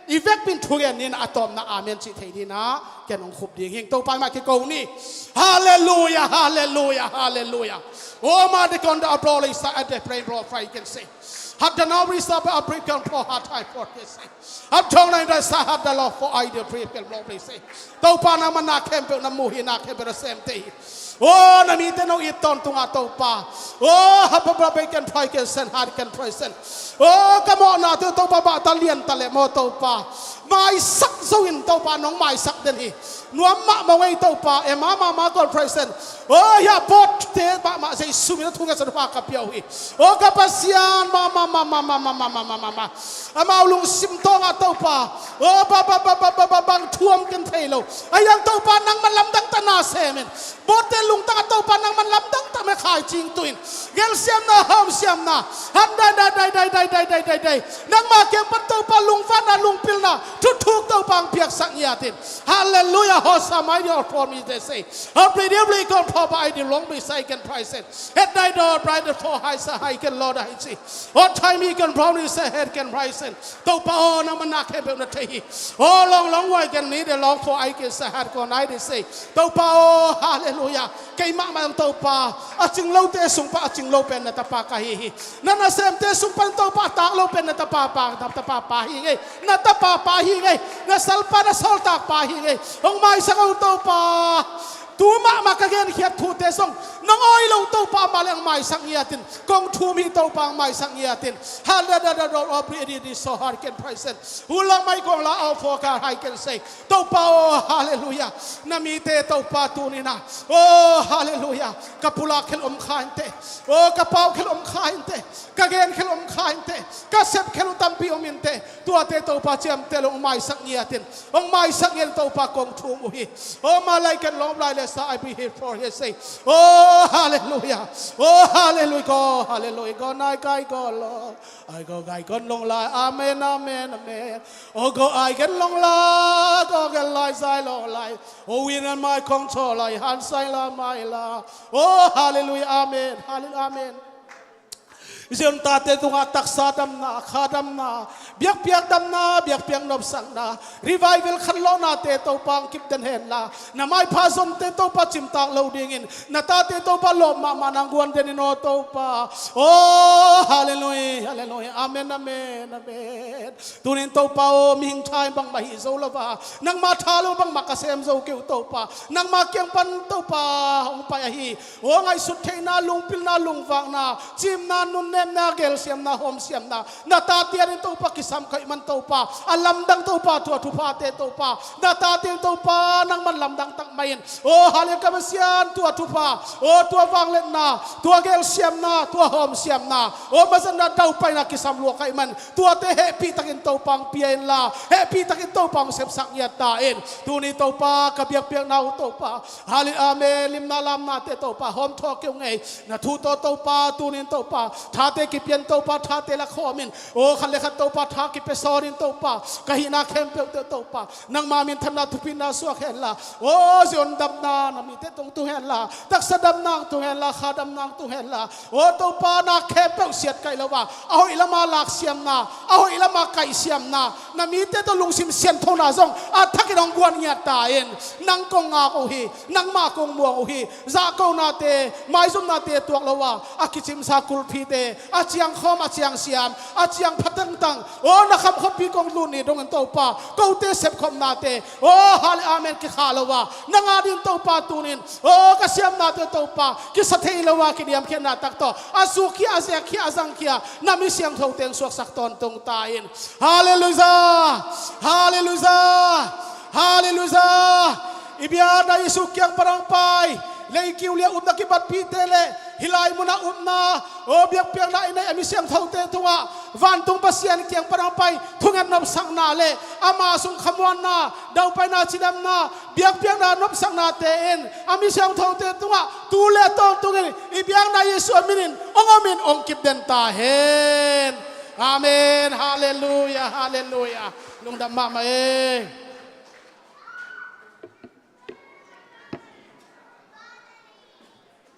I vekpin thu ngen ninah a tawpna amen cih thei dinah ken hong khup ding hing. Topa mah kiko ni. Halleluiah. Halleluiah. Halleluiah. Oh, ma de konda a bro lei sa a de play bro fry can say. Hat da na ri sa ba a break kan pro hat hai for can say. Hat jong nai da sa hat da lo for I de break kan bro play say. Topa nangman na khempeuh na mu hi, na khempeuh na sem te hi. Oh, na mite nong it tawntungah Topa. Oh, hapapra bei ken prai ken sen, hat ken prai sen. Oh, ka mawhna tu Topa bah ta lian ta le maw Topa. Maisak zo in Topa nong maisak den hi. Nuam mahmah ngei Topa, e mama ma kon prai sen. Oh, hia bawtte mahmah Jesu min a thu ngetsak pha ka pia uh hi. Oh, ka Pasian, mama, mama, mama, mama, mama, mama. Amau lungsim tawngah Topa, oh, ba, ba, bang thuam ken thei lo. Ahi hang Topa nangman lamdang tana sem in. Bawtte lungtangah Topa nangman lamdang tana khaici tuin. Gelsiamna, hawmsiamna. Han dai, dai, dai. Nangma kiang pan Topa lungvanna, lungpilna thuthuk Topa ang piaksak ngiatin. Halleluiah, hosa mai di or for mi de sei. Or play di play kon pho ba ai di long mi sai ken prai sen. Het dai dor, bright the four high sa hai ken lo da hai ci. Oh, thai mi ken brown is a head ken rise in. Topa oh, nangman na khempeuh na thei hi. Oh, long long wai ken ni de long for I can say hat kon ai de sei. Topa oh, halleluiah. Kei mahmah ang Topa. A cing lote sung pan a cing lo pen na tapa ka hi hi. Na nasemte sung pan Topa a tak lo pen na tapa pa, na tapa pa hi ngei. Na tapa pa hi ngei. Na salpa na sawltak pa hi ngei. Hong maisak ang Topa. Tu mahmah ka genkhiat thute zong nong awi lo Topa amah le ang maisak ngiatin. Kong thum hi Topa ang maisak ngiatin. Halleluiah, oh, pretty, so hard can praise him. Hulak mai kong la au for kar hai can say. Topa oh, halleluiah. Na mite Topa tunina. Oh, halleluiah. Ka pulak khel om kha inte. Oh, ka pau khel om kha inte. Ka gen khel om kha inte. Ka sep khel uh tampi om inte. Tuate Topa ciamteh lo ang maisak ngiatin. Hong maisak ngiat Topa kong thum uh hi. Oh, malai ken lawm lai le sa I be here for he say. Oh, halleluiah. Oh, halleluiah. Go, halleluiah. Go nai kai go lo. Ai go gai kon long lai. Amen, amen, amen. Oh, go ai ken long lai. Go ken lai zai long lai. Oh, win and mai kong cho lai. Han sai la mai la. Oh, halleluiah. Amen. Halleluiah. Amen. Zion tate tungah taksa damna, kha damna, biakpiak damna, biakpiak nopsakna, revival khanlawhnate Topa ang kip den henla, na maipha zonte Topa cimtak lo dingin, na tate Topa lawp mahmah nang guan denin aw Topa. Oh, halleluiah, halleluiah, amen, amen, amen. Tunin Topa aw, mihing tha in bangmah hih zo lo va, nangma tha lo bangmah ka sem zo kei uh Topa, nangma kiang pan Topa hong pai ahi. Aw, ngaihsut theihna, lungpilna, lungvakna, cimna, nunna, Kipemna, gelsiamna, hawmsiamna na tate adingin Topa kisam ka hih man Topa, a lamdang Topa, tua thuphate Topa na tate adingin Topa nangman lamdang tak mah in. Aw, hallelujah, ka Pasian, tua thupha, aw, tua vangliatna, tua gelsiamna, tua hawmsiamna, aw, mazatna daupaina kisam lua ka hih man tuate hehpih takin Topa hong pia inla, hehpih takin Topa hong sepsak ngiat ta in. Tuni Topa ka biakpiakna uh Topa, hallelujah, amen, limna lamnate Topa hawmthawh kei ung ei. Na thu tawh Topa tuni-in Topa thate kipia in, Topa thate lakhawm in, aw, khat le khat Topa tha kipia sawn in Topa, ka hihna khempeuhte Topa nangma minthanna thupina suak henla, aw, Zion damna na mite tung tung henla, taksa damna hong tung henla, kha damna hong tung henla, aw Topa, na khempeuh siat kaih lo a, a hoih lama laksiamna, a hoih lama kaihsiamna, na mite tawh lungsim sianthona zong a thakin hong guan ngiat ta in. Nang kong ngak uh hi, nangmah kong muang uh hi. Zahkonate, maizumnate tuak lo a, a kicimsa kulphite a ciangkhawm, a ciangsiam, a ciangpha tangtang, aw, na kham khuapi kong lut ni dongin Topa, kote sepkhopnate, aw, hallelujah, amen, kikhah lo a, nang adingin Topa tuni-in, aw, ka siamnate Topa kisa thei lo a, kiniamkhiatna tak tawh a zukkhia, a zekkhia, a zangkhia na mi siangthote hong suaksak tawntung ta in. Hallelujah! Hallelujah! Hallelujah! I biakna Jesu kiang pan hong pai, leikiu liah upna kibatpihte le hih lai munah upna, aw, biakpiakna i neih a mi siangthote tungah vantung Pasian kiang pan hong pai thunget nopsakna le ama sung khamuanna, daupaina, cidamna, biakpiakna nopsaknate in a mi siangthote tungah tu le tawntungin i biakna Jesu a minin hong omin hong kipden ta hen. Amen. Hallelujah, hallelujah. Lungdam mahmah e.